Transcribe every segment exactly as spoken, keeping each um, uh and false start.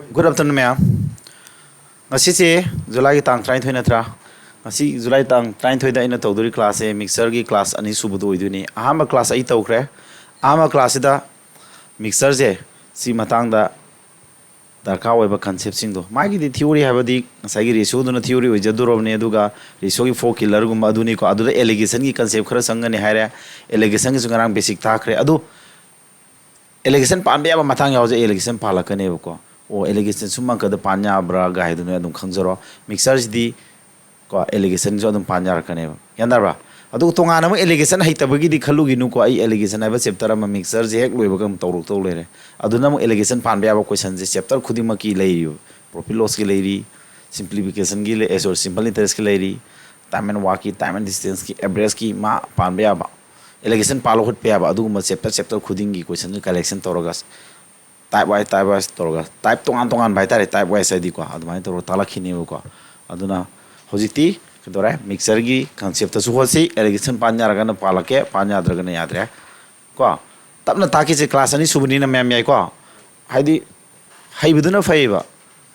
Good afternoon, ꯃꯌꯥꯝ꯫ ꯉꯁꯤꯁꯦ ꯖꯨꯂꯥꯏꯒꯤ ꯇꯥꯡ ꯇꯔꯥꯅꯤꯊꯣꯏ ꯅꯠꯇ꯭ꯔꯥ? ꯉꯁꯤ ꯖꯨꯂꯥꯏ ꯇꯥꯡ ꯇꯔꯥꯅꯤꯊꯣꯏꯗ ꯑꯩꯅ ꯇꯧꯗꯣꯔꯤ class ꯁꯦ mixture ꯒꯤ class ꯑꯅꯤ ꯁꯨꯕꯗꯨ ꯑꯣꯏꯗꯣꯏꯅꯤ꯫ ꯑꯍꯥꯟꯕ class ꯑꯩ ꯇꯧꯈ꯭ꯔꯦ꯫ ꯑꯍꯥꯟꯕ class ꯁꯤꯗ mixture ꯁꯦ ꯁꯤ ꯃꯇꯥꯡꯗ ꯗꯔꯀꯥꯔ ꯑꯣꯏꯕ concept ꯁꯤꯡꯗꯣ, ꯃꯥꯒꯤꯗꯤ theory ꯍꯥꯏꯕꯗꯤ ꯉꯁꯥꯏꯒꯤ ratio ꯗꯨꯅ theory ꯑꯣꯏꯖꯗꯣꯔꯕꯅꯤ, ꯑꯗꯨꯒ ratio ꯒꯤ four killer ꯒꯨꯝꯕ ꯑꯗꯨꯅꯤꯀꯣ꯫ ꯑꯗꯨꯗ alligation ꯒꯤ concept ꯈꯔ ꯆꯪꯒꯅꯤ ꯍꯥꯏꯔꯦ꯫ Alligation ꯒꯤꯁꯨ ꯉꯔꯥꯡ basic ꯇꯥꯛꯈ꯭ꯔꯦ꯫ ꯑꯗꯨ alligation ꯄꯥꯟꯕ ꯌꯥꯕ ꯃꯇꯥꯡ ꯌꯥꯎꯔꯁꯦ, alligation ꯄꯥꯜꯂꯛꯀꯅꯦꯕꯀꯣ꯫ ꯑꯣ, alligation ꯁꯨꯝ ꯑꯪꯀꯗ ꯄꯥꯟ ꯌꯥꯕ꯭ꯔꯥ ꯒꯥꯏꯗꯨ ꯅꯣꯏ ꯑꯗꯨꯝ ꯈꯪꯖꯔꯣ꯫ Mixture ꯁꯤꯗꯤ ꯀꯣ, alligation ꯁꯨ ꯑꯗꯨꯝ ꯄꯥꯟ ꯌꯥꯔꯛꯀꯅꯦꯕ꯫ ꯒ꯭ꯌꯥꯟ ꯇꯥꯔꯕ꯭ꯔꯥ? ꯑꯗꯨꯒ ꯇꯣꯉꯥꯟꯅ ꯑꯃꯨꯛ alligation ꯍꯩꯇꯕꯒꯤꯗꯤ ꯈꯜꯂꯨꯒꯤꯅꯨꯀꯣ꯫ ꯑꯩ alligation ꯍꯥꯏꯕ chapter ꯑꯃ mixture ꯁꯦ ꯍꯦꯛ ꯂꯣꯏꯕꯒ ꯑꯃꯨꯛ ꯇꯧꯔꯛꯇꯧ ꯂꯩꯔꯦ꯫ ꯑꯗꯨꯅ ꯑꯃꯨꯛ alligation ꯄꯥꯟꯕ ꯌꯥꯕ question ꯁꯦ chapter ꯈꯨꯗꯤꯡꯃꯛꯀꯤ ꯂꯩꯔꯤꯕ꯫ Profit loss ꯀꯤ ꯂꯩꯔꯤ, simplification ꯒꯤ ꯂꯩ, ꯑꯦ, sorry, simple interest ꯀꯤ ꯂꯩꯔꯤ, time and work ꯀꯤ, time and distance ꯀꯤ, average ꯀꯤ ꯃꯥ ꯄꯥꯟꯕ ꯌꯥꯕ꯫ Alligation ꯄꯥꯜꯂ ꯍꯨꯠꯄ ꯌꯥꯕ ꯑꯗꯨꯒꯨꯝꯕ chapter, chapter ꯈꯨꯗꯤꯡꯒꯤ question ꯁꯦ collection ꯇꯧꯔꯒ type wise, type wise ꯇꯧꯔꯒ type ꯇꯣꯉꯥꯟ ꯇꯣꯉꯥꯟꯕ ꯍꯥꯏꯇꯥꯔꯦ, type wise ꯍꯥꯏꯗꯤꯀꯣ, ꯑꯗꯨꯃꯥꯏꯅ ꯇꯧꯔꯒ ꯇꯥꯛꯂꯛꯈꯤꯅꯦꯕꯀꯣ꯫ ꯑꯗꯨꯅ ꯍꯧꯖꯤꯛꯇꯤ ꯀꯩꯗꯧꯔꯦ, mixture ꯒꯤ concept ꯇꯁꯨ ꯍꯣꯠꯁꯤ, alligation ꯄꯥꯟ ꯌꯥꯔꯒꯅ ꯄꯥꯜꯂꯛꯀꯦ, ꯄꯥꯟ ꯌꯥꯗ꯭ꯔꯒꯅ ꯌꯥꯗ꯭ꯔꯦ ꯀꯣ꯫ ꯇꯞꯅ ꯇꯥꯛꯈꯤꯁꯦ, class ꯑꯅꯤ ꯁꯨꯕꯅꯤꯅ ꯃꯌꯥꯝ ꯌꯥꯏꯀꯣ꯫ ꯍꯥꯏꯗꯤ ꯍꯩꯕꯗꯨꯅ ꯐꯩꯌꯦꯕ꯫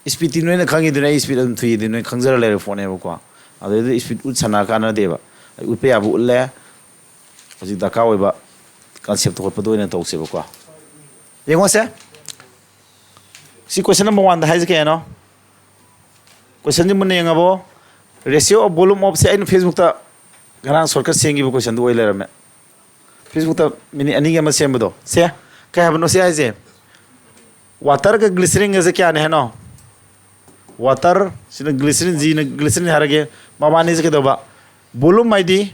Speed ꯇꯤ ꯅꯣꯏꯅ ꯈꯪꯉꯤꯗꯨꯅ ꯑꯩ speed ꯑꯗꯨꯝ ꯊꯨꯏꯗꯤ ꯅꯣꯏ ꯈꯪꯖꯔ ꯂꯩꯔ ꯄꯣꯠꯅꯦꯕꯀꯣ꯫ ꯑꯗꯨꯗꯩꯗꯤ speed ꯎꯠ ꯁꯥꯟꯅ ꯀꯥꯟꯅꯗꯦꯕ꯫ ꯑꯩ ꯎꯠꯄ ꯌꯥꯕ ꯎꯠꯂꯦ꯫ ꯍꯧꯖꯤꯛ ꯗꯔꯀꯥꯔ ꯑꯣꯏꯕ concept ꯇꯣ ꯍꯣꯠꯄꯗ ꯑꯣꯏꯅ ꯇꯧꯁꯦꯕꯀꯣ꯫ ꯌꯦꯡꯉꯣꯁꯦ꯫ ꯁꯤ question number one ꯗ ꯍꯥꯏꯁꯦ ꯀꯩ ꯍꯥꯏꯅꯣ? Question ꯁꯤ ꯃꯨꯟꯅ ꯌꯦꯡꯉꯕꯣ? Ratio of volume of ꯁꯦ ꯑꯩꯅ Facebook ꯇ ꯉꯔꯥꯡ shortcut ꯁꯦꯝꯈꯤꯕ question ꯗꯨ ꯑꯣꯏ ꯂꯩꯔꯝꯃꯦ꯫ Facebook ꯇ minute ꯑꯅꯤꯒꯤ ꯑꯃ ꯁꯦꯝꯕꯗꯣ꯫ ꯁꯦ, ꯀꯩ ꯍꯥꯏꯕꯅꯣ ꯁꯤ ꯍꯥꯏꯁꯦ? Water ꯒ glycerin ꯒꯁꯦ ꯀꯌꯥꯅꯦ ꯍꯥꯏꯅꯣ? Water ꯁꯤꯅ glycerin, G ꯅ glycerin ꯍꯥꯏꯔꯒꯦ꯫ ꯃꯕꯥꯅꯤꯁꯦ ꯀꯩꯗꯧꯕ? Volume ꯍꯥꯏꯗꯤ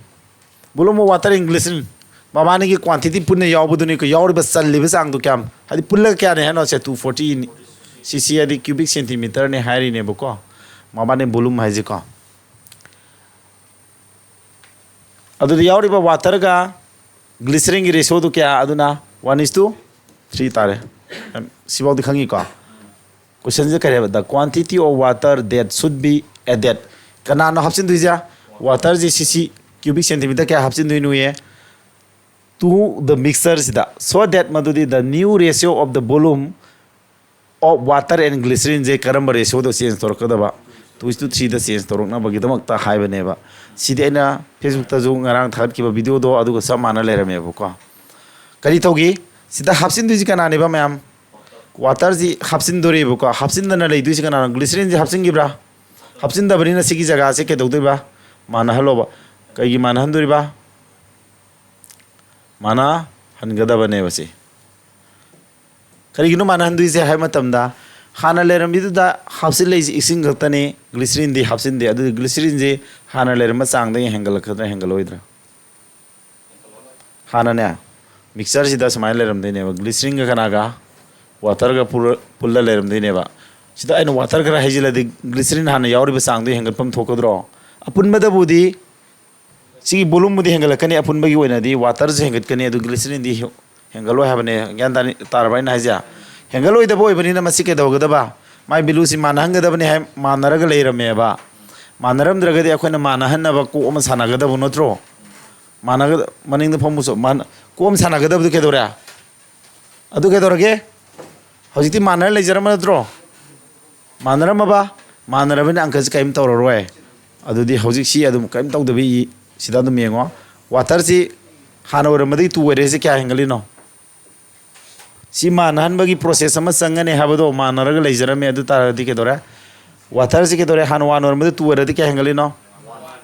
volume of water in glycerin꯫ ꯃꯕꯥꯅꯤꯒꯤ quantity ꯄꯨꯟꯅ ꯌꯥꯎꯕꯗꯨꯅꯤ꯫ ꯌꯥꯎꯔꯤꯕ, ꯆꯜꯂꯤꯕ ꯆꯥꯡꯗꯣ ꯀꯌꯥꯝ? ꯍꯥꯏꯗꯤ ꯄꯨꯜꯂꯒ ꯀꯌꯥꯅꯦ ꯍꯥꯏꯅꯣ? ꯁꯦ, two forty꯫ C C ꯍꯥꯏꯗꯤ cubic centimeter ꯅꯦ ꯍꯥꯏꯔꯤꯅꯦꯕꯀꯣ꯫ ꯃꯕꯥꯅꯤ volume ꯍꯥꯏꯁꯦꯀꯣ꯫ ꯑꯗꯨꯗ ꯌꯥꯎꯔꯤꯕ water ꯒ glycerin ꯒꯤ ratio ꯗꯨ ꯀꯌꯥ? ꯑꯗꯨꯅ one is to three ꯇꯥꯔꯦ꯫ ꯁꯤꯐꯥꯎꯗꯤ ꯈꯪꯉꯤꯀꯣ? Question ꯁꯦ ꯀꯔꯤ ꯍꯥꯏꯕ? The quantity of water that should be added, ꯀꯅꯥꯅꯣ ꯍꯥꯞꯆꯤꯟꯗꯣꯏꯁꯦ? Water ꯁꯦ C C, cubic centimeter ꯀꯌꯥ ꯍꯥꯞꯆꯤꯟꯗꯣꯏꯅꯣꯌꯦ? To the mixture ꯁꯤꯗ, so that ꯃꯗꯨꯗꯤ the new ratio of the volume of water and glycerinꯁꯦ ꯀꯔꯝꯕ ratioꯗ change ꯇꯧꯔꯛꯀꯗꯕ, two is to threeꯗ change ꯇꯧꯔꯛꯅꯕꯒꯤꯗꯃꯛꯇ ꯍꯥꯏꯕꯅꯦꯕ꯫ ꯁꯤꯗꯤ ꯑꯩꯅ Facebookꯇꯁꯨ ꯉꯔꯥꯡ ꯊꯥꯒꯠꯈꯤꯕ videoꯗꯣ ꯑꯗꯨꯒ ꯆꯞ ꯃꯥꯟꯅ ꯂꯩꯔꯝꯃꯦꯕꯀꯣ꯫ ꯀꯔꯤ ꯇꯧꯈꯤ? ꯁꯤꯗ ꯍꯥꯞꯆꯤꯟꯗꯣꯏꯁꯤ ꯀꯅꯥꯅꯦꯕ ꯃꯌꯥꯝ? Waterꯁꯤ ꯍꯥꯞꯆꯤꯟꯗꯣꯔꯤꯕꯀꯣ꯫ ꯍꯥꯞꯆꯤꯟꯗꯅ ꯂꯩꯗꯣꯏꯁꯤ ꯀꯅꯥꯅꯣ? Glycerinꯁꯤ ꯍꯥꯞꯆꯤꯟꯈꯤꯕ꯭ꯔꯥ? ꯍꯥꯞꯆꯤꯟꯗꯕꯅꯤꯅ ꯁꯤꯒꯤ ꯖꯒꯥꯁꯦ ꯀꯩꯗꯧꯗꯣꯏꯕ? ꯃꯥꯟꯅꯍꯜꯂꯣꯕ꯫ ꯀꯩꯒꯤ ꯃꯥꯟꯅꯍꯟꯗꯣꯔꯤꯕ? ꯃꯥꯟꯅꯍꯟꯒꯗꯕꯅꯦꯕ ꯁꯤ꯫ ꯀꯔꯤꯒꯤꯅꯣ ꯃꯥꯟꯅꯍꯟꯗꯣꯏꯁꯦ ꯍꯥꯏꯕ ꯃꯇꯝꯗ, ꯍꯥꯟꯅ ꯂꯩꯔꯝꯃꯤꯗꯨꯗ ꯍꯥꯞꯆꯤꯜꯂꯛꯏꯁꯦ ꯏꯁꯤꯡ ꯈꯛꯇꯅꯤ, glycerinꯗꯤ ꯍꯥꯞꯆꯤꯟꯗꯦ꯫ ꯑꯗꯨꯗꯤ glycerinꯁꯦ ꯍꯥꯟꯅ ꯂꯩꯔꯝꯕ ꯆꯥꯡꯗꯒꯤ ꯍꯦꯟꯒꯠꯂꯛꯀꯗ꯭ꯔꯥ, ꯍꯦꯟꯒꯠꯂꯣꯏꯗ꯭ꯔꯥ? ꯍꯥꯟꯅꯅꯦ, mixtureꯁꯤꯗ ꯁꯨꯃꯥꯏꯅ ꯂꯩꯔꯝꯗꯣꯏꯅꯦꯕ, glycerinꯒ ꯀꯅꯥꯒ? Waterꯒ ꯄꯨꯔ-, ꯄꯨꯜꯂ ꯂꯩꯔꯝꯗꯣꯏꯅꯦꯕ꯫ ꯁꯤꯗ ꯑꯩꯅ water ꯈꯔ ꯍꯩꯖꯤꯜꯂꯗꯤ glycerin ꯍꯥꯟꯅ ꯌꯥꯎꯔꯤꯕ ꯆꯥꯡꯗꯣ ꯍꯦꯟꯒꯠꯐꯝ ꯊꯣꯛꯀꯗ꯭ꯔꯣ? ꯑꯄꯨꯟꯕꯗꯕꯨꯗꯤ ꯁꯤꯒꯤ volumeꯕꯨꯗꯤ ꯍꯦꯟꯒꯠꯂꯛꯀꯅꯤ, ꯑꯄꯨꯟꯕꯒꯤ ꯑꯣꯏꯅꯗꯤ waterꯁꯨ ꯍꯦꯟꯒꯠꯀꯅꯤ, ꯑꯗꯨ glycerinꯗꯤ ꯍꯦ-, ꯍꯦꯟꯒꯠꯂꯣꯏ ꯍꯥꯏꯕꯅꯦ꯫ ꯒ꯭ꯌꯥꯟ ꯇꯥꯅꯤ-, ꯇꯥꯔꯕ ꯑꯩꯅ ꯍꯥꯏꯁꯦ? ꯍꯦꯟꯒꯠꯂꯣꯏꯗꯕ ꯑꯣꯏꯕꯅꯤꯅ ꯃꯁꯤ ꯀꯩꯗꯧꯒꯗꯕ? ꯃꯥꯏ valueꯁꯤ ꯃꯥꯟꯅꯍꯟꯒꯗꯕꯅꯤ ꯍꯥꯏ, ꯃꯥꯟꯅꯔꯒ ꯂꯩꯔꯝꯃꯦꯕ꯫ ꯃꯥꯟꯅꯔꯝꯗ꯭ꯔꯒꯗꯤ ꯑꯩꯈꯣꯏꯅ ꯃꯥꯟꯅꯍꯟꯅꯕ ꯀꯣꯛ ꯑꯃ ꯁꯥꯟꯅꯒꯗꯕ ꯅꯠꯇ꯭ꯔꯣ? ꯃꯥꯟꯅꯒ-, ꯃꯅꯤꯡꯗ ꯐꯝꯕꯁꯨ ꯃꯥꯟ-, ꯀꯣꯛ ꯑꯃ ꯁꯥꯟꯅꯒꯗꯕꯗꯨ ꯀꯩꯗꯧꯔꯦ? ꯑꯗꯨ ꯀꯩꯗꯧꯔꯒꯦ? ꯍꯧꯖꯤꯛꯇꯤ ꯃꯥꯟꯅꯔ ꯂꯩꯖꯔꯝꯕ ꯅꯠꯇ꯭ꯔꯣ? ꯃꯥꯟꯅꯔꯝꯃꯕ? ꯃꯥꯟꯅꯔꯕꯅꯤꯅ ꯑꯪꯀꯁꯤ ꯀꯔꯤꯝ ꯇꯧꯔꯔꯣꯏ꯫ ꯑꯗꯨꯗꯤ ꯍꯧꯖꯤꯛ ꯁꯤ ꯑꯗꯨꯝ ꯀꯔꯤꯝ ꯇꯧꯗꯕꯤ ꯏ-, ꯁꯤꯗ ꯑꯗꯨꯝ ꯌꯦꯡꯉꯣ꯫ Waterꯁꯤ ꯍꯥꯟꯅ ꯑꯣꯏꯔꯝꯕꯗꯒꯤ two ꯑꯣꯏꯔꯦ, ꯁꯤ ꯀꯌꯥ ꯍꯦꯟꯒꯠꯂꯤꯅꯣ? ꯁꯤ ꯃꯥꯟꯅꯍꯟꯕꯒꯤ process ꯑꯃ ꯆꯪꯒꯅꯤ ꯍꯥꯏꯕꯗꯣ ꯃꯥꯟꯅꯔꯒ ꯂꯩꯖꯔꯝꯃꯦ꯫ ꯑꯗꯨ ꯇꯥꯔꯒꯗꯤ ꯀꯩꯗꯧꯔꯦ? Waterꯁꯤ ꯀꯩꯗꯧꯔꯦ? ꯍꯥꯟꯅ one ꯑꯣꯏꯔꯝꯕꯗ two ꯑꯣꯏꯔꯗꯤ ꯀꯌꯥ ꯍꯦꯟꯒꯠꯂꯤꯅꯣ?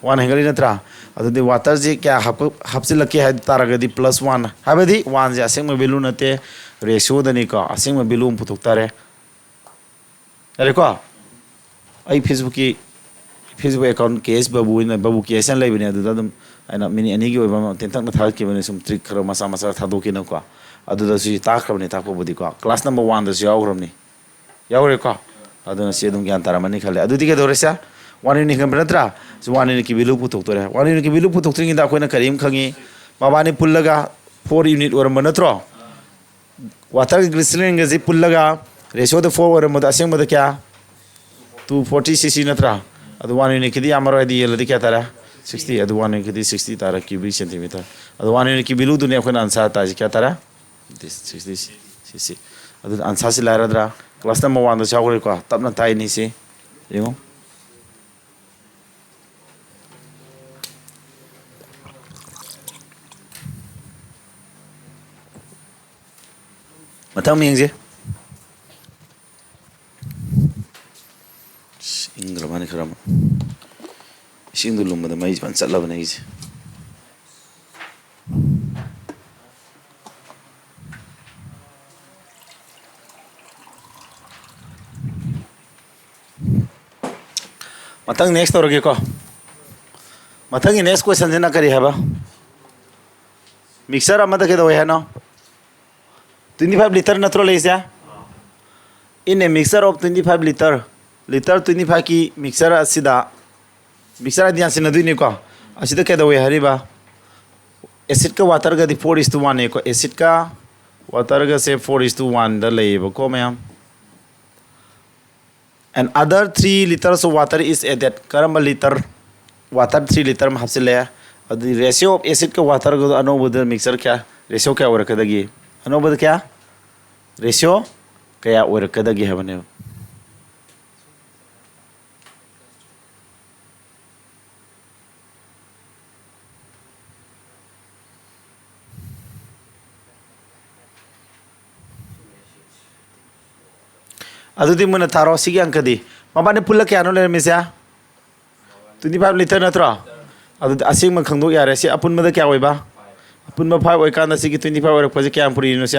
One ꯍꯦꯟꯒꯠꯂꯤ ꯅꯠꯇ꯭ꯔꯥ? ꯑꯗꯨꯗꯤ waterꯁꯤ ꯀꯌꯥ ꯍꯥꯞꯀ-, ꯍꯥꯞꯆꯤꯜꯂꯛꯀꯦ ꯍꯥꯏ ꯇꯥꯔꯒꯗꯤ plus one꯫ ꯍꯥꯏꯕꯗꯤ oneꯁꯦ ꯑꯁꯦꯡꯕ value ꯅꯠꯇꯦ, ratioꯗꯅꯤꯀꯣ꯫ ꯑꯁꯦꯡꯕ value ꯑꯃ ꯄꯨꯊꯣꯛ ꯇꯥꯔꯦ꯫ ꯌꯥꯔꯦꯀꯣ? ꯑꯩ Facebookꯀꯤ, Facebook account K S ꯕꯥꯕꯨ ꯍꯥꯏꯅ, ꯕꯥꯕꯨ K S ꯍꯥꯏꯅ ꯂꯩꯕꯅꯦ, ꯑꯗꯨꯗ ꯑꯗꯨꯝ ꯑꯩꯅ minute ꯑꯅꯤꯒꯤ ꯑꯣꯏꯕ ꯑꯃ ꯇꯦꯟꯇꯛꯅ ꯊꯥꯒꯠꯈꯤꯕꯅꯦ, ꯁꯨꯝ trick ꯈꯔ ꯃꯆꯥ ꯃꯆꯥ ꯊꯥꯗꯣꯛꯀꯦꯅꯀꯣ꯫ ꯑꯗꯨꯗꯁꯨ ꯁꯤ ꯇꯥꯛꯈ꯭ꯔꯕꯅꯤ, ꯇꯥꯛꯄꯕꯨꯗꯤꯀꯣ꯫ Class number oneꯗꯁꯨ ꯌꯥꯎꯈ꯭ꯔꯕꯅꯤ꯫ ꯌꯥꯎꯈ꯭ꯔꯦꯀꯣ? ꯑꯗꯨꯅ ꯁꯤ ꯑꯗꯨꯝ ꯒ꯭ꯌꯥꯟ ꯇꯥꯔꯝꯃꯅꯤ ꯈꯜꯂꯦ꯫ ꯑꯗꯨꯗꯤ ꯀꯩꯗꯧꯔꯦ ꯁꯦ? One unitꯀꯤ ꯈꯟꯕ ꯅꯠꯇ꯭ꯔꯥ? ꯁꯤ one unitꯀꯤ value ꯄꯨꯊꯣꯛꯇꯣꯔꯦ꯫ One unitꯀꯤ value ꯄꯨꯊꯣꯛꯇ꯭ꯔꯤꯉꯩꯗ ꯑꯩꯈꯣꯏꯅ ꯀꯔꯤ ꯑꯃ ꯈꯪꯉꯤ? ꯃꯕꯥꯅꯤ ꯄꯨꯜꯂꯒ four unit ꯑꯣꯏꯔꯝꯕ ꯅꯠꯇ꯭ꯔꯣ? Waterꯒ glycerinꯒꯁꯤ ꯄꯨꯜꯂꯒ ratioꯗ four ꯑꯣꯏꯔꯝꯕꯗꯣ ꯑꯁꯦꯡꯕꯗ ꯀꯌꯥ? Two forty C C ꯅꯠꯇ꯭ꯔꯥ? ꯑꯗꯨ one unitꯀꯤꯗꯤ ꯌꯥꯝꯃꯔꯣꯏ, ꯍꯥꯏꯗꯤ ꯌꯦꯜꯂꯗꯤ ꯀꯌꯥ ꯇꯥꯔꯦ? Sixty꯫ ꯑꯗꯨ one unitꯀꯤꯗꯤ sixty ꯇꯥꯔꯦ, cubic centimeter꯫ ꯑꯗꯨ one unitꯀꯤ valueꯗꯨꯅꯦ ꯑꯩꯈꯣꯏꯅ answer ꯇꯥꯏꯁꯦ꯫ ꯀꯌꯥ ꯇꯥꯔꯦ? Sixty C C꯫ ꯑꯗꯨꯗꯤ answerꯁꯤ ꯂꯥꯏꯔꯗ꯭ꯔꯥ? Class number one ꯗꯁꯨ ꯌꯥꯎꯈ꯭ꯔꯦꯀꯣ꯫ ꯇꯞꯅ ꯇꯥꯛꯏꯅꯤ ꯁꯤ꯫ ꯌꯦꯡꯉꯨ꯫ ꯃꯊꯪ ꯑꯃ ꯌꯦꯡꯁꯦ꯫ ꯑꯁ, ꯏꯪꯈ꯭ꯔ ꯃꯥꯅꯤ ꯈꯔ ꯑꯃ꯫ ꯏꯁꯤꯡꯗꯨ ꯂꯨꯝꯕꯗ ꯃꯩꯁꯦ ꯐꯖꯅ ꯆꯠꯂꯕꯅꯦ ꯑꯩꯁꯦ꯫ ꯃꯊꯪ next ꯇꯧꯔꯒꯦꯀꯣ꯫ ꯃꯊꯪꯒꯤ next questionꯁꯤꯅ ꯀꯔꯤ ꯍꯥꯏꯕ? Mixture ꯑꯃꯗ ꯀꯩꯗꯧꯋꯦ ꯍꯥꯏꯅꯣ? Twenty five litre ꯅꯠꯇ꯭ꯔꯣ ꯂꯩꯔꯤꯁꯦ? In a mixture of twenty five litre, litre twenty fiveꯀꯤ mixture ꯑꯁꯤꯗ, mixture ꯍꯥꯏꯗꯤ ꯌꯥꯟꯁꯤꯟꯅꯗꯣꯏꯅꯤꯀꯣ꯫ ꯑꯁꯤꯗ ꯀꯩꯗꯧꯋꯦ ꯍꯥꯏꯔꯤꯕ? Acidꯀ waterꯒꯗꯤ four is to one ꯅꯦꯀꯣ꯫ Acidꯀ waterꯒꯁꯦ four is to one ꯗ ꯂꯩꯌꯦꯕꯀꯣ, ꯃꯌꯥꯝ꯫ And other three litres of water is added. ꯀꯔꯝꯕ litre? Water three litre ꯑꯃ ꯍꯥꯞꯆꯤꯜꯂꯦ꯫ ꯑꯗꯨꯗꯤ ratio of acidꯀ waterꯒ ꯑꯅꯧꯕꯗ mixture ꯀꯌꯥ, ratio ꯀꯌꯥ ꯑꯣꯏꯔꯛꯀꯗꯒꯦ? ꯑꯅꯧꯕꯗ ꯀꯌꯥ? Ratio ꯀꯌꯥ ꯑꯣꯏꯔꯛꯀꯗꯒꯦ ꯍꯥꯏꯕꯅꯦꯕ꯫ ꯑꯗꯨꯗꯤ ꯃꯨꯟꯅ ꯊꯥꯔꯣ, ꯁꯤꯒꯤ ꯑꯪꯀꯗꯤ꯫ ꯃꯕꯥꯅꯤ ꯄꯨꯜꯂ ꯀꯌꯥꯅꯣ ꯂꯩꯔꯝꯃꯤꯁꯦ? Twenty five litre ꯅꯠꯇ꯭ꯔꯣ? ꯑꯗꯨꯗꯤ ꯑꯁꯦꯡꯕ ꯈꯪꯗꯣꯛ ꯌꯥꯔꯦ꯫ ꯁꯤ ꯑꯄꯨꯟꯕꯗ ꯀꯌꯥ ꯑꯣꯏꯕ? ꯑꯄꯨꯟꯕ five ꯑꯣꯏꯀꯥꯟꯗ ꯁꯤꯒꯤ twenty five ꯑꯣꯏꯔꯛꯄꯁꯦ ꯀꯌꯥꯝ ꯄꯨꯔꯤꯅꯣ ꯁꯦ?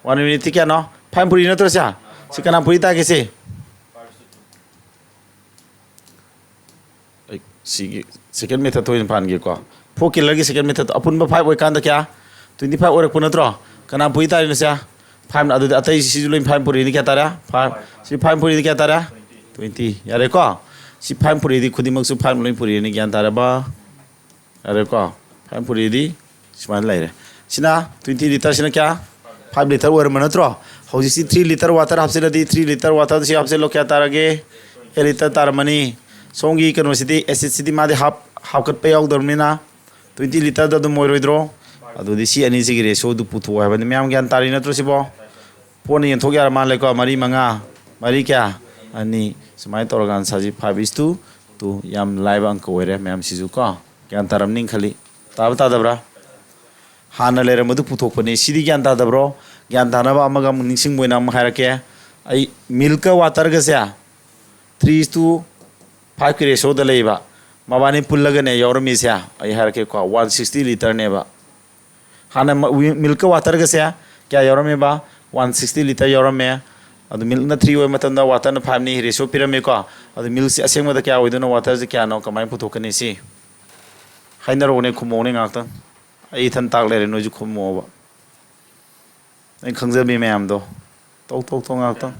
One unitꯇꯤ ꯀꯌꯥꯅꯣ? Five ꯄꯨꯔꯤ ꯅꯠꯇ꯭ꯔꯣ ꯁꯦ? ꯁꯤ ꯀꯅꯥ ꯄꯨꯔꯤ ꯇꯥꯒꯦ ꯁꯤ? ꯑꯩ ꯁꯤꯒꯤ second methodꯇ ꯑꯣꯏꯅ ꯄꯥꯟꯒꯦꯀꯣ꯫ Four killerꯒꯤ second method ꯑꯄꯨꯟꯕ five ꯑꯣꯏꯀꯥꯟꯗ ꯀꯌꯥ? Twenty five ꯑꯣꯏꯔꯛꯄ ꯅꯠꯇ꯭ꯔꯣ? ꯀꯅꯥ ꯄꯨꯔꯤ ꯇꯥꯔꯤꯅꯣ ꯁꯦ? Five꯫ ꯑꯗꯨꯗꯤ ꯑꯇꯩ ꯁꯤꯁꯨ ꯂꯣꯏ five ꯄꯨꯔꯤꯗꯤ ꯀꯌꯥ ꯇꯥꯔꯦ? Five꯫ ꯁꯤ five ꯄꯨꯔꯤꯗꯤ ꯀꯌꯥ ꯇꯥꯔꯦ? Twenty꯫ ꯌꯥꯔꯦꯀꯣ? ꯁꯤ five ꯄꯨꯔꯤꯗꯤ ꯈꯨꯗꯤꯡꯃꯛꯁꯨ five ꯂꯣꯏ ꯄꯨꯔꯤꯅꯤ, ꯒ꯭ꯌꯥꯟ ꯇꯥꯔꯕ? ꯌꯥꯔꯦꯀꯣ? Five ꯄꯨꯔꯤꯗꯤ ꯁꯨꯃꯥꯏꯅ ꯂꯩꯔꯦ꯫ ꯁꯤꯅ twenty litre, ꯁꯤꯅ ꯀꯌꯥ? Five litre ꯑꯣꯏꯔꯝꯕ ꯅꯠꯇ꯭ꯔꯣ? ꯍꯧꯖꯤꯛꯁꯤ three litre water ꯍꯥꯞꯆꯤꯜꯂꯗꯤ, three litre waterꯗ ꯁꯤ ꯍꯥꯞꯆꯤꯜꯂꯣ, ꯀꯌꯥ ꯇꯥꯔꯒꯦ? Eight litre ꯇꯥꯔꯝꯃꯅꯤ꯫ ꯁꯣꯝꯒꯤ ꯀꯩꯅꯣꯁꯤꯗꯤ, acidꯁꯤꯗꯤ ꯃꯥꯗꯤ ꯍꯥꯞ-, ꯍꯥꯞꯀꯠꯄ ꯌꯥꯎꯗ꯭ꯔꯕꯅꯤꯅ twenty litreꯗ ꯑꯗꯨꯝ ꯑꯣꯏꯔꯣꯏꯗ꯭ꯔꯣ? ꯑꯗꯨꯗꯤ ꯁꯤ ꯑꯅꯤꯁꯤꯒꯤ ratioꯗꯨ ꯄꯨꯊꯣꯛꯑꯣ ꯍꯥꯏꯕꯅꯤ꯫ ꯃꯌꯥꯝ ꯒ꯭ꯌꯥꯟ ꯇꯥꯔꯤ ꯅꯠꯇ꯭ꯔꯣ ꯁꯤꯕꯣ? ꯄꯣꯠꯅ ꯌꯦꯟꯊꯣꯛ ꯌꯥꯔ ꯃꯥꯜꯂꯦꯀꯣ꯫ ꯃꯔꯤ ꯃꯉꯥ, ꯃꯔꯤ ꯀꯌꯥ? ꯑꯅꯤ꯫ ꯁꯨꯃꯥꯏꯅ ꯇꯧꯔꯒ answer ꯁꯤ five is to two꯫ ꯌꯥꯝ ꯂꯥꯏꯕ ꯑꯪꯀ ꯑꯣꯏꯔꯦ ꯃꯌꯥꯝꯁꯤꯁꯨ ꯀꯣ꯫ ꯒ꯭ꯌꯥꯟ ꯇꯥꯔꯝꯅꯤ ꯈꯜꯂꯤ꯫ ꯇꯥꯕ ꯇꯥꯗꯕ꯭ꯔꯥ? ꯍꯥꯟꯅ ꯂꯩꯔꯝꯕꯗꯨ ꯄꯨꯊꯣꯛꯄꯅꯤ꯫ ꯁꯤꯗꯤ ꯒ꯭ꯌꯥꯟ ꯇꯥꯗꯕ꯭ꯔꯣ? ꯒ꯭ꯌꯥꯟ ꯇꯥꯅꯕ ꯑꯃꯒ ꯑꯃꯨꯛ ꯅꯤꯡꯁꯤꯡꯕ ꯑꯣꯏꯅ ꯑꯃꯨꯛ ꯍꯥꯏꯔꯛꯀꯦ꯫ ꯑꯩ milk ꯀ water ꯒꯁꯦ three is to five ꯀꯤ ratio ꯗ ꯂꯩꯕ꯫ ꯃꯕꯥꯅꯤ ꯄꯨꯜꯂꯒꯅꯦ ꯌꯥꯎꯔꯝꯃꯤꯁꯦ, ꯑꯩ ꯍꯥꯏꯔꯛꯀꯦꯀꯣ, one sixty litre ꯅꯦꯕ꯫ ꯍꯥꯟꯅ ꯃ-, wi-, milk ꯀ water ꯒꯁꯦ ꯀꯌꯥ ꯌꯥꯎꯔꯝꯃꯦꯕ? One sixty litre ꯌꯥꯎꯔꯝꯃꯦ꯫ ꯑꯗꯨ milk ꯅ three ꯑꯣꯏꯕ ꯃꯇꯝꯗ water ꯅ five ꯅꯤ ratio ꯄꯤꯔꯝꯃꯤꯀꯣ꯫ ꯑꯗꯨ milk ꯁꯦ ꯑꯁꯦꯡꯕꯗ ꯀꯌꯥ ꯑꯣꯏꯗꯣꯏꯅꯣ, water ꯁꯦ ꯀꯌꯥꯅꯣ, ꯀꯃꯥꯏꯅ ꯄꯨꯊꯣꯛꯀꯅꯤ ꯁꯤ? ꯍꯥꯏꯅꯔꯛꯎꯅꯦ, ꯈꯨꯝꯃꯛꯎꯅꯦ ꯉꯥꯛꯇꯪ꯫ ꯑꯩ ꯏꯊꯟ ꯇꯥꯛ ꯂꯩꯔꯦ, ꯅꯣꯏꯁꯨ ꯈꯨꯝꯃꯛꯑꯣꯕ꯫ ꯑꯩꯅ ꯈꯪꯖꯕꯤ ꯃꯌꯥꯝꯗꯣ꯫ ꯇꯧ, ꯇꯧ, ꯇꯧ ꯉꯥꯛꯇꯪ꯫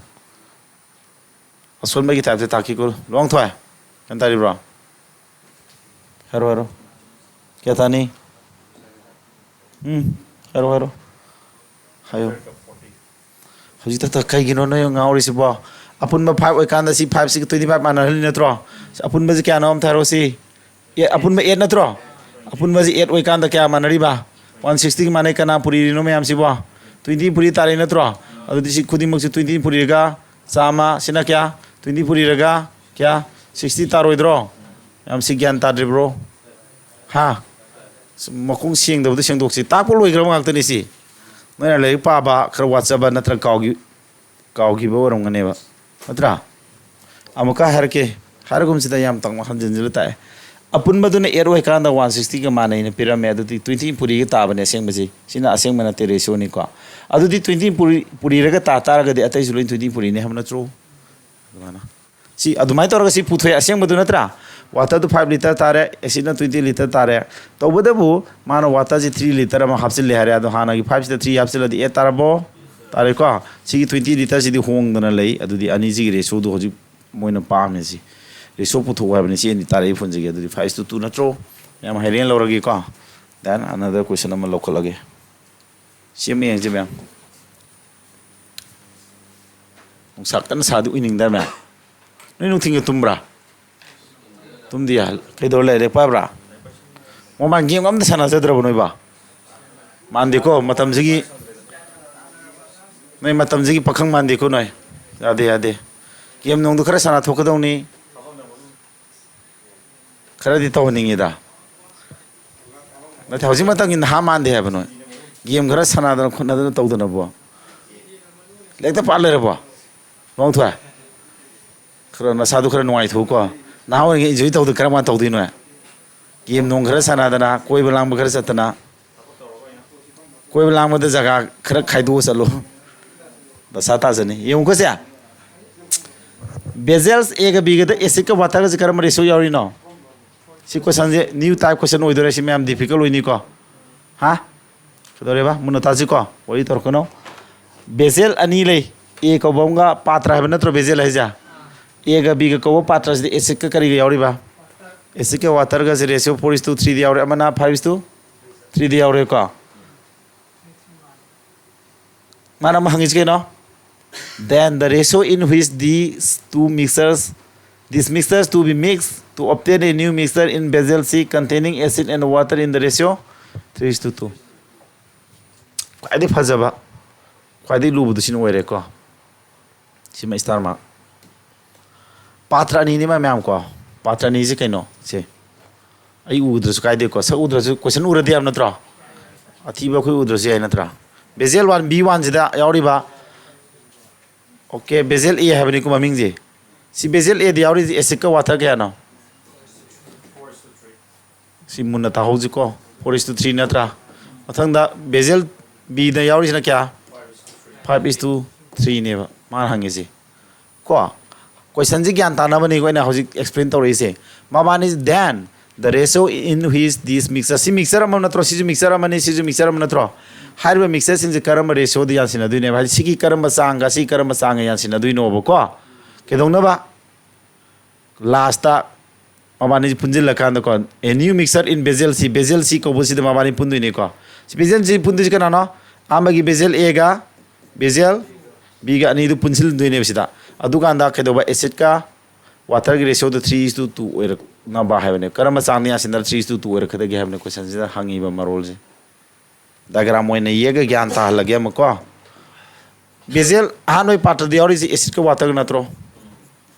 ꯑꯁꯣꯟꯕꯒꯤ type ꯇ ꯇꯥꯛꯈꯤꯀꯣ꯫ ꯂꯨꯋꯥꯡꯊꯣꯏ, ꯒ꯭ꯌꯥꯟ ꯇꯥꯔꯤꯕ꯭ꯔꯣ? ꯍꯥꯏꯔꯣ, ꯍꯥꯏꯔꯣ꯫ ꯀꯌꯥ ꯇꯥꯅꯤ? ꯎꯝ, ꯍꯥꯏꯔꯣ, ꯍꯥꯏꯔꯣ꯫ ꯍꯥꯏꯌꯣ꯫ ꯍꯧꯖꯤꯛꯇ ꯀꯩꯒꯤꯅꯣ ꯅꯣꯏ ꯉꯥꯎꯔꯤꯁꯤꯕꯣ? ꯑꯄꯨꯟꯕ five ꯑꯣꯏꯀꯥꯟꯗ ꯁꯤ five ꯁꯤꯒ twenty five ꯃꯥꯟꯅꯍꯜꯂꯤ ꯅꯠꯇ꯭ꯔꯣ? ꯑꯄꯨꯟꯕꯁꯤ ꯀꯌꯥꯅꯣ ꯑꯝꯇ ꯍꯥꯏꯔꯣ ꯁꯤ꯫ ꯑꯦ, ꯑꯄꯨꯟꯕ eight ꯅꯠꯇ꯭ꯔꯣ? ꯑꯄꯨꯟꯕꯁꯤ eight ꯑꯣꯏꯀꯥꯟꯗ ꯀꯌꯥ ꯃꯥꯟꯅꯔꯤꯕ? One sixty ꯒ ꯃꯥꯟꯅꯩ꯫ ꯀꯅꯥ ꯄꯨꯔꯤꯔꯤꯅꯣ ꯃꯌꯥꯝꯁꯤꯕꯣ? Twenty ꯄꯨꯔꯤ ꯇꯥꯔꯦ ꯅꯠꯇ꯭ꯔꯣ? ꯑꯗꯨꯗꯤ ꯁꯤ ꯈꯨꯗꯤꯡꯃꯛꯁꯤ twenty ꯄꯨꯔꯤꯔꯒ ꯆꯥꯝꯃ, ꯁꯤꯅ ꯀꯌꯥ? Twenty ꯄꯨꯔꯤꯔꯒ ꯀꯌꯥ? Sixty ꯇꯥꯔꯣꯏꯗ꯭ꯔꯣ? ꯃꯌꯥꯝ ꯁꯤ ꯒ꯭ꯌꯥꯟ ꯇꯥꯗ꯭ꯔꯤꯕ꯭ꯔꯣ? ꯍꯥ? ꯁꯨꯝ ꯃꯈꯣꯡ ꯁꯦꯡꯗꯕꯗꯣ ꯁꯦꯡꯗꯣꯛꯁꯤ꯫ ꯇꯥꯛꯄ ꯂꯣꯏꯈ꯭ꯔꯕ ꯉꯥꯛꯇꯅꯤ ꯁꯤ꯫ ꯅꯣꯏꯅ ꯂꯥꯏꯔꯤꯛ ꯄꯥꯕ ꯈꯔ ꯋꯥꯠꯆꯕ ꯅꯠꯇ꯭ꯔꯒ ꯀꯥꯎꯈꯤ-, ꯀꯥꯎꯈꯤꯕ ꯑꯣꯏꯔꯝꯒꯅꯦꯕ꯫ ꯅꯠꯇ꯭ꯔꯥ? ꯑꯃꯨꯛꯀ ꯍꯥꯏꯔꯛꯀꯦ꯫ ꯍꯥꯏꯔꯒꯨꯝꯁꯤꯗ ꯌꯥꯝ ꯇꯪ-, ꯍꯟꯖꯤꯟꯖꯤꯜꯂ ꯇꯥꯛꯑꯦ꯫ ꯑꯄꯨꯟꯕꯗꯨꯅ eight ꯑꯣꯏꯀꯥꯟꯗ one sixty ꯒ ꯃꯥꯟꯅꯩꯅ ꯄꯤꯔꯝꯃꯦ꯫ ꯑꯗꯨꯗꯤ twenty ꯄꯨꯔꯤꯒ ꯇꯥꯕꯅꯦ ꯑꯁꯦꯡꯕꯁꯤ꯫ ꯁꯤꯅ ꯑꯁꯦꯡꯕ ꯅꯠꯇꯦ, ratio ꯅꯤꯀꯣ꯫ ꯑꯗꯨꯗꯤ twenty ꯄꯨꯔꯤ-, ꯄꯨꯔꯤꯔꯒ ꯇꯥ ꯇꯥꯔꯒꯗꯤ ꯑꯇꯩꯁꯨ ꯂꯣꯏ twenty ꯄꯨꯔꯤꯅꯦ ꯍꯥꯏꯕ ꯅꯠꯇ꯭ꯔꯣ? ꯑꯗꯨꯃꯥꯏꯅ꯫ ꯁꯤ ꯑꯗꯨꯃꯥꯏꯅ ꯇꯧꯔꯒ ꯁꯤ ꯄꯨꯊꯣꯛꯑꯦ ꯑꯁꯦꯡꯕꯗꯨ ꯅꯠꯇ꯭ꯔꯥ? Water ꯗꯨ five litre ꯇꯥꯔꯦ, acid ꯅ twenty litre ꯇꯥꯔꯦ꯫ ꯇꯧꯕꯇꯕꯨ ꯃꯥꯅ water ꯁꯤ three litre ꯑꯃ ꯍꯥꯞꯆꯤꯜꯂꯦ ꯍꯥꯏꯔꯦ, ꯑꯗꯣ ꯍꯥꯟꯅꯒꯤ five ꯁꯤꯗ three ꯍꯥꯞꯆꯤꯜꯂꯗꯤ eight ꯇꯥꯔꯕꯣ? ꯇꯥꯔꯦꯀꯣ? ꯁꯤꯒꯤ twenty litre ꯁꯤꯗꯤ ꯍꯣꯡꯗꯅ ꯂꯩ, ꯑꯗꯨꯗꯤ ꯑꯅꯤꯁꯤꯒꯤ ratio ꯗꯨ ꯍꯧꯖꯤꯛ ꯃꯣꯏꯅ ꯄꯥꯝꯃꯦ ꯁꯤ꯫ Ratio ꯄꯨꯊꯣꯛꯑꯣ ꯍꯥꯏꯕꯅꯤ, ꯁꯤ ꯑꯅꯤ ꯇꯥꯔꯛꯏ ꯐꯣꯟꯁꯤꯒꯤ꯫ ꯑꯗꯨꯗꯤ five is to two ꯅꯠꯇ꯭ꯔꯣ? ꯃꯌꯥꯝ ꯍꯩꯔꯦꯅ ꯂꯧꯔꯒꯦꯀꯣ꯫ Then another question ꯑꯃ ꯂꯧꯈꯠꯂꯒꯦ꯫ ꯁꯤ ꯑꯃ ꯌꯦꯡꯁꯤ ꯃꯌꯥꯝ꯫ ꯅꯨꯡꯁꯥ ꯀꯟꯅ ꯁꯥꯗꯤ ꯎꯏꯅꯤꯡꯗꯥꯏ ꯃꯌꯥꯝ? ꯅꯣꯏ ꯅꯨꯡꯊꯤꯟꯒ ꯇꯨꯝꯕ꯭ꯔꯥ? ꯇꯨꯝꯗꯤꯌꯦ꯫ ꯀꯩꯗꯧꯔ ꯂꯩꯔꯦ? ꯂꯥꯏꯔꯤꯛ ꯄꯥꯕ꯭ꯔꯥ? Mobile game ꯑꯝꯇ ꯁꯥꯟꯅꯖꯗ꯭ꯔꯕꯣ ꯅꯣꯏꯕꯣ? ꯃꯥꯟꯗꯦꯀꯣ, ꯃꯇꯝꯁꯤꯒꯤ꯫ ꯅꯣꯏ ꯃꯇꯝꯁꯤꯒꯤ ꯄꯥꯈꯪ ꯃꯥꯟꯗꯦꯀꯣ ꯅꯣꯏ꯫ ꯌꯥꯗꯦ, ꯌꯥꯗꯦ꯫ ꯒꯦꯝ ꯅꯨꯡꯗꯨ ꯈꯔ ꯁꯥꯟꯅ ꯊꯣꯛꯀꯗꯧꯅꯤ꯫ ꯈꯔꯗꯤ ꯇꯧꯍꯟꯅꯤꯡꯉꯤꯗ꯫ ꯅꯠꯇꯦ, ꯍꯧꯖꯤꯛ ꯃꯇꯝꯒꯤ ꯅꯍꯥ ꯃꯥꯟꯗꯦ ꯍꯥꯏꯕ ꯅꯣꯏ꯫ ꯒꯦꯝ ꯈꯔ ꯁꯥꯟꯅꯗꯅ ꯈꯣꯠꯅꯗꯅ ꯇꯧꯗꯅꯕꯣ꯫ ꯂꯥꯏꯔꯤꯛꯇ ꯄꯥ ꯂꯩꯔꯕꯣ? ꯃꯃꯥꯡ ꯊꯣꯏ꯫ ꯈꯔ ꯅꯁꯥꯗꯨ ꯈꯔ ꯅꯨꯡꯉꯥꯏꯊꯣꯛꯎꯀꯣ꯫ ꯅꯍꯥ ꯑꯣꯏꯔꯤꯉꯩ ꯏꯟꯖꯣꯏ ꯇꯧꯗ ꯀꯔꯝ ꯀꯥꯟ ꯇꯧꯗꯣꯏꯅꯣ? ꯒꯦꯝ ꯅꯨꯡ ꯈꯔ ꯁꯥꯟꯅꯗꯅ, ꯀꯣꯏꯕ ꯂꯥꯡꯕ ꯈꯔ ꯆꯠꯇꯅ꯫ ꯀꯣꯏꯕ ꯂꯥꯡꯕꯗ ꯖꯒꯥ ꯈꯔ ꯈꯥꯏꯗꯣꯛꯑ ꯆꯠꯂꯣ꯫ ꯗꯁꯥ ꯇꯥꯖꯅꯤ꯫ ꯌꯦꯡꯉꯨꯀꯣ ꯁꯦ꯫ Vessels A ꯒ B ꯒꯗ acid ꯀ water ꯒꯁꯦ ꯀꯔꯝꯕ ratio ꯌꯥꯎꯔꯤꯅꯣ? ꯁꯤ question ꯁꯦ new type question ꯑꯣꯏꯗꯣꯏꯔꯦ, ꯁꯤ ꯃꯌꯥꯝ difficult ꯑꯣꯏꯅꯤꯀꯣ꯫ ꯍꯥ? ꯀꯩꯗꯧꯔꯦꯕ? ꯃꯨꯟꯅ ꯇꯥꯁꯤꯀꯣ꯫ ꯋꯥꯔꯤ ꯇꯧꯔꯛꯀꯅꯣ꯫ Vessel ꯑꯅꯤ ꯂꯩ꯫ A ꯀꯧꯕ ꯑꯃꯒ ꯄꯥꯇ꯭ꯔ ꯍꯥꯏꯕ ꯅꯠꯇ꯭ꯔꯣ vessel ꯍꯥꯏꯁꯦ? A ꯒ B ꯒ ꯀꯧꯕ ꯄꯥꯇ꯭ꯔꯁꯤꯗ acid ꯀ ꯀꯔꯤꯒ ꯌꯥꯎꯔꯤꯕ? Acid ꯀ water ꯒꯁꯦ ratio four is to three ꯗ ꯌꯥꯎꯔꯦ, ꯑꯃꯅ five is to three ꯗ ꯌꯥꯎꯔꯦꯀꯣ꯫ ꯃꯥꯅ ꯑꯃ ꯍꯪꯉꯤꯁꯤ ꯀꯩꯅꯣ? Then the ratio in which these two mixtures, these mixtures to be mixed to obtain a new mixture in vessel C containing acid and water in the ratio three is to two. ꯈ꯭ꯋꯥꯏꯗꯒꯤ ꯐꯖꯕ, ꯈ꯭ꯋꯥꯏꯗꯒꯤ ꯂꯨꯕꯗꯨ ꯁꯤꯅ ꯑꯣꯏꯔꯦꯀꯣ꯫ ꯁꯤꯃ star mark꯫ ꯄꯥꯇ꯭ꯔ ꯑꯅꯤꯅꯤ ꯃꯥ ꯃꯌꯥꯝ ꯀꯣ꯫ ꯄꯥꯇ꯭ꯔ ꯑꯅꯤꯁꯤ ꯀꯩꯅꯣ? ꯁꯦ꯫ ꯑꯩ ꯎꯗ꯭ꯔꯁꯨ ꯀꯥꯏꯗꯦꯀꯣ꯫ ꯁꯛ ꯎꯗ꯭ꯔꯁꯨ, question ꯎꯔꯗꯤ ꯌꯥꯕ ꯅꯠꯇ꯭ꯔꯣ? ꯑꯊꯤꯕ ꯑꯩꯈꯣꯏ ꯎꯗ꯭ꯔꯁꯨ ꯌꯥꯏ ꯅꯠꯇ꯭ꯔꯥ? Vessel one B one ꯁꯤꯗ ꯌꯥꯎꯔꯤꯕ꯫ Okay, vessel A ꯍꯥꯏꯕꯅꯤꯀꯣ ꯃꯃꯤꯡꯁꯦ꯫ ꯁꯤ vessel A ꯗ ꯌꯥꯎꯔꯤꯁꯤ acid ꯀ water ꯀꯌꯥꯅꯣ? ꯁꯤ ꯃꯨꯟꯅ ꯇꯥꯍꯧꯁꯤꯀꯣ꯫ Four is to three ꯅꯠꯇ꯭ꯔꯥ? ꯃꯊꯪꯗ vessel B ꯗ ꯌꯥꯎꯔꯤꯁꯤꯅ ꯀꯌꯥ? Five is to three ꯅꯦꯕ ꯃꯥꯅ ꯍꯪꯉꯤꯁꯤ꯫ ꯀꯣ? Question ꯁꯤ ꯒ꯭ꯌꯥꯟ ꯇꯥꯅꯕꯅꯤꯀꯣ ꯑꯩꯅ ꯍꯧꯖꯤꯛ explain ꯇꯧꯔꯛꯏꯁꯦ꯫ ꯃꯕꯥꯅꯤ, then the ratio in which this mixture, ꯁꯤ mixture ꯑꯃ ꯅꯠꯇ꯭ꯔꯣ? ꯁꯤꯁꯨ mixture ꯑꯃꯅꯤ, ꯁꯤꯁꯨ mixture ꯑꯃ ꯅꯠꯇ꯭ꯔꯣ? ꯍꯥꯏꯔꯤꯕ mixture ꯁꯤꯡꯁꯦ ꯀꯔꯝꯕ ratio ꯗ ꯌꯥꯟꯁꯤꯟꯅꯗꯣꯏꯅꯦꯕ? ꯍꯥꯏꯗꯤ ꯁꯤꯒꯤ ꯀꯔꯝꯕ ꯆꯥꯡꯒ ꯁꯤꯒꯤ ꯀꯔꯝꯕ ꯆꯥꯡꯒ ꯌꯥꯟꯁꯤꯟꯅꯗꯣꯏꯅꯣꯕꯀꯣ? ꯀꯩꯗꯧꯅꯕ? Last ꯇ ꯃꯕꯥꯅꯤꯁꯤ ꯄꯨꯟꯁꯤꯜꯂꯀꯥꯟꯗꯀꯣ, a new mixture in vessel C, vessel C ꯀꯧꯕꯁꯤꯗ ꯃꯕꯥꯅꯤ ꯄꯨꯟꯗꯣꯏꯅꯤꯀꯣ꯫ ꯁꯤ vessel C ꯄꯨꯟꯗꯣꯏꯁꯤ ꯀꯅꯥꯅꯣ? ꯑꯍꯥꯟꯕꯒꯤ vessel A ꯒ vessel B ꯒ ꯑꯅꯤꯗꯨ ꯄꯨꯟꯁꯤꯟꯗꯣꯏꯅꯦꯕ ꯁꯤꯗ꯫ ꯑꯗꯨꯀꯥꯟꯗ ꯀꯩꯗꯧꯕ? Acid ꯀ water ꯒꯤ ratio do three is to two ꯑꯣꯏꯔꯛꯅꯕ ꯍꯥꯏꯕꯅꯦ꯫ ꯀꯔꯝꯕ ꯆꯥꯡꯗ ꯌꯥꯟꯁꯤꯟꯅꯔ three is to two ꯑꯣꯏꯔꯛꯀꯗꯒꯦ ꯍꯥꯏꯕꯅꯦ question ꯁꯤꯗ ꯍꯪꯉꯤꯕ ꯃꯔꯣꯜꯁꯦ꯫ Diagram ꯑꯣꯏꯅ ꯌꯦꯛꯑꯒ ꯒ꯭ꯌꯥꯟ ꯇꯥꯍꯜꯂꯒꯦ ꯑꯃꯨꯛꯀꯣ꯫ ꯕꯦꯖꯦꯜ ꯑꯍꯥꯟꯕꯒꯤ ꯄꯥꯇ꯭ꯔꯗ ꯌꯥꯎꯔꯤꯁꯦ ꯑꯦꯁꯤꯠꯀ ꯋꯥꯇꯔꯒ ꯅꯠꯇ꯭ꯔꯣ?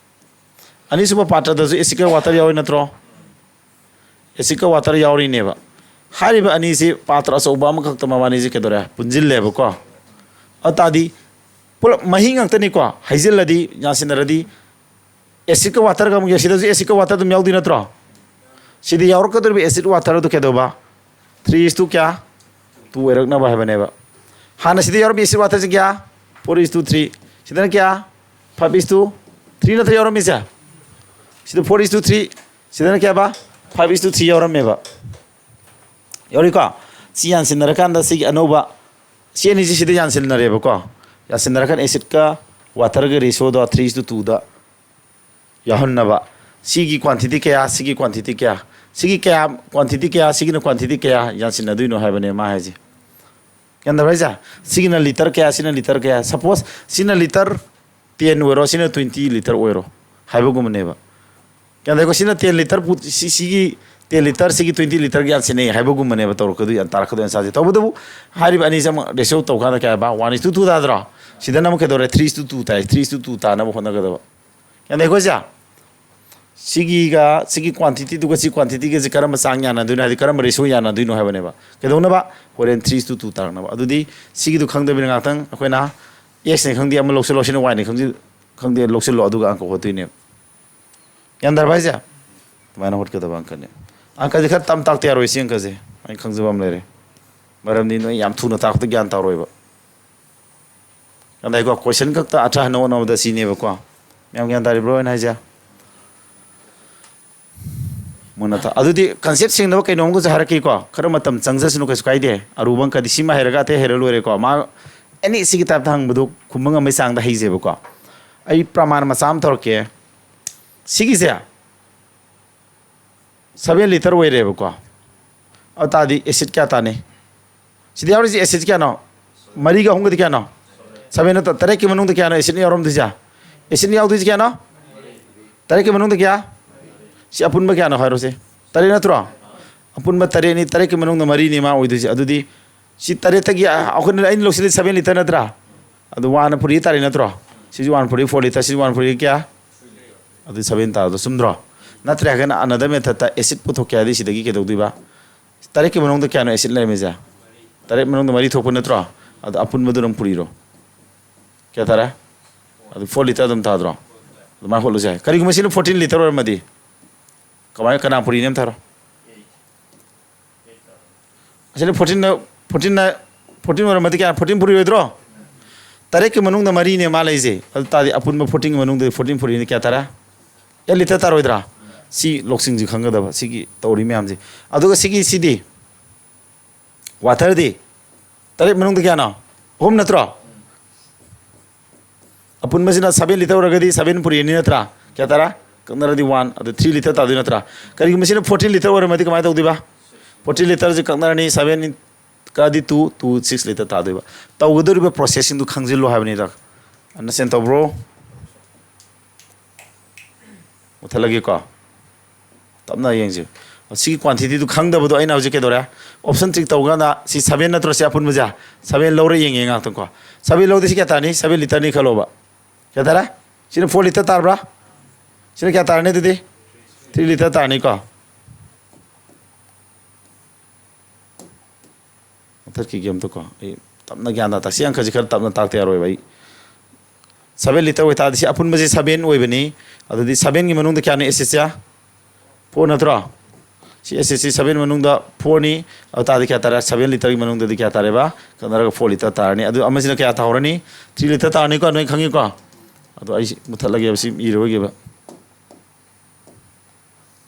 ꯑꯅꯤꯁꯨꯕ ꯄꯥꯇ꯭ꯔꯗꯁꯨ ꯑꯦꯁꯤꯠꯀ ꯋꯥꯇꯔ ꯌꯥꯎꯔꯤ ꯅꯠꯇ꯭ꯔꯣ? ꯑꯦꯁꯤꯠꯀ ꯋꯥꯇꯔ ꯌꯥꯎꯔꯤꯅꯦꯕ꯫ ꯍꯥꯏꯔꯤꯕ ꯑꯅꯤꯁꯤ ꯄꯥꯇ꯭ꯔ ꯑꯆꯧꯕ ꯑꯃꯈꯛꯇ ꯃꯕꯥꯅꯤꯁꯤ ꯀꯩꯗꯧꯔꯦ? ꯄꯨꯟꯁꯤꯜꯂꯦꯕꯀꯣ꯫ ꯑꯗꯨ ꯇꯥꯔꯗꯤ ꯄꯨꯂꯞ ꯃꯍꯤ ꯉꯥꯛꯇꯅꯤꯀꯣ꯫ ꯍꯩꯖꯤꯜꯂꯗꯤ, ꯌꯥꯟꯁꯤꯟꯅꯔꯗꯤ, ꯑꯦꯁꯤꯠꯀ ꯋꯥꯇꯔꯒ ꯑꯃꯨꯛ, ꯁꯤꯗꯁꯨ ꯑꯦꯁꯤꯠꯀ ꯋꯥꯇꯔ ꯑꯗꯨꯝ ꯌꯥꯎꯗꯣꯏ ꯅꯠꯇ꯭ꯔꯣ? ꯁꯤꯗ ꯌꯥꯎꯔꯛꯀꯗꯧꯔꯤꯕ ꯑꯦꯁꯤꯠ ꯋꯥꯇꯔ ꯑꯗꯨ ꯀꯩꯗꯧꯕ? Three is to ꯀꯌꯥ? Two ꯑꯣꯏꯔꯛꯅꯕ ꯍꯥꯏꯕꯅꯦꯕ꯫ ꯍꯥꯟꯅ ꯁꯤꯗ ꯌꯥꯎꯔꯝꯕ ꯑꯦꯁꯤꯠ ꯋꯥꯇꯔꯁꯦ ꯀꯌꯥ? Four is to three꯫ ꯁꯤꯗꯅ ꯀꯌꯥ? Five is to three ꯅꯠꯇ꯭ꯔ ꯌꯥꯎꯔꯝꯃꯤꯁꯦ? ꯁꯤꯗ four is to three, ꯁꯤꯗꯅ ꯀꯌꯥꯕ? Five is to three ꯌꯥꯎꯔꯝꯃꯦꯕ꯫ ꯌꯥꯎꯔꯤꯀꯣ? ꯁꯤ ꯌꯥꯟꯁꯤꯟꯅꯔꯀꯥꯟꯗ ꯁꯤꯒꯤ ꯑꯅꯧꯕ, ꯁꯤ ꯑꯅꯤꯁꯤ ꯁꯤꯗ ꯌꯥꯟꯁꯤꯟꯅꯔꯦꯕꯀꯣ꯫ ꯌꯥꯟꯁꯤꯟꯅꯔꯀꯥꯟꯗ ꯑꯦꯁꯤꯠꯀ ꯋꯥꯇꯔꯒ ꯔꯦꯁꯤꯌꯣꯗꯣ three is to two ꯗ ꯌꯥꯎꯍꯟꯅꯕ꯫ ꯁꯤꯒꯤ ꯀ꯭ꯋꯥꯟꯇꯤꯇꯤ ꯀꯌꯥ, ꯁꯤꯒꯤ ꯀ꯭ꯋꯥꯟꯇꯤꯇꯤ ꯀꯌꯥ, ꯁꯤꯒꯤ ꯀꯌꯥ, ꯀ꯭ꯋꯥꯟꯇꯤꯇꯤ ꯀꯌꯥ, ꯁꯤꯒꯤꯅ ꯀ꯭ꯋꯥꯟꯇꯤꯇꯤ ꯀꯌꯥ ꯌꯥꯟꯁꯤꯟꯅꯗꯣꯏꯅꯣ ꯍꯥꯏꯕꯅꯦ ꯃꯥ ꯍꯥꯏꯁꯦ꯫ ꯒ꯭ꯌꯥꯟ ꯇꯥꯕ꯭ꯔꯥ ꯍꯥꯏꯁꯦ? ꯁꯤꯒꯤꯅ ꯂꯤꯇꯔ ꯀꯌꯥ, ꯁꯤꯅ ꯂꯤꯇꯔ ꯀꯌꯥ꯫ Suppose ꯁꯤꯅ ꯂꯤꯇꯔ ten ꯑꯣꯏꯔꯣ, ꯁꯤꯅ twenty ꯂꯤꯇꯔ ꯑꯣꯏꯔꯣ ꯍꯥꯏꯕꯒꯨꯝꯕꯅꯦꯕ꯫ ꯒ꯭ꯌꯥꯟ ꯇꯥꯏꯀꯣ? ꯁꯤꯅ ten ꯂꯤꯇꯔ ꯄꯨ-, ꯁꯤ, ꯁꯤꯒꯤ ten ꯂꯤꯇꯔ, ꯁꯤꯒꯤ twenty ꯂꯤꯇꯔꯒ ꯌꯥꯟꯁꯤꯟꯅꯩ ꯍꯥꯏꯕꯒꯨꯝꯕꯅꯦꯕ ꯇꯧꯔꯛꯀꯗꯣꯏ, ꯇꯥꯔꯛꯀꯗꯣꯏ ꯑꯟꯁꯥꯔꯁꯦ꯫ ꯇꯧꯕꯇꯕꯨ ꯍꯥꯏꯔꯤꯕ ꯑꯅꯤꯁꯦ ꯑꯃꯨꯛ ꯔꯦꯁꯤꯌꯣ ꯇꯧꯀꯥꯟꯗ ꯀꯌꯥ ꯍꯥꯏꯕ? One is to two ꯇꯥꯗ꯭ꯔꯣ? ꯁꯤꯗꯅ ꯑꯃꯨꯛ ꯀꯩꯗꯧꯔꯦ? Three is to two ꯇꯥꯏ꯫ Three is to two ꯇꯥꯅꯕ ꯍꯣꯠꯅꯒꯗꯕ꯫ ꯒ꯭ꯌꯥꯟ ꯇꯥꯏꯀꯣ ꯁꯦ? ꯁꯤꯒꯤꯒ ꯁꯤꯒꯤ ꯀ꯭ꯋꯥꯟꯇꯤꯇꯤꯗꯨꯒ ꯁꯤ ꯀ꯭ꯋꯥꯟꯇꯤꯇꯤꯒꯁꯦ ꯀꯔꯝꯕ ꯆꯥꯡ ꯌꯥꯅꯗꯣꯏꯅꯣ, ꯍꯥꯏꯗꯤ ꯀꯔꯝꯕ ꯔꯦꯁꯤꯌꯣ ꯌꯥꯅꯗꯣꯏꯅꯣ ꯍꯥꯏꯕꯅꯦꯕ꯫ ꯀꯩꯗꯧꯅꯕ? ꯍꯣꯔꯦꯟ three is to two ꯇꯥꯔꯛꯅꯕ꯫ ꯑꯗꯨꯗꯤ ꯁꯤꯒꯤꯗꯨ ꯈꯪꯗꯕꯅꯤꯅ ꯉꯥꯛꯇꯪ ꯑꯩꯈꯣꯏꯅ ꯑꯦꯛꯁꯅꯤ ꯈꯪꯗꯦ, ꯑꯃ ꯂꯧꯁꯤꯜꯂꯣ, ꯁꯤꯅ ꯋꯥꯏꯅꯤ ꯈꯪꯗꯦ, ꯈꯪꯗꯦ, ꯂꯧꯁꯤꯜꯂꯣ, ꯑꯗꯨꯒ ꯑꯪꯀ ꯍꯣꯠꯇꯣꯏꯅꯦꯕ꯫ ꯒ꯭ꯌꯥꯟ ꯇꯥꯔꯕ ꯍꯥꯏꯁꯦ? ꯑꯗꯨꯃꯥꯏꯅ ꯍꯣꯠꯀꯗꯕ ꯑꯪꯀꯅꯦ꯫ ꯑꯪꯀꯁꯦ ꯈꯔ ꯇꯝ ꯇꯥꯛꯇ ꯌꯥꯔꯣꯏ, ꯁꯤ ꯑꯪꯀꯁꯦ ꯑꯩ ꯈꯪꯖꯕ ꯑꯃ ꯂꯩꯔꯦ꯫ ꯃꯔꯝꯗꯤ ꯅꯣꯏ ꯌꯥꯝ ꯊꯨꯅ ꯇꯥꯛꯄꯗ ꯒ꯭ꯌꯥꯟ ꯇꯥꯔꯣꯏꯕ꯫ ꯒ꯭ꯌꯥꯟ ꯇꯥꯏꯀꯣ? ꯀꯣꯏꯁꯟ ꯈꯛꯇ ꯑꯊ꯭ꯔ ꯍꯟꯅ ꯍꯣꯠꯅꯕꯗ ꯁꯤꯅꯦꯕꯀꯣ꯫ ꯃꯌꯥꯝ ꯒ꯭ꯌꯥꯟ ꯇꯥꯔꯤꯕ꯭ꯔꯣ ꯑꯩꯅ ꯍꯥꯏꯁꯦ? ꯃꯨꯟꯅ ꯊꯥ-, ꯑꯗꯨꯗꯤ ꯀꯟꯁꯦꯞ ꯁꯦꯡꯅꯕ ꯀꯩꯅꯣꯝꯒꯁꯨ ꯍꯥꯏꯔꯛꯀꯦꯀꯣ꯫ ꯈꯔ ꯃꯇꯝ ꯆꯪꯖꯁꯅꯨ, ꯀꯩꯁꯨ ꯀꯥꯏꯗꯦ꯫ ꯑꯔꯨꯕ ꯑꯪꯀꯗꯤ ꯁꯤꯃ ꯍꯩꯔꯒ ꯑꯇꯩ ꯍꯩꯔ ꯂꯣꯏꯔꯦꯀꯣ꯫ ꯃꯥ ꯑꯦꯅꯤ ꯁꯤꯒꯤ ꯇꯥꯏꯞꯇ ꯍꯪꯕꯗꯣ ꯈꯨꯝꯕ ꯉꯝꯕꯩ ꯆꯥꯡꯗ ꯍꯩꯖꯩꯕꯀꯣ꯫ ꯑꯩ ꯄ꯭ꯔꯃꯥꯟ ꯃꯆꯥ ꯑꯃ ꯇꯧꯔꯛꯀꯦ꯫ ꯁꯤꯒꯤꯁꯦ seven ꯂꯤꯇꯔ ꯑꯣꯏꯔꯦꯕꯀꯣ꯫ ꯑꯗꯨ ꯇꯥꯔꯗꯤ ꯑꯦꯁꯤꯠ ꯀꯌꯥ ꯇꯥꯅꯤ? ꯁꯤꯗ ꯌꯥꯎꯔꯤꯁꯦ ꯑꯦꯁꯤꯠ ꯀꯌꯥꯅꯣ? ꯃꯔꯤꯒ ꯑꯍꯨꯝꯒꯗꯤ ꯀꯌꯥꯅꯣ? Seven ꯅꯠꯇ꯭ꯔ ꯇꯔꯦꯠꯀꯤ ꯃꯅꯨꯡꯗ ꯀꯌꯥꯅꯣ ꯑꯦꯁꯤꯠꯅ ꯌꯥꯎꯔꯝꯗꯣꯏꯁꯦ? ꯑꯦꯁꯤꯠꯅ ꯌꯥꯎꯗꯣꯏꯁꯦ ꯀꯌꯥꯅꯣ? ꯇꯔꯦꯠꯀꯤ ꯃꯅꯨꯡꯗ ꯀꯌꯥ? ꯁꯤ ꯑꯄꯨꯟꯕ ꯀꯌꯥꯅꯣ ꯍꯥꯏꯔꯣꯁꯦ? ꯇꯔꯦꯠ ꯅꯠꯇ꯭ꯔꯣ? ꯑꯄꯨꯟꯕ ꯇꯔꯦꯠꯅꯤ, ꯇꯔꯦꯠꯀꯤ ꯃꯅꯨꯡꯗ ꯃꯔꯤꯅꯤ ꯃꯥ ꯑꯣꯏꯗꯣꯏꯁꯦ꯫ ꯑꯗꯨꯗꯤ ꯁꯤ ꯇꯔꯦꯠꯇꯒꯤ, ꯑ, ꯑꯩꯈꯣꯏꯅ, ꯑꯩꯅ ꯂꯧꯁꯤꯜꯂꯤ seven ꯂꯤꯇꯔ ꯅꯠꯇ꯭ꯔꯥ? ꯑꯗꯨ ꯋꯥꯟ ꯐꯨꯔꯤ ꯇꯥꯔꯦ ꯅꯠꯇ꯭ꯔꯣ? ꯁꯤꯁꯨ ꯋꯥꯟ ꯐꯨꯔꯤ ꯐꯣꯔ ꯂꯤꯇꯔ, ꯁꯤꯁꯨ ꯋꯥꯟ ꯐꯨꯔꯤ ꯀꯌꯥ? ꯑꯗꯨ ꯁꯚꯦꯟ ꯇꯥꯕꯗꯣ ꯆꯨꯝꯗ꯭ꯔꯣ? ꯅꯠꯇ꯭ꯔꯦ ꯍꯥꯏꯔꯒꯅ another method ꯇ ꯑꯦꯁꯤꯠ ꯄꯨꯊꯣꯛꯀꯦ ꯍꯥꯏꯗꯤ ꯁꯤꯗꯒꯤ ꯀꯩꯗꯧꯗꯣꯏꯕ? ꯇꯔꯦꯠꯀꯤ ꯃꯅꯨꯡꯗ ꯀꯌꯥꯅꯣ ꯑꯦꯁꯤꯠ ꯂꯩꯔꯝꯃꯤꯁꯦ? ꯇꯔꯦꯠ ꯃꯅꯨꯡꯗ ꯃꯔꯤ ꯊꯣꯛꯄ ꯅꯠꯇ꯭ꯔꯣ? ꯑꯗꯣ ꯑꯄꯨꯟꯕꯗꯨ ꯑꯗꯨꯝ ꯄꯨꯔꯤꯔꯣ꯫ ꯀꯌꯥ ꯇꯥꯔꯦ? ꯑꯗꯨ ꯐꯣꯔ ꯂꯤꯇꯔ ꯑꯗꯨꯝ ꯇꯥꯗ꯭ꯔꯣ? ꯑꯗꯨꯃꯥꯏꯅ ꯍꯣꯠꯂꯁꯨ ꯌꯥꯏ꯫ ꯀꯔꯤꯒꯨꯝꯕ ꯁꯤꯅ ꯐꯣꯔꯇꯤꯟ ꯂꯤꯇꯔ ꯑꯣꯏꯔꯝꯃꯗꯤ? ꯀꯃꯥꯏꯅ, ꯀꯅꯥ ꯄꯨꯔꯤꯅꯦ ꯑꯝꯇ ꯍꯥꯏꯔꯣ꯫ ꯑꯁꯤꯅ ꯐꯣꯔꯇꯤꯟꯅ, ꯐꯣꯔꯇꯤꯟꯅ, ꯐꯣꯔꯇꯤꯟ ꯑꯣꯏꯔꯝꯃꯗꯤ ꯀꯌꯥ? ꯐꯣꯔꯇꯤꯟ ꯄꯨꯔꯤꯔꯣꯏꯗ꯭ꯔꯣ? ꯇꯔꯦꯠꯀꯤ ꯃꯅꯨꯡꯗ ꯃꯔꯤꯅꯦ ꯃꯥ ꯂꯩꯁꯦ꯫ ꯑꯗꯨ ꯇꯥꯔꯗꯤ ꯑꯄꯨꯟꯕ ꯐꯣꯔꯇꯤꯟꯒꯤ ꯃꯅꯨꯡꯗ ꯐꯣꯔꯇꯤꯟ ꯄꯨꯔꯤꯅ ꯀꯌꯥ ꯇꯥꯔꯦ? ꯑꯦꯠ ꯂꯤꯇꯔ ꯇꯥꯔꯣꯏꯗ꯭ꯔꯥ? ꯁꯤ ꯂꯧꯁꯤꯡꯁꯤ ꯈꯪꯒꯗꯕ, ꯁꯤꯒꯤ ꯇꯧꯔꯤ ꯃꯌꯥꯝꯁꯦ꯫ ꯑꯗꯨꯒ ꯁꯤꯒꯤ, ꯁꯤꯗꯤ, ꯋꯥꯇꯔꯗꯤ ꯇꯔꯦꯠ ꯃꯅꯨꯡꯗ ꯀꯌꯥꯅꯣ? ꯑꯍꯨꯝ ꯅꯠꯇ꯭ꯔꯣ? ꯑꯄꯨꯟꯕꯁꯤꯅ ꯁꯚꯦꯟ ꯂꯤꯇꯔ ꯑꯣꯏꯔꯒꯗꯤ ꯁꯚꯦꯟ ꯄꯨꯔꯤꯅꯤ ꯅꯠꯇ꯭ꯔꯥ? ꯀꯌꯥ ꯇꯥꯔꯦ? ꯀꯛꯅꯔꯗꯤ ꯋꯥꯟ, ꯑꯗꯨ ꯊ꯭ꯔꯤ ꯂꯤꯇꯔ ꯇꯥꯗꯣꯏ ꯅꯠꯇ꯭ꯔꯥ? ꯀꯔꯤꯒꯨꯝꯕ ꯁꯤꯅ ꯐꯣꯔꯇꯤꯟ ꯂꯤꯇꯔ ꯑꯣꯏꯔꯝꯃꯗꯤ ꯀꯃꯥꯏꯅ ꯇꯧꯗꯣꯏꯕ? ꯐꯣꯔꯇꯤꯟ ꯂꯤꯇꯔꯁꯤ ꯀꯛꯅꯔꯅꯤ, ꯁꯚꯦꯟ ꯀꯛꯑꯗꯤ ꯇꯨ, ꯇꯨ ꯁꯤꯛꯁ ꯂꯤꯇꯔ ꯇꯥꯗꯣꯏꯕ꯫ ꯇꯧꯒꯗꯧꯔꯤꯕ ꯄ꯭ꯔꯣꯁꯦꯁꯁꯤꯡꯗꯣ ꯈꯪꯖꯤꯜꯂꯨ ꯍꯥꯏꯕꯅꯤꯗ꯫ ꯑꯟꯗꯔꯁ꯭ꯇꯦꯟ ꯇꯧꯕ꯭ꯔꯣ? ꯃꯨꯊꯠꯂꯒꯦꯀꯣ꯫ ꯇꯞꯅ ꯌꯦꯡꯁꯤ꯫ ꯁꯤꯒꯤ ꯀ꯭ꯋꯥꯟꯇꯤꯇꯤꯗꯨ ꯈꯪꯗꯕꯗꯣ ꯑꯩꯅ ꯍꯧꯖꯤꯛ ꯀꯩꯗꯧꯔꯦ? ꯑꯣꯞꯁꯟ ꯇꯤꯛ ꯇꯧꯀꯥꯟꯗ ꯁꯤ ꯁꯚꯦꯟ ꯅꯠꯇ꯭ꯔꯣ? ꯁꯤ ꯑꯄꯨꯟꯕꯁꯦ ꯁꯚꯦꯟ ꯂꯧꯔ ꯌꯦꯡꯉꯦ ꯉꯥꯛꯇꯪꯀꯣ꯫ ꯁꯚꯦꯟ ꯂꯧꯗꯤ ꯁꯤ ꯀꯌꯥ ꯇꯥꯔꯅꯤ? ꯁꯚꯦꯟ ꯂꯤꯇꯔꯅꯤ ꯈꯜꯂꯣꯕ꯫ ꯀꯌꯥ ꯇꯥꯔꯦ? ꯁꯤꯅ ꯐꯣꯔ ꯂꯤꯇꯔ ꯇꯥꯔꯕ꯭ꯔꯥ? ꯁꯤꯅ ꯀꯌꯥ ꯇꯥꯔꯅꯤ ꯑꯗꯨꯗꯤ? ꯊ꯭ꯔꯤ ꯂꯤꯇꯔ ꯇꯥꯔꯅꯤꯀꯣ꯫ ꯃꯨꯊꯠꯈꯤꯒꯦ ꯑꯝꯇꯀꯣ꯫ ꯑꯩ ꯇꯞꯅ ꯒ꯭ꯌꯥꯟ ꯇꯥ ꯇꯥꯛꯁꯤ ꯑꯪꯀꯁꯤ ꯈꯔ ꯇꯞꯅ ꯇꯥꯛꯇ ꯌꯥꯔꯣꯏꯕ ꯑꯩ꯫ ꯁꯚꯦꯟ ꯂꯤꯇꯔ ꯑꯣꯏꯇꯥꯔꯗꯤ ꯁꯤ ꯑꯄꯨꯟꯕꯁꯤ ꯁꯚꯦꯟ ꯑꯣꯏꯕꯅꯤ꯫ ꯑꯗꯨꯗꯤ ꯁꯚꯦꯟꯒꯤ ꯃꯅꯨꯡꯗ ꯀꯌꯥꯅꯣ ꯑꯦꯁꯤꯠꯁꯦ? ꯐꯣꯔ ꯅꯠꯇ꯭ꯔꯣ? ꯁꯤ ꯑꯦꯁꯤꯠꯁꯤ ꯁꯚꯦꯟ ꯃꯅꯨꯡꯗ ꯐꯣꯔꯅꯤ꯫ ꯑꯗꯨ ꯇꯥꯔꯗꯤ ꯀꯌꯥ ꯇꯥꯔꯦ? ꯁꯚꯦꯟ ꯂꯤꯇꯔꯒꯤ ꯃꯅꯨꯡꯗꯗꯤ ꯀꯌꯥ ꯇꯥꯔꯦꯕ? ꯀꯛꯅꯔꯒ ꯐꯣꯔ ꯂꯤꯇꯔ ꯇꯥꯔꯅꯤ꯫ ꯑꯗꯨ ꯑꯃꯁꯤꯅ ꯀꯌꯥ ꯇꯥꯍꯧꯔꯅꯤ? ꯊ꯭ꯔꯤ ꯂꯤꯇꯔ ꯇꯥꯔꯅꯤꯀꯣ, ꯅꯣꯏ ꯈꯪꯉꯤꯀꯣ? ꯑꯗꯣ ꯑꯩ ꯁꯤ ꯃꯨꯊꯠꯂꯒꯦꯕ, ꯁꯤ ꯏꯔꯔꯣꯏꯒꯦꯕ꯫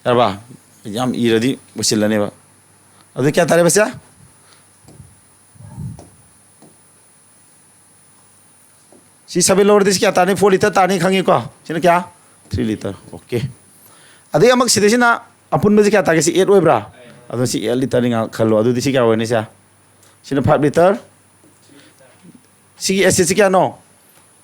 ꯌꯥꯔꯕ? ꯌꯥꯝ ꯏꯔꯗꯤ ꯂꯣꯏꯁꯤꯜꯂꯅꯦꯕ꯫ ꯑꯗꯨ ꯀꯌꯥ ꯇꯥꯔꯦꯕ ꯁꯦ? ꯁꯤ ꯁꯚꯦꯟ ꯂꯧꯔꯗꯤ ꯁꯤ ꯀꯌꯥ ꯇꯥꯔꯅꯤ? ꯐꯣꯔ ꯂꯤꯇꯔ ꯇꯥꯔꯅꯤ ꯈꯪꯉꯤꯀꯣ? ꯁꯤꯅ ꯀꯌꯥ? Three litre. ꯑꯣꯀꯦ꯫ ꯑꯗꯩ ꯑꯃꯨꯛ ꯁꯤꯗꯩꯁꯤꯅ ꯑꯄꯨꯟꯕꯁꯤ ꯀꯌꯥ ꯇꯥꯒꯦ? ꯁꯤ ꯑꯦꯠ ꯑꯣꯏꯕ꯭ꯔꯥ? ꯑꯗꯣ ꯁꯤ ꯑꯦꯠ ꯂꯤꯇꯔꯅꯤ ꯉꯥꯏꯍꯥꯛ ꯈꯜꯂꯣ꯫ ꯑꯗꯨꯗꯤ ꯁꯤ ꯀꯌꯥ ꯑꯣꯏꯔꯅꯤ ꯁꯦ? ꯁꯤꯅ ꯐꯥꯏꯚ ꯂꯤꯇꯔ꯫ ꯁꯤꯒꯤ ꯑꯦꯁꯤꯠꯁꯤ ꯀꯌꯥꯅꯣ?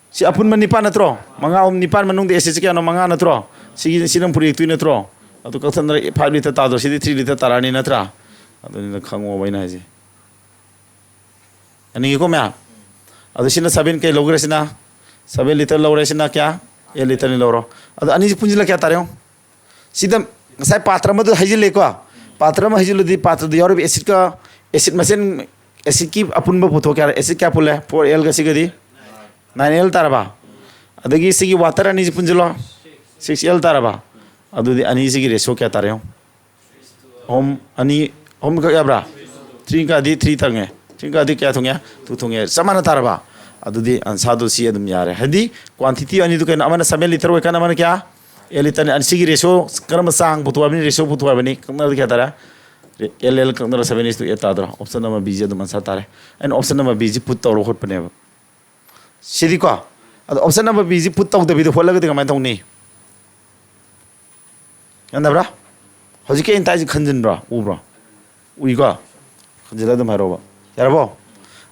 ꯁꯤ ꯑꯄꯨꯟꯕ ꯅꯤꯄꯥꯟ ꯅꯠꯇ꯭ꯔꯣ? ꯃꯉꯥ, ꯑꯍꯨꯝ, ꯅꯤꯄꯥꯟ ꯃꯅꯨꯡꯗ ꯑꯦꯁꯤꯠꯁꯤ ꯀꯌꯥꯅꯣ? ꯃꯉꯥ ꯅꯠꯇ꯭ꯔꯣ? ꯁꯤꯒꯤ, ꯁꯤꯅ ꯄꯨꯔꯦꯛꯇꯣꯏ ꯅꯠꯇ꯭ꯔꯣ? ꯑꯗꯨ ꯀꯛꯊꯠꯅꯔ ꯐꯥꯏꯚ ꯂꯤꯇꯔ ꯇꯥꯗ꯭ꯔꯣ? ꯁꯤꯗꯤ ꯊ꯭ꯔꯤ ꯂꯤꯇꯔ ꯇꯥꯔꯛꯑꯅꯤ ꯅꯠꯇ꯭ꯔꯥ? ꯑꯗꯨꯅꯤꯅ ꯈꯪꯉꯣꯕ ꯑꯩꯅ ꯍꯥꯏꯁꯦ꯫ ꯌꯥꯅꯤꯡꯉꯤꯀꯣ ꯃꯌꯥꯝ? ꯑꯗꯨ ꯁꯤꯅ ꯁꯕꯦꯟ ꯀꯩ ꯂꯧꯈ꯭ꯔꯦ? ꯁꯤꯅ ꯁꯕꯦꯟ ꯂꯤꯇꯔ ꯂꯧꯔꯦ꯫ ꯁꯤꯅ ꯀꯌꯥ? ꯑꯦꯠ ꯂꯤꯇꯔꯅꯤ ꯂꯧꯔꯣ꯫ ꯑꯗꯣ ꯑꯅꯤꯁꯤ ꯄꯨꯟꯁꯤꯜꯂ ꯀꯌꯥ ꯇꯥꯔꯦ ꯌꯦꯡꯉꯣ꯫ ꯁꯤꯗ ꯉꯁꯥꯏ ꯄꯥꯇ꯭ꯔ ꯑꯃꯗꯨ ꯍꯩꯖꯤꯜꯂꯦꯀꯣ꯫ ꯄꯥꯇ꯭ꯔ ꯑꯃ ꯍꯩꯖꯤꯜꯂꯗꯤ ꯄꯥꯇ꯭ꯔꯗ ꯌꯥꯎꯔꯤꯕ ꯑꯦꯁꯤꯠꯀ, ꯑꯦꯁꯤꯠ ꯃꯁꯦꯟ, ꯑꯦꯁꯤꯠꯀꯤ ꯑꯄꯨꯟꯕ ꯄꯨꯊꯣꯛ ꯀꯌꯥ? ꯑꯦꯁꯤꯠ ꯀꯌꯥ ꯄꯨꯜꯂꯦ? ꯐꯣꯔ ꯑꯦꯜꯒ ꯁꯤꯒꯗꯤ ꯅꯥꯏꯟ ꯑꯦꯜ ꯇꯥꯔꯕ? ꯑꯗꯒꯤ ꯁꯤꯒꯤ ꯋꯥꯇꯔ ꯑꯅꯤꯁꯤ ꯄꯨꯟꯁꯤꯜꯂꯣ, ꯁꯤꯛꯁ ꯑꯦꯜ ꯇꯥꯔꯕ? ꯑꯗꯨꯗꯤ ꯑꯅꯤꯁꯤꯒꯤ ꯔꯦꯁꯤꯑꯣ ꯀꯌꯥ ꯇꯥꯔꯦ ꯌꯦꯡꯉꯣ꯫ ꯑꯍꯨꯝ, ꯑꯅꯤ, ꯑꯍꯨꯝ ꯈꯛ ꯌꯥꯕ꯭ꯔꯥ? ꯊ꯭ꯔꯤ ꯀꯥꯗꯤ ꯊ꯭ꯔꯤ ꯊꯪꯉꯦ, ꯊ꯭ꯔꯤ ꯀꯥꯗꯤ ꯀꯌꯥ ꯊꯨꯡꯉꯦ? ꯇꯨ ꯊꯨꯡꯉꯦ꯫ ꯆꯞ ꯃꯥꯟꯅ ꯇꯥꯔꯕ? ꯑꯗꯨꯗꯤ ꯑꯟꯁꯥꯗꯣ ꯁꯤ ꯑꯗꯨꯝ ꯌꯥꯔꯦ꯫ ꯍꯥꯏꯗꯤ ꯀ꯭ꯋꯥꯟꯇꯤꯇꯤ ꯑꯅꯤꯗꯨ ꯀꯩꯅꯣ? ꯑꯃꯅ ꯁꯕꯦꯟ ꯂꯤꯇꯔ ꯑꯣꯏꯀꯥꯟꯗ ꯑꯃꯅ ꯀꯌꯥ? ꯑꯦꯠ ꯂꯤꯇꯔꯅꯤ꯫ ꯑꯁꯤꯒꯤ ꯔꯦꯁꯤꯑꯣ ꯀꯔꯝꯕ ꯆꯥꯡ ꯄꯨꯊꯣꯛ ꯍꯥꯏꯕꯅꯤ? ꯔꯦꯁꯤꯑꯣ ꯄꯨꯊꯣꯛ ꯍꯥꯏꯕꯅꯤ꯫ ꯀꯛꯅꯕꯗ ꯀꯌꯥ ꯇꯥꯔꯦ? L L ꯀꯛꯅꯔ seven is to eight ꯇꯥꯗ꯭ꯔꯣ? ꯑꯣꯞꯁꯟ ꯅꯝꯕꯔ ꯕꯤꯁꯤ ꯑꯗꯨꯝ ꯑꯟꯁꯥ ꯇꯥꯔꯦ꯫ ꯑꯩꯅ ꯑꯣꯞꯁꯟ ꯅꯝꯕꯔ ꯕꯤꯁꯤ ꯄꯨꯠ ꯇꯧꯔꯒ ꯍꯣꯠꯄꯅꯦꯕ꯫ ꯁꯤꯗꯤꯀꯣ, ꯑꯗꯣ ꯑꯣꯞꯁꯟ ꯅꯝꯕꯔ ꯕꯤꯁꯤ ꯄꯨꯠ ꯇꯧꯗꯕꯤꯗ ꯍꯣꯠꯂꯒꯗꯤ ꯀꯃꯥꯏꯅ ꯇꯧꯅꯤ? ꯌꯥꯗꯕ꯭ꯔꯥ? ꯍꯧꯖꯤꯛꯀꯤ ꯑꯩꯅ ꯇꯥꯛꯏꯁꯤ ꯈꯟꯖꯤꯟꯕ꯭ꯔꯣ? ꯎꯕ꯭ꯔꯣ? ꯎꯏꯀꯣ? ꯈꯟꯖꯤꯜꯂ ꯑꯗꯨꯝ ꯍꯥꯏꯔꯛꯑꯣꯕ꯫ ꯌꯥꯔꯕꯣ?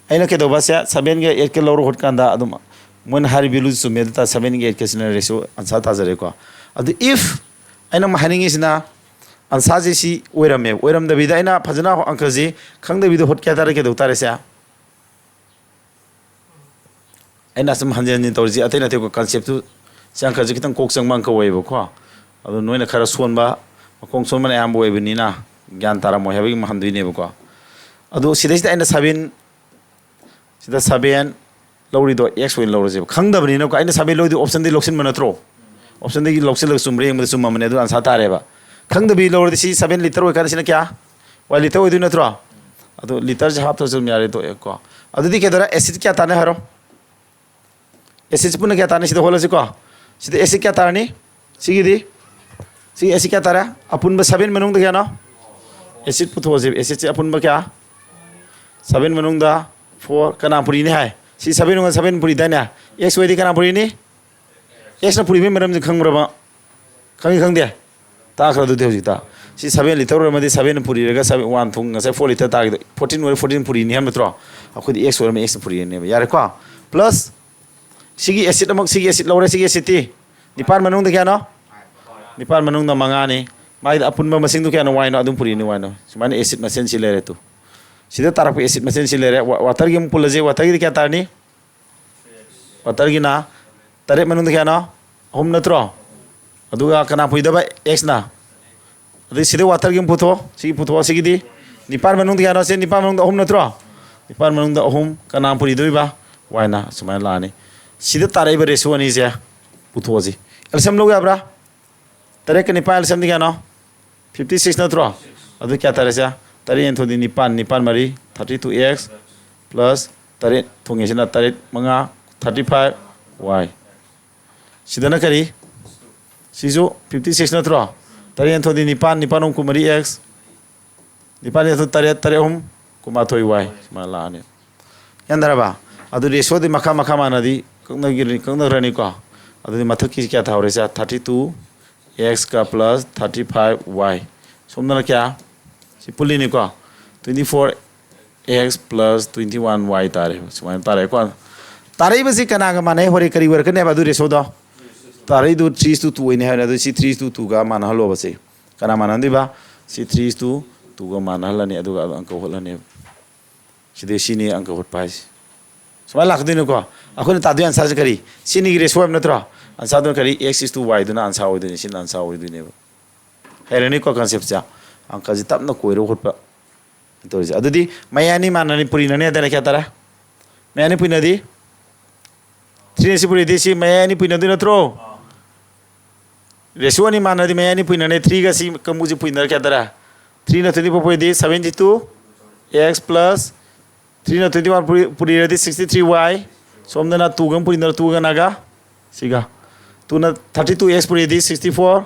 ꯑꯩꯅ ꯀꯩꯗꯧꯕ? ꯁꯦ, ꯁꯕꯦꯟꯒ ꯑꯦꯠꯀ ꯂꯧꯔ ꯍꯣꯠꯀꯥꯟꯗ ꯑꯗꯨꯝ ꯃꯣꯏꯅ ꯍꯥꯏꯔꯤꯕ ꯚꯦꯂꯨꯁꯤ ꯆꯨꯝꯃꯦ ꯑꯗꯨ ꯇꯥꯔꯗꯤ ꯁꯕꯦꯟꯒ ꯑꯦꯠꯀꯁꯤꯅ ꯔꯦꯁꯤꯑꯣ ꯑꯟꯁꯥ ꯇꯥꯖꯔꯦꯀꯣ꯫ ꯑꯗꯨ ꯏꯐ ꯑꯩꯅ ꯑꯃꯨꯛ ꯍꯥꯏꯅꯤꯡꯉꯤꯁꯤꯅ ꯑꯟꯁꯥꯁꯦ ꯁꯤ ꯑꯣꯏꯔꯝꯃꯦꯕ꯫ ꯑꯣꯏꯔꯝꯗꯕꯤꯗ ꯑꯩꯅ ꯐꯖꯅ ꯑꯪꯀꯁꯤ ꯈꯪꯗꯕꯤꯗ ꯍꯣꯠꯀꯦ ꯍꯥꯏ ꯇꯥꯔꯗꯤ ꯀꯩꯗꯧ ꯇꯥꯔꯦ? ꯁꯦ, ꯑꯩꯅ ꯑꯁꯨꯝ ꯍꯟꯖꯤꯟ ꯍꯟꯖꯤꯟ ꯇꯧꯔꯤꯁꯤ ꯑꯇꯩ ꯅꯠꯇꯦꯀꯣ, ꯀꯟꯁꯦꯞꯇꯨ ꯁꯤ ꯑꯪꯀꯁꯤ ꯈꯤꯇꯪ ꯀꯣꯛ ꯆꯪꯕ ꯑꯪꯀ ꯑꯣꯏꯌꯦꯕꯀꯣ꯫ ꯑꯗꯨ ꯅꯣꯏꯅ ꯈꯔ ꯁꯣꯟꯕ, ꯃꯈꯣꯡ ꯁꯣꯟꯕꯅ ꯑꯌꯥꯝꯕ ꯑꯣꯏꯕꯅꯤꯅ ꯒ꯭ꯌꯥꯟ ꯇꯥꯔꯝꯃꯣꯏ ꯍꯥꯏꯕꯒꯤ ꯑꯃ ꯍꯟꯗꯣꯏꯅꯦꯕꯀꯣ꯫ ꯑꯗꯨ ꯁꯤꯗꯩꯁꯤꯗ ꯑꯩꯅ ꯁꯕꯦꯟ, ꯁꯤꯗ ꯁꯕꯦꯟ ꯂꯧꯔꯤꯗꯣ ꯑꯦꯛꯁ ꯑꯣꯏꯅ ꯂꯧꯔꯁꯦꯕ꯫ ꯈꯪꯗꯕꯅꯤꯅꯀꯣ, ꯑꯩꯅ ꯁꯕꯦꯟ ꯂꯧꯔꯤꯗꯣ ꯑꯣꯞꯁꯟꯗꯒꯤ ꯂꯧꯁꯤꯟꯕ ꯅꯠꯇ꯭ꯔꯣ? ꯑꯣꯞꯁꯟꯗꯒꯤ ꯂꯧꯁꯤꯜꯂꯒ ꯆꯨꯝꯕ꯭ꯔꯥ ꯌꯦꯡꯕꯗ ꯆꯨꯝꯃꯝꯕꯅꯦ, ꯑꯗꯨ ꯑꯟꯁꯥ ꯇꯥꯔꯦꯕ꯫ ꯈꯪꯗꯕꯤ ꯂꯧꯔꯗꯤ ꯁꯤ ꯁꯕꯦꯟ ꯂꯤꯇꯔ ꯑꯣꯏꯔꯀꯥꯟꯗ ꯁꯤꯅ ꯀꯌꯥ? ꯋꯥꯏ ꯂꯤꯇꯔ ꯑꯣꯏꯗꯣꯏ ꯅꯠꯇ꯭ꯔꯣ? ꯑꯗꯣ ꯂꯤꯇꯔꯁꯦ ꯍꯥꯞꯇ꯭ꯔꯁꯨ ꯑꯗꯨꯝ ꯌꯥꯔꯦ, ꯇꯣꯛꯑꯦꯀꯣ꯫ ꯑꯗꯨꯗꯤ ꯀꯩꯗꯧꯔꯦ? ꯑꯦꯁꯤꯠ ꯀꯌꯥ ꯇꯥꯅꯤ ꯍꯥꯏꯔꯣ? ꯑꯦꯁꯤꯠꯁꯤ ꯄꯨꯟꯅ ꯀꯌꯥ ꯇꯥꯅꯤ? ꯁꯤꯗ ꯍꯣꯠꯂꯁꯤꯀꯣ꯫ ꯁꯤꯗ ꯑꯦꯁꯤꯠ ꯀꯌꯥ ꯇꯥꯔꯅꯤ? ꯁꯤꯒꯤꯗꯤ? ꯁꯤꯒꯤ ꯑꯦꯁꯤꯠ ꯀꯌꯥ ꯇꯥꯔꯦ? ꯑꯄꯨꯟꯕ ꯁꯕꯦꯟ ꯃꯅꯨꯡꯗ ꯀꯌꯥꯅꯣ? ꯑꯦꯁꯤꯠ ꯄꯨꯊꯣꯛꯑꯁꯦꯕ꯫ ꯑꯦꯁꯤꯠꯁꯤ ꯑꯄꯨꯟꯕ ꯀꯌꯥ? ꯁꯕꯦꯟ ꯃꯅꯨꯡꯗ ꯐꯣꯔ꯫ ꯀꯅꯥ ꯄꯨꯔꯤꯅꯤ ꯍꯥꯏ? ꯁꯤ ꯁꯕꯦꯟ ꯃꯅꯨꯡꯗ ꯁꯕꯦꯟ ꯄꯨꯔꯤꯗꯥꯏꯅꯦ? ꯑꯦꯛꯁ ꯑꯣꯏꯗꯤ ꯀꯅꯥ ꯄꯨꯔꯤꯅꯤ? ꯑꯦꯛꯁꯅ ꯄꯨꯔꯤꯕꯒꯤ ꯃꯔꯝꯁꯤ ꯈꯪꯕ꯭ꯔꯕ? ꯈꯪꯉꯤ ꯈꯪꯗꯦ? ꯇꯥꯈ꯭ꯔ ꯑꯗꯨꯗꯤ ꯍꯧꯖꯤꯛꯇ꯫ ꯁꯤ ꯁꯕꯦꯟ ꯂꯤꯇꯔ ꯑꯣꯏꯔꯝꯃꯗꯤ ꯁꯕꯦꯟꯅ ꯄꯨꯔꯤꯔꯒ ꯁꯕꯦꯟ, ꯋꯥꯟ ꯊꯣꯡ ꯉꯁꯥꯏ ꯐꯣꯔ ꯂꯤꯇꯔ ꯇꯥꯈꯤꯗꯣ꯫ ꯐꯣꯔꯇꯤꯟ ꯑꯣꯏꯔꯦ, ꯐꯣꯔꯇꯤꯟ ꯄꯨꯔꯤꯅꯤ ꯍꯥꯏꯕ ꯅꯠꯇ꯭ꯔꯣ? ꯑꯩꯈꯣꯏꯗꯤ ꯑꯦꯛꯁ ꯑꯣꯏꯔꯝꯃꯤ, ꯑꯦꯛꯁꯅ ꯄꯨꯔꯤꯅꯦꯕ꯫ ꯌꯥꯔꯦꯀꯣ? ꯄ꯭ꯂꯁ ꯁꯤꯒꯤ ꯑꯦꯁꯤꯠ ꯑꯃꯨꯛ, ꯁꯤꯒꯤ ꯑꯦꯁꯤꯠ ꯂꯧꯔꯦ, ꯁꯤꯒꯤ ꯑꯦꯁꯤꯠꯇꯤ ꯅꯤꯄꯥꯟ ꯃꯅꯨꯡꯗ ꯀꯌꯥꯅꯣ? ꯅꯤꯄꯥꯟ ꯃꯅꯨꯡꯗ ꯃꯉꯥꯅꯤ꯫ ꯃꯥꯒꯤꯗ ꯑꯄꯨꯟꯕ ꯃꯁꯤꯡꯗꯨ ꯀꯌꯥꯅꯣ? ꯋꯥꯏꯅꯣ? ꯑꯗꯨꯝ ꯄꯨꯔꯤꯅꯤ, ꯋꯥꯏꯅꯣ? ꯁꯨꯃꯥꯏꯅ ꯑꯦꯁꯤꯠ ꯃꯁꯦꯟ ꯁꯤ ꯂꯩꯔꯦ ꯇꯨ꯫ ꯁꯤꯗ ꯇꯥꯔꯛꯄ ꯑꯦꯁꯤꯠ ꯃꯁꯦꯟ ꯁꯤ ꯂꯩꯔꯦ꯫ ꯋꯥ-, ꯋꯥꯇꯔꯒꯤ ꯑꯃꯨꯛ ꯄꯨꯜꯂꯁꯤ꯫ ꯋꯥꯇꯔꯒꯤꯗꯤ ꯀꯌꯥ ꯇꯥꯔꯅꯤ? ꯋꯥꯇꯔꯒꯤꯅ ꯇꯔꯦꯠ ꯃꯅꯨꯡꯗ ꯀꯌꯥꯅꯣ? ꯑꯍꯨꯝ ꯅꯠꯇ꯭ꯔꯣ? ꯑꯗꯨꯒ ꯀꯅꯥ ꯄꯨꯏꯗꯕ? ꯑꯦꯛꯁꯅ꯫ ꯑꯗꯩ ꯁꯤꯗ ꯋꯥꯇꯔꯒꯤ ꯑꯃ ꯄꯨꯊꯣꯛꯑꯣ, ꯁꯤꯒꯤ ꯄꯨꯊꯣꯛꯑꯣ, ꯁꯤꯒꯤꯗꯤ ꯅꯤꯄꯥꯟ ꯃꯅꯨꯡꯗ ꯀꯌꯥꯅꯣ? ꯁꯤ ꯅꯤꯄꯥꯟ ꯃꯅꯨꯡꯗ ꯑꯍꯨꯝ ꯅꯠꯇ꯭ꯔꯣ? ꯅꯤꯄꯥꯟ ꯃꯅꯨꯡꯗ ꯑꯍꯨꯝ ꯀꯅꯥ ꯄꯨꯔꯤꯗꯣꯏꯕ? ꯋꯥꯏꯅ꯫ ꯁꯨꯃꯥꯏꯅ ꯂꯥꯛꯑꯅꯤ꯫ ꯁꯤꯗ ꯇꯥꯔꯛꯏꯕ ꯔꯦꯁꯤꯑꯣ ꯑꯅꯤꯁꯦ ꯄꯨꯊꯣꯛꯑꯁꯤ꯫ ꯑꯦꯜꯁꯤꯌꯝ ꯂꯧ ꯌꯥꯕ꯭ꯔꯥ? ꯇꯔꯦꯠꯀ ꯅꯤꯄꯥꯟ ꯑꯦꯜꯁꯤꯌꯝꯗꯤ ꯀꯌꯥꯅꯣ? ꯐꯤꯐꯇꯤ ꯁꯤꯛꯁ ꯅꯠꯇ꯭ꯔꯣ? ꯑꯗꯨ ꯀꯌꯥ ꯇꯥꯔꯦ ꯁꯦ? ꯇꯔꯦꯠ ꯊꯣꯛꯑꯗꯤ ꯅꯤꯄꯥꯟ, ꯅꯤꯄꯥꯟ ꯃꯔꯤ, ꯊꯥꯔꯇꯤ ꯇꯨ ꯑꯦꯛꯁ, ꯄ꯭ꯂꯁ ꯇꯔꯦꯠ ꯊꯣꯡꯉꯦꯁꯤꯅ ꯇꯔꯦꯠ ꯃꯉꯥ, ꯊꯥꯔꯇꯤ ꯐꯥꯏꯚ ꯋꯥꯏ꯫ ꯁꯤꯗꯅ ꯀꯔꯤ? ꯁꯤꯁꯨ ꯐꯤꯐꯇꯤ ꯁꯤꯛꯁ ꯅꯠꯇ꯭ꯔꯣ? ꯇꯔꯦꯠ ꯊꯣꯛꯑꯗꯤ ꯅꯤꯄꯥꯟ, ꯅꯤꯄꯥꯟ ꯑꯍꯨꯝ ꯀꯨꯟꯃꯔꯤ ꯑꯦꯛꯁ, ꯅꯤꯄꯥꯟ ꯌꯥꯊꯣꯛ ꯇꯔꯦꯠ, ꯇꯔꯦꯠ ꯑꯍꯨꯝ ꯀꯨꯟꯃꯥꯊꯣꯏ ꯋꯥꯏ꯫ ꯁꯨꯃꯥꯏꯅ ꯂꯥꯛꯑꯅꯤ꯫ ꯒ꯭ꯌꯥꯟ ꯇꯥꯔꯕ? ꯑꯗꯨ ꯔꯦꯁꯤꯑꯣꯗꯤ ꯃꯈꯥ ꯃꯈꯥ ꯃꯥꯟꯅꯗꯤ ꯀꯛꯅꯒꯤꯔꯅꯤ-, ꯀꯛꯅꯈ꯭ꯔꯅꯤꯀꯣ꯫ ꯑꯗꯨꯗꯤ ꯃꯊꯛꯀꯤꯁꯤ ꯀꯌꯥ ꯊꯥꯍꯧꯔꯦꯁꯦ? ꯊꯥꯔꯇꯤ ꯇꯨ ꯑꯦꯛꯁꯀ ꯄ꯭ꯂꯁ ꯊꯥꯔꯇꯤ ꯐꯥꯏꯚ ꯋꯥꯏ꯫ ꯁꯣꯝꯗꯅ ꯀꯌꯥ? ꯁꯤ ꯄꯨꯜꯂꯤꯅꯤꯀꯣ꯫ Twenty four x plus twenty one y ꯇꯥꯔꯦ꯫ ꯁꯨꯃꯥꯏꯅ ꯇꯥꯔꯦꯀꯣ꯫ ꯇꯥꯔꯛꯏꯕꯁꯤ ꯀꯅꯥꯒ ꯃꯥꯟꯅꯩ? ꯍꯣꯔꯦꯟ ꯀꯔꯤ ꯑꯣꯏꯔꯛꯀꯅꯦꯕ ꯑꯗꯨ ꯔꯦꯁꯤꯑꯣꯗꯣ? ꯇꯥꯔꯛꯏꯗꯨ ꯊ꯭ꯔꯤ ꯏꯁ ꯇꯨ ꯇꯨ ꯑꯣꯏꯅꯤ ꯍꯥꯏꯕꯅꯤ꯫ ꯑꯗꯨ ꯁꯤ ꯊ꯭ꯔꯤ ꯏꯁ ꯇꯨ ꯇꯨꯒ ꯃꯥꯟꯅꯍꯜꯂꯣꯕ ꯁꯤ꯫ ꯀꯅꯥ ꯃꯥꯟꯅꯍꯟꯗꯣꯏꯕ? ꯁꯤ ꯊ꯭ꯔꯤ ꯏꯁ ꯇꯨ ꯇꯨꯒ ꯃꯥꯟꯅꯍꯜꯂꯅꯤ, ꯑꯗꯨꯒ ꯑꯪꯀ ꯍꯣꯠꯂꯅꯦꯕ꯫ ꯁꯤꯗꯤ ꯁꯤꯅꯤ ꯑꯪꯀ ꯍꯣꯠꯄ ꯍꯥꯏꯁꯦ꯫ ꯁꯨꯃꯥꯏꯅ ꯂꯥꯛꯀꯗꯣꯏꯅꯤꯀꯣ꯫ ꯑꯩꯈꯣꯏꯅ ꯇꯥꯗꯣꯏ ꯑꯟꯁꯥꯔꯁꯦ ꯀꯔꯤ? ꯁꯤꯅꯤꯒꯤ ꯔꯦꯁꯤꯑꯣ ꯍꯥꯏꯕ ꯅꯠꯇ꯭ꯔꯣ? ꯑꯟꯁꯥꯔꯗꯨꯅ ꯀꯔꯤ? X is to Y ꯗꯨꯅ ꯑꯟꯁꯥꯔ ꯑꯣꯏꯗꯣꯏꯅꯤ, ꯁꯤꯅ ꯑꯟꯁꯥꯔ ꯑꯣꯏꯗꯣꯏꯅꯦꯕ꯫ ꯍꯩꯔꯅꯤꯀꯣ ꯀꯟꯁꯦꯞꯁꯦ? ꯑꯪꯀꯁꯦ ꯇꯞꯅ ꯀꯣꯏꯔ ꯍꯣꯠꯄ ꯇꯧꯔꯤꯁꯦ꯫ ꯑꯗꯨꯗꯤ ꯃꯌꯥꯏ ꯑꯅꯤ ꯃꯥꯟꯅꯅꯤ, ꯄꯨꯔꯤꯅꯅꯤ ꯍꯥꯏꯇꯥꯔꯦ꯫ ꯀꯌꯥ ꯇꯥꯔꯦ? ꯃꯌꯥꯏ ꯑꯅꯤ ꯄꯨꯔꯤꯅꯗꯤ ꯊ꯭ꯔꯤꯅ ꯁꯤ ꯄꯨꯔꯤꯗꯤ ꯁꯤ ꯃꯌꯥꯏ ꯑꯅꯤ ꯄꯨꯏꯅꯗꯣꯏ ꯅꯠꯇ꯭ꯔꯣ? ꯔꯦꯁꯤꯑꯣ ꯑꯅꯤ ꯃꯥꯟꯅꯗꯤ ꯃꯌꯥꯏ ꯑꯅꯤ ꯄꯨꯏꯅꯅꯤ꯫ ꯊ꯭ꯔꯤꯒ ꯁꯤ ꯀꯥꯡꯕꯨꯁꯤ ꯄꯨꯏꯅꯔ ꯀꯌꯥ ꯇꯥꯔꯦ? ꯊ꯭ꯔꯤꯅ ꯇ꯭ꯋꯦꯟꯇꯤ ꯐꯣꯔ ꯄꯨꯏꯗꯤ ꯁꯚꯦꯟꯇꯤ ꯇꯨ ꯑꯦꯛꯁ ꯄ꯭ꯂꯁ ꯊ꯭ꯔꯤꯅ ꯇ꯭ꯋꯦꯟꯇꯤ ꯋꯥꯟ ꯄꯨꯔꯤꯔꯗꯤ ꯁꯤꯛꯁꯇꯤ ꯊ꯭ꯔꯤ ꯋꯥꯏ꯫ ꯁꯣꯝꯗꯅ ꯇꯨꯒ ꯑꯃ ꯄꯨꯔꯤꯅꯔ, ꯇꯨꯒ ꯅꯥꯒ ꯁꯤꯒ꯫ ꯇꯨꯅ ꯊꯥꯔꯇꯤ ꯇꯨ ꯑꯦꯛꯁ ꯄꯨꯔꯤꯗꯤ sixty four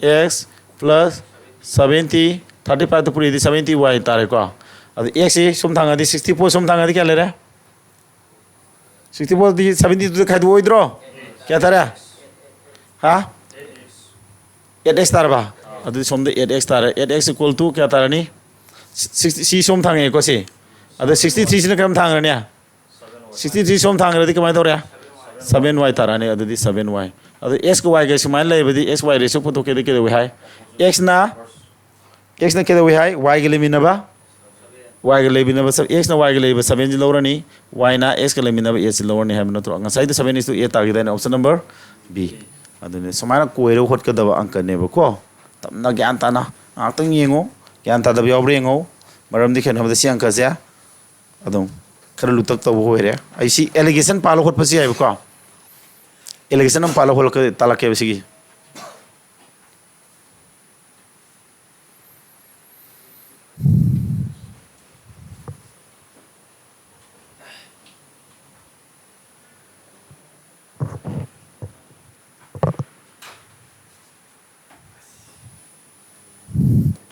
x plus seventy, thirty ꯐꯥꯏꯚꯇ ꯄꯨꯔꯤꯗꯤ ꯁꯚꯦꯟꯇꯤ ꯋꯥꯏ ꯇꯥꯔꯦꯀꯣ꯫ ꯑꯗꯨ ꯑꯦꯛꯁꯁꯤ ꯁꯨꯝ ꯊꯥꯡꯉꯗꯤ ꯁꯤꯛꯁꯇꯤ ꯐꯣꯔ ꯁꯨꯝ ꯊꯥꯡꯉꯗꯤ ꯀꯌꯥ ꯂꯩꯔꯦ? ꯁꯤꯛꯁꯇꯤ ꯐꯣꯔꯗꯤ ꯁꯚꯦꯟꯇꯤ ꯇꯨꯗ ꯈꯥꯏꯗꯣꯛꯑꯣꯏꯗ꯭ꯔꯣ? ꯀꯌꯥ ꯇꯥꯔꯦ? ꯍꯥ? ꯑꯦꯠ ꯑꯦꯛꯁ ꯇꯥꯔꯕ? ꯑꯗꯨꯗꯤ ꯁꯣꯝꯗ ꯑꯦꯠ ꯑꯦꯛꯁ ꯇꯥꯔꯦ꯫ ꯑꯦꯠ ꯑꯦꯛꯁ ꯏꯀ꯭ꯋꯦꯜ ꯇꯨ ꯀꯌꯥ ꯇꯥꯔꯅꯤ? ꯁꯤꯛꯁ, ꯁꯤ ꯁꯣꯝ ꯊꯥꯡꯉꯛꯑꯦꯀꯣ ꯁꯤ꯫ ꯑꯗ ꯁꯤꯛꯁꯇꯤ ꯊ꯭ꯔꯤꯁꯤꯅ ꯀꯔꯝ ꯊꯥꯡꯈ꯭ꯔꯅꯤ? ꯁꯤꯛꯁꯇꯤ ꯊ꯭ꯔꯤ ꯁꯣꯝ ꯊꯥꯡꯈ꯭ꯔꯗꯤ ꯀꯃꯥꯏꯅ ꯇꯧꯔꯦ? ꯁꯚꯦꯟ ꯋꯥꯏ ꯇꯥꯔꯛꯑꯅꯤ꯫ ꯑꯗꯨꯗꯤ ꯁꯚꯦꯟ ꯋꯥꯏ꯫ ꯑꯗꯨ ꯑꯦꯛꯁꯀ ꯋꯥꯏꯒ ꯁꯨꯃꯥꯏꯅ ꯂꯩꯕꯗꯤ ꯑꯦꯛꯁ ꯋꯥꯏ ꯔꯦꯁꯤꯑꯣ ꯄꯨꯊꯣꯛꯀꯦꯗꯤ ꯀꯩꯗꯧꯋꯤ ꯍꯥꯏ? ꯑꯦꯛꯁꯅ, ꯑꯦꯛꯁꯅ ꯀꯩꯗꯧꯋꯤ ꯍꯥꯏ? ꯋꯥꯏꯒ ꯂꯩꯃꯤꯟꯅꯕ ꯋꯥꯏꯒ ꯂꯩꯃꯤꯟꯅꯕ ꯑꯦꯛꯁꯅ ꯋꯥꯏꯒ ꯂꯩꯕ ꯁꯕꯦꯟꯁꯤ ꯂꯧꯔꯅꯤ, ꯋꯥꯏꯅ ꯑꯦꯛꯁꯀ ꯂꯩꯃꯤꯟꯅꯕ ꯑꯦꯠꯁꯤ ꯂꯧꯔꯅꯤ ꯍꯥꯏꯕ ꯅꯠꯇ꯭ꯔꯣ? ꯉꯁꯥꯏꯗꯣ ꯁꯕꯦꯟ ꯏꯁ ꯇꯨ ꯑꯦꯠ ꯇꯥꯈꯤꯗꯥꯏꯅꯦ, ꯑꯣꯞꯁꯟ ꯅꯝꯕꯔ ꯕꯤ꯫ ꯑꯗꯨꯅꯦ, ꯁꯨꯃꯥꯏꯅ ꯀꯣꯏꯔꯒ ꯍꯣꯠꯀꯗꯕ ꯑꯪꯀꯅꯦꯕꯀꯣ꯫ ꯇꯞꯅ ꯒ꯭ꯌꯥꯟ ꯇꯥꯅ ꯉꯥꯏꯍꯥꯛꯇꯪ ꯌꯦꯡꯉꯣ꯫ ꯒ꯭ꯌꯥꯟ ꯇꯥꯗꯕ ꯌꯥꯎꯕ꯭ꯔꯥ ꯌꯦꯡꯉꯣ꯫ ꯃꯔꯝꯗꯤ ꯀꯩꯅꯣ ꯍꯥꯏꯕꯗ ꯁꯤ ꯑꯪꯀꯁꯦ ꯑꯗꯨꯝ ꯈꯔ ꯂꯨꯇꯛ ꯇꯧꯕ ꯑꯣꯏꯔꯦ꯫ ꯑꯩ ꯁꯤ ꯑꯦꯂꯤꯒꯦꯁꯟ ꯄꯥꯜꯂ ꯍꯣꯠꯄꯁꯨ ꯌꯥꯏꯕꯀꯣ꯫ ꯑꯦꯂꯤꯒꯦꯁꯟ ꯑꯃ ꯄꯥꯜꯂ ꯍꯣꯠꯂꯛꯀ-, ꯇꯥꯜꯂꯛꯀꯦꯕ ꯁꯤꯒꯤ꯫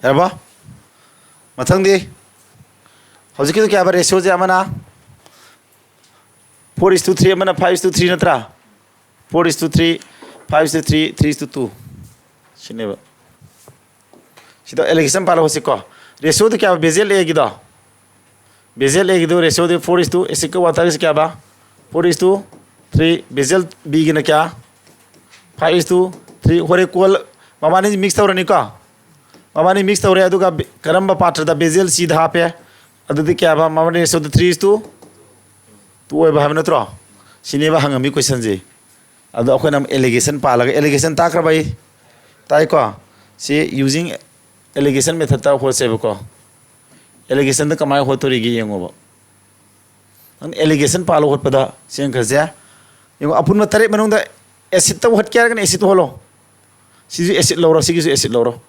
ꯌꯥꯔꯕꯣ? ꯃꯊꯪꯗꯤ ꯍꯧꯖꯤꯛꯀꯤꯗꯨ ꯀꯌꯥ ꯍꯥꯏꯕ? ꯔꯦꯁꯤꯌꯣꯁꯦ ꯑꯃꯅ four is to three, ꯑꯃꯅ five is to three ꯅꯠꯇ꯭ꯔꯥ? Four is to three, five is to three, three is to two꯫ ꯁꯤꯅꯦꯕ꯫ ꯁꯤꯗ ꯑꯦꯂꯤꯒꯦꯁꯟ ꯄꯥꯜꯂ ꯍꯣꯠꯁꯤꯀꯣ꯫ ꯔꯦꯁꯤꯌꯣꯗꯨ ꯀꯌꯥ? ꯕꯦꯖꯦꯜ ꯑꯦꯒꯤꯗꯣ꯫ ꯕꯦꯖꯦꯜ ꯑꯦꯒꯤꯗꯨ ꯔꯦꯁꯤꯌꯣꯗꯤ four is to, ꯑꯦꯁꯤꯠꯀ ꯋꯥꯇꯔꯒꯤꯁꯤ ꯀꯌꯥꯕ? Four is to three꯫ ꯕꯦꯖꯦꯜ ꯕꯤꯒꯤꯅ ꯀꯌꯥ? Five is to three꯫ ꯍꯣꯔꯦꯟ call ꯃꯕꯥꯅꯤ mix ꯇꯧꯔꯅꯤꯀꯣ꯫ ꯃꯕꯥꯅꯤ mix ꯇꯧꯔꯦ, ꯑꯗꯨꯒ ꯕꯦ-, ꯀꯔꯝꯕ ꯄꯥꯇ꯭ꯔꯗ ꯕꯦꯖꯦꯜ ꯁꯤꯗ ꯍꯥꯞꯄꯦ? ꯑꯗꯨꯗꯤ ꯀꯌꯥꯕ? ꯃꯕꯥꯅꯤ ꯔꯦꯁꯤꯌꯣꯗ three is to two ꯑꯣꯏꯕ ꯍꯥꯏꯕ ꯅꯠꯇ꯭ꯔꯣ? ꯁꯤꯅꯦꯕ ꯍꯪꯉꯝꯃꯤ ꯀꯣꯏꯁꯟꯁꯦ꯫ ꯑꯗꯣ ꯑꯩꯈꯣꯏꯅ ꯑꯃꯨꯛ ꯑꯦꯂꯤꯒꯦꯁꯟ ꯄꯥꯜꯂꯒ, ꯑꯦꯂꯤꯒꯦꯁꯟ ꯇꯥꯈ꯭ꯔꯕ ꯑꯩ? ꯇꯥꯏꯀꯣ? ꯁꯤ using allegation methodꯇ ꯍꯣꯠꯁꯦꯕꯀꯣ꯫ ꯑꯦꯂꯤꯒꯦꯁꯟꯗ ꯀꯃꯥꯏꯅ ꯍꯣꯠꯇꯣꯔꯤꯒꯦ ꯌꯦꯡꯉꯣꯕ꯫ ꯅꯪ ꯑꯦꯂꯤꯒꯦꯁꯟ ꯄꯥꯜꯂ ꯍꯣꯠꯄꯗ ꯁꯤ ꯑꯪꯀꯁꯦ ꯌꯦꯡꯉꯣ, ꯑꯄꯨꯟꯕ ꯇꯔꯦꯠ ꯃꯅꯨꯡꯗ ꯑꯦꯁꯤꯠꯇ ꯍꯣꯠꯀꯦ ꯍꯥꯏꯔꯒꯅ ꯑꯦꯁꯤꯠꯇ ꯍꯣꯠꯂꯣ꯫ ꯁꯤꯁꯨ ꯑꯦꯁꯤꯠ ꯂꯧꯔꯣ, ꯁꯤꯒꯤꯁꯨ ꯑꯦꯁꯤꯠ ꯂꯧꯔꯣ꯫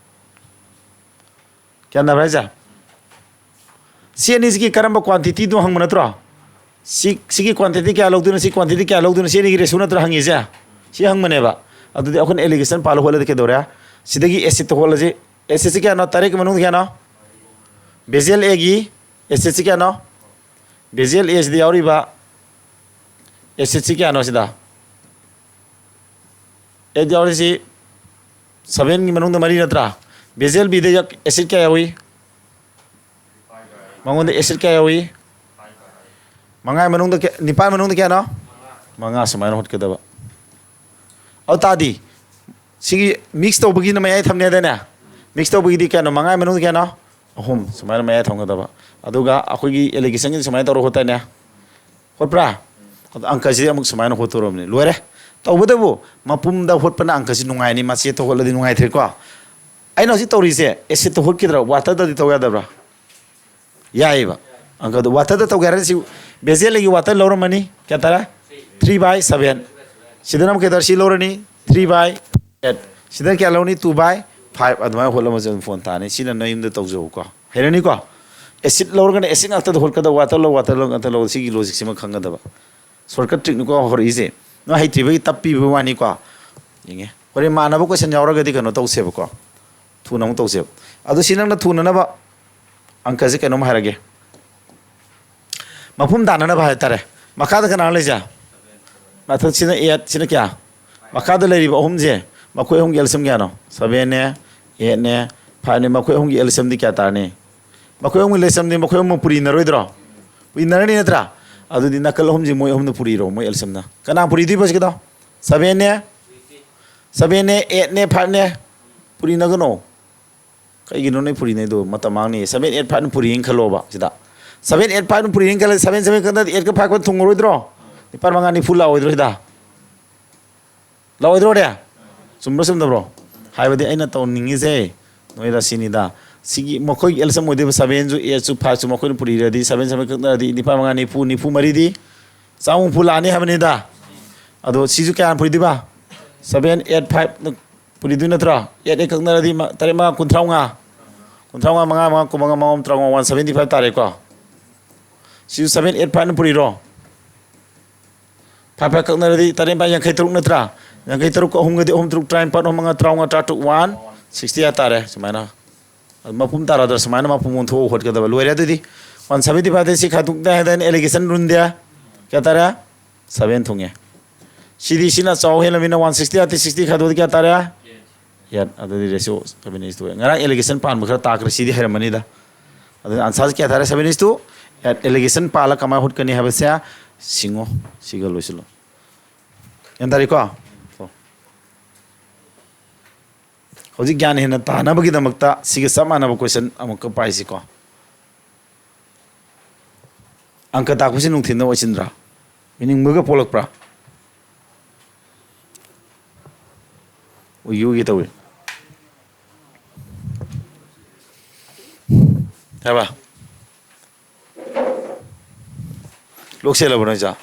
ꯒ꯭ꯌꯥꯟ ꯇꯥꯕ꯭ꯔꯥ ꯍꯥꯏꯁꯦ? ꯁꯤ ꯑꯅꯤꯁꯤꯒꯤ ꯀꯔꯝꯕ ꯀ꯭ꯋꯥꯟꯇꯤꯇꯤꯗꯣ ꯍꯪꯕ ꯅꯠꯇ꯭ꯔꯣ? ꯁꯤ, ꯁꯤꯒꯤ ꯀ꯭ꯋꯥꯟꯇꯤꯇꯤ ꯀꯌꯥ ꯂꯧꯗꯣꯏꯅꯣ, ꯁꯤ ꯀ꯭ꯋꯥꯟꯇꯤꯇꯤ ꯀꯌꯥ ꯂꯧꯗꯣꯏꯅꯣ, ꯁꯤ ꯑꯅꯤꯒꯤ ꯔꯦꯁꯤꯌꯣ ꯅꯠꯇ꯭ꯔꯣ ꯍꯪꯉꯤꯁꯦ? ꯁꯤ ꯍꯪꯕꯅꯦꯕ꯫ ꯑꯗꯨꯗꯤ ꯑꯩꯈꯣꯏꯅ ꯑꯦꯂꯤꯒꯦꯁꯟ ꯄꯥꯜꯂ ꯍꯣꯠꯂꯗꯤ ꯀꯩꯗꯧꯔꯦ? ꯁꯤꯗꯒꯤ ꯑꯦꯁꯤꯠꯇ ꯍꯣꯠꯂꯁꯤ꯫ ꯑꯦꯁꯤꯠꯁꯤ ꯀꯌꯥꯅꯣ? ꯇꯔꯦꯠꯀꯤ ꯃꯅꯨꯡꯗ ꯀꯌꯥꯅꯣ? ꯕꯦꯖꯦꯜ ꯑꯦꯒꯤ ꯑꯦꯁꯤꯠꯁꯤ ꯀꯌꯥꯅꯣ? ꯕꯦꯖꯦꯜ ꯑꯦꯁꯤꯗ ꯌꯥꯎꯔꯤꯕ ꯑꯦꯁꯤꯠꯁꯤ ꯀꯌꯥꯅꯣ ꯁꯤꯗ? ꯑꯦꯠ ꯌꯥꯎꯔꯤꯁꯤ ꯁꯕꯦꯟꯒꯤ ꯃꯅꯨꯡꯗ ꯃꯔꯤ ꯅꯠꯇ꯭ꯔꯥ? ꯕꯦꯖꯦꯜ ꯕꯤꯗ ꯑꯦꯁꯤꯠ ꯀꯌꯥ ꯌꯥꯎꯏ? ꯃꯉꯣꯟꯗ ꯑꯦꯁꯤꯠ ꯀꯌꯥ ꯌꯥꯎꯏ? ꯃꯉꯥꯒꯤ ꯃꯅꯨꯡꯗ ꯀꯌꯥ-, ꯅꯤꯄꯥꯟ ꯃꯅꯨꯡꯗ ꯀꯌꯥꯅꯣ? ꯃꯉꯥ ꯁꯨꯃꯥꯏꯅ ꯍꯣꯠꯀꯗꯕ꯫ ꯑꯗꯨ ꯇꯥꯔꯗꯤ ꯁꯤꯒꯤ ꯃꯤꯛꯁ ꯇꯧꯕꯒꯤꯅ ꯃꯌꯥꯏ ꯊꯝꯅꯦꯗꯅꯦ? ꯃꯤꯛꯁ ꯇꯧꯕꯒꯤꯗꯤ ꯀꯌꯥꯅꯣ? ꯃꯉꯥꯒꯤ ꯃꯅꯨꯡꯗ ꯀꯌꯥꯅꯣ? ꯑꯍꯨꯝ ꯁꯨꯃꯥꯏꯅ ꯃꯌꯥꯏ ꯊꯝꯒꯗꯕ꯫ ꯑꯗꯨꯒ ꯑꯩꯈꯣꯏꯒꯤ alligationꯒꯤ ꯁꯨꯃꯥꯏꯅ ꯇꯧꯔ ꯍꯣꯠꯇꯥꯏꯅꯦ? ꯍꯣꯠꯄ꯭ꯔꯥ? ꯑꯗꯣ ꯑꯪꯀꯁꯤꯗꯤ ꯑꯃꯨꯛ ꯁꯨꯃꯥꯏꯅ ꯍꯣꯠꯇꯣꯔꯕꯅꯤ꯫ ꯂꯣꯏꯔꯦ꯫ ꯇꯧꯕꯇꯕꯨ ꯃꯄꯨꯝꯗ ꯍꯣꯠꯄꯅ ꯑꯪꯀꯁꯤ ꯅꯨꯡꯉꯥꯏꯅꯤ, ꯃꯆꯦꯠꯇ ꯍꯣꯠꯂꯗꯤ ꯅꯨꯡꯉꯥꯏꯇ꯭ꯔꯦꯀꯣ꯫ ꯑꯩꯅ ꯍꯧꯖꯤꯛ ꯇꯧꯔꯤꯁꯦ acidꯇ ꯍꯣꯠꯈꯤꯗ꯭ꯔꯥ? Waterꯗꯗꯤ ꯇꯧ ꯌꯥꯗꯕ꯭ꯔꯥ? ꯌꯥꯏꯌꯦꯕ꯫ ꯑꯪꯀꯗꯣ waterꯗ ꯇꯧꯒꯦ ꯍꯥꯏꯔꯗꯤ ꯁꯤ ꯕꯦꯖꯦꯜꯒꯤ water ꯂꯧꯔꯝꯃꯅꯤ꯫ ꯀꯌꯥ ꯇꯥꯔꯦ? Three by seven꯫ ꯁꯤꯗꯅ ꯑꯃꯨꯛ ꯀꯌꯥ ꯇꯥꯔꯦ? ꯁꯤ ꯂꯧꯔꯅꯤ, three by eight꯫ ꯁꯤꯗꯅ ꯀꯌꯥ ꯂꯧꯅꯤ? Two by five꯫ ꯑꯗꯨꯃꯥꯏꯅ ꯍꯣꯠꯂꯝꯃꯁꯨ ꯑꯗꯨꯝ ꯐꯣꯟ ꯇꯥꯅꯤ꯫ ꯁꯤꯅ ꯅꯌꯨꯝꯗ ꯇꯧꯖꯧꯀꯣ꯫ ꯍꯩꯔꯅꯤꯀꯣ? Acid ꯂꯧꯔꯒꯅ acid ꯉꯥꯛꯇꯗ ꯍꯣꯠꯀꯗꯕ, water ꯂꯧ, water ꯂꯧ ꯉꯥꯛꯇ ꯂꯧ꯫ ꯁꯤꯒꯤ logicꯁꯤꯃ ꯈꯪꯒꯗꯕ꯫ Shortcut trickꯅꯤꯀꯣ ꯍꯧꯔꯛꯏꯁꯦ꯫ ꯅꯣꯏ ꯍꯩꯇ꯭ꯔꯤꯕꯒꯤ ꯇꯞꯄꯤꯕ ꯋꯥꯅꯤꯀꯣ꯫ ꯌꯦꯡꯉꯦ꯫ ꯍꯣꯔꯦꯟ ꯃꯥꯟꯅꯕ question ꯌꯥꯎꯔꯒꯗꯤ ꯀꯩꯅꯣ ꯇꯧꯁꯦꯕꯀꯣ꯫ ꯊꯨꯅ ꯑꯃꯨꯛ ꯇꯧꯁꯦꯕ꯫ ꯑꯗꯣ ꯁꯤ ꯅꯪꯅ ꯊꯨꯅꯅꯕ ꯑꯪꯀꯁꯦ ꯀꯩꯅꯣꯝ ꯍꯥꯏꯔꯒꯦ꯫ ꯃꯐꯝ ꯇꯥꯅꯅꯕ ꯍꯥꯏꯇꯥꯔꯦ꯫ ꯃꯈꯥꯗ ꯀꯅꯥ ꯂꯩꯖꯦ? ꯃꯊꯛꯁꯤꯅ eight, ꯁꯤꯅ ꯀꯌꯥ? ꯃꯈꯥꯗ ꯂꯩꯔꯤꯕ ꯑꯍꯨꯝꯁꯦ, ꯃꯈꯣꯏ ꯑꯍꯨꯝꯒꯤ LCM ꯀꯌꯥꯅꯣ? Sevenꯅꯦ, eightꯅꯦ, fiveꯅꯦ꯫ ꯃꯈꯣꯏ ꯑꯍꯨꯝꯒꯤ LCMꯗꯤ ꯀꯌꯥ ꯇꯥꯔꯅꯤ? ꯃꯈꯣꯏ ꯑꯍꯨꯝꯒꯤ LCMꯗꯤ ꯃꯈꯣꯏ ꯑꯍꯨꯝ ꯄꯨꯔꯤꯅꯔꯣꯏꯗ꯭ꯔꯣ? ꯄꯨꯔꯤꯅꯔꯅꯤ ꯅꯠꯇ꯭ꯔꯥ? ꯑꯗꯨꯗꯤ ꯅꯥꯀꯜ ꯑꯍꯨꯝꯁꯤ ꯃꯣꯏ ꯑꯍꯨꯝꯅ ꯄꯨꯔꯤꯔꯣ, ꯃꯣꯏ LCMꯅ꯫ ꯀꯅꯥ ꯄꯨꯔꯤꯗꯣꯏꯕ ꯁꯤꯒꯤꯗꯣ? Sevenꯅꯦ, sevenꯅꯦ, eightꯅꯦ, fiveꯅꯦ꯫ ꯄꯨꯔꯤꯅꯒꯅꯣ꯫ ꯀꯩꯒꯤꯅꯣ ꯅꯣꯏ ꯄꯨꯔꯤꯅꯩꯗꯣ? ꯃꯇꯝ ꯃꯥꯡꯅꯤ꯫ Seven, eight, fiveꯅ ꯄꯨꯔꯤꯅ ꯈꯜꯂꯣꯕ ꯁꯤꯗ꯫ Seven, eight, fiveꯅ ꯄꯨꯔꯤꯅ ꯈꯜꯂꯦ꯫ Seven, seven ꯈꯛꯇ eightꯀ fiveꯀ ꯊꯨꯡꯉꯔꯣꯏꯗ꯭ꯔꯣ? ꯅꯤꯄꯥꯜ ꯃꯉꯥ ꯅꯤꯐꯨ ꯂꯥꯛꯑꯣꯏꯗ꯭ꯔꯣ ꯁꯤꯗ? ꯂꯥꯛꯑꯣꯏꯗ꯭ꯔꯣꯅꯦ? ꯆꯨꯝꯕ꯭ꯔꯣ ꯆꯨꯝꯗꯕ꯭ꯔꯣ? ꯍꯥꯏꯕꯗꯤ ꯑꯩꯅ ꯇꯧꯅꯤꯡꯉꯤꯁꯦ ꯅꯣꯏꯗ ꯁꯤꯅꯤꯗ꯫ ꯁꯤꯒꯤ ꯃꯈꯣꯏꯒꯤ LCM ꯑꯣꯏꯗꯣꯏꯕ sevenꯁꯨ eightꯁꯨ fiveꯁꯨ ꯃꯈꯣꯏꯅ ꯄꯨꯔꯤꯔꯗꯤ seven, seven ꯀꯛꯅꯔꯗꯤ ꯅꯤꯄꯥꯜ ꯃꯉꯥ ꯅꯤꯐꯨ, ꯅꯤꯐꯨ ꯃꯔꯤꯗꯤ ꯆꯥꯝꯃ ꯍꯨꯝꯐꯨ ꯂꯥꯛꯑꯅꯤ ꯍꯥꯏꯕꯅꯤꯗ꯫ ꯑꯗꯣ ꯁꯤꯁꯨ ꯀꯌꯥꯅ ꯄꯨꯔꯤꯗꯣꯏꯕ? Seven, eight, fiveꯅ ꯄꯨꯔꯤꯗꯣꯏ ꯅꯠꯇ꯭ꯔꯣ? Eight, eight ꯀꯛꯅꯔꯗꯤ ꯃ-, ꯇꯔꯦꯠ ꯃꯉꯥ ꯀꯨꯟꯊ꯭ꯔꯥ ꯃꯉꯥ꯫ ꯀꯨꯟꯊ꯭ꯔꯥ ꯃꯉꯥ, ꯃꯉꯥ ꯃꯉꯥ ꯀꯨꯟ ꯃꯉꯥ, ꯃꯉꯥ ꯃꯉꯥ ꯇꯔꯥꯃꯉꯥ, one seventy five ꯇꯥꯔꯦꯀꯣ꯫ ꯁꯤꯁꯨ seven, eight, fiveꯅ ꯄꯨꯔꯤꯔꯣ? Five, five ꯀꯛꯅꯔꯗꯤ ꯇꯔꯦꯠ ꯃꯉꯥ ꯌꯥꯡꯈꯩ ꯇꯔꯨꯛ ꯅꯠꯇ꯭ꯔꯥ? ꯌꯥꯡꯈꯩ ꯇꯔꯨꯛ, ꯑꯍꯨꯝꯒꯗꯤ ꯑꯍꯨꯝ ꯇꯔꯨꯛ ꯇꯔꯥꯅꯤꯄꯥꯜ, ꯑꯍꯨꯝ ꯃꯉꯥ ꯇꯔꯥꯃꯉꯥ, ꯇꯔꯥ ꯇꯔꯨꯛ, one sixty ꯍꯥꯏꯇꯥꯔꯦ꯫ ꯁꯨꯃꯥꯏꯅ ꯑꯗꯨ ꯃꯄꯨꯝ ꯇꯥꯔꯗ꯭ꯔꯥ? ꯁꯨꯃꯥꯏꯅ ꯃꯄꯨꯝ ꯑꯣꯟꯊꯣꯛꯑ ꯍꯣꯠꯀꯗꯕ꯫ ꯂꯣꯏꯔꯦ ꯑꯗꯨꯗꯤ꯫ One seventy fiveꯇ ꯁꯤ ꯈꯥꯏꯗꯣꯛꯇꯦ ꯍꯥꯏꯗꯥꯏꯅꯦ? Alligation ruleꯗꯤ ꯀꯌꯥ ꯇꯥꯔꯦ? Seven ꯊꯨꯡꯉꯦ꯫ ꯁꯤꯗꯤ ꯁꯤꯅ ꯆꯥꯎ ꯍꯦꯜꯂꯃꯤꯅ one sixty ꯍꯥꯏꯔꯗꯤ sixty ꯈꯥꯏꯗꯣꯛꯑꯗꯤ ꯀꯌꯥ ꯇꯥꯔꯦ? Eight꯫ ꯑꯗꯨꯗꯤ ratio seven is to eight꯫ ꯉꯔꯥꯡ alligation ꯄꯥꯟꯕ ꯈꯔ ꯇꯥꯈ꯭ꯔꯦ, ꯁꯤꯗꯤ ꯍꯩꯔꯝꯃꯅꯤꯗ꯫ ꯑꯗꯨꯅ answerꯁꯦ ꯀꯌꯥ ꯇꯥꯔꯦ? Seven is to eight꯫ Alligation ꯄꯥꯜꯂ ꯀꯃꯥꯏꯅ ꯍꯣꯠꯀꯅꯤ ꯍꯥꯏꯕꯁꯦ ꯁꯤꯡꯉꯣ꯫ ꯁꯤꯒ ꯂꯣꯏꯁꯤꯜꯂꯣ꯫ ꯒ꯭ꯌꯥꯟ ꯇꯥꯔꯦꯀꯣ? ꯍꯧꯖꯤꯛ ꯒ꯭ꯌꯥꯟ ꯍꯦꯟꯅ ꯇꯥꯅꯕꯒꯤꯗꯃꯛꯇ ꯁꯤꯒ ꯆꯞ ꯃꯥꯟꯅꯕ question ꯑꯃꯨꯛꯀ ꯄꯥꯏꯁꯤꯀꯣ꯫ ꯑꯪꯀ ꯇꯥꯛꯄꯁꯤ ꯅꯨꯡꯊꯤꯜꯗ ꯑꯣꯏꯁꯤꯟꯗ꯭ꯔꯥ? ꯃꯤꯅꯤꯡꯕꯒ ꯄꯣꯛꯂꯛꯄ꯭ꯔꯥ? ꯎꯏꯒꯦ ꯎꯏꯒꯦ ꯇꯧꯏ꯫ ꯍꯥꯏꯕ? ꯂꯣꯛ ꯆꯦꯜꯂꯕꯣ ꯅꯣꯏꯁꯨ?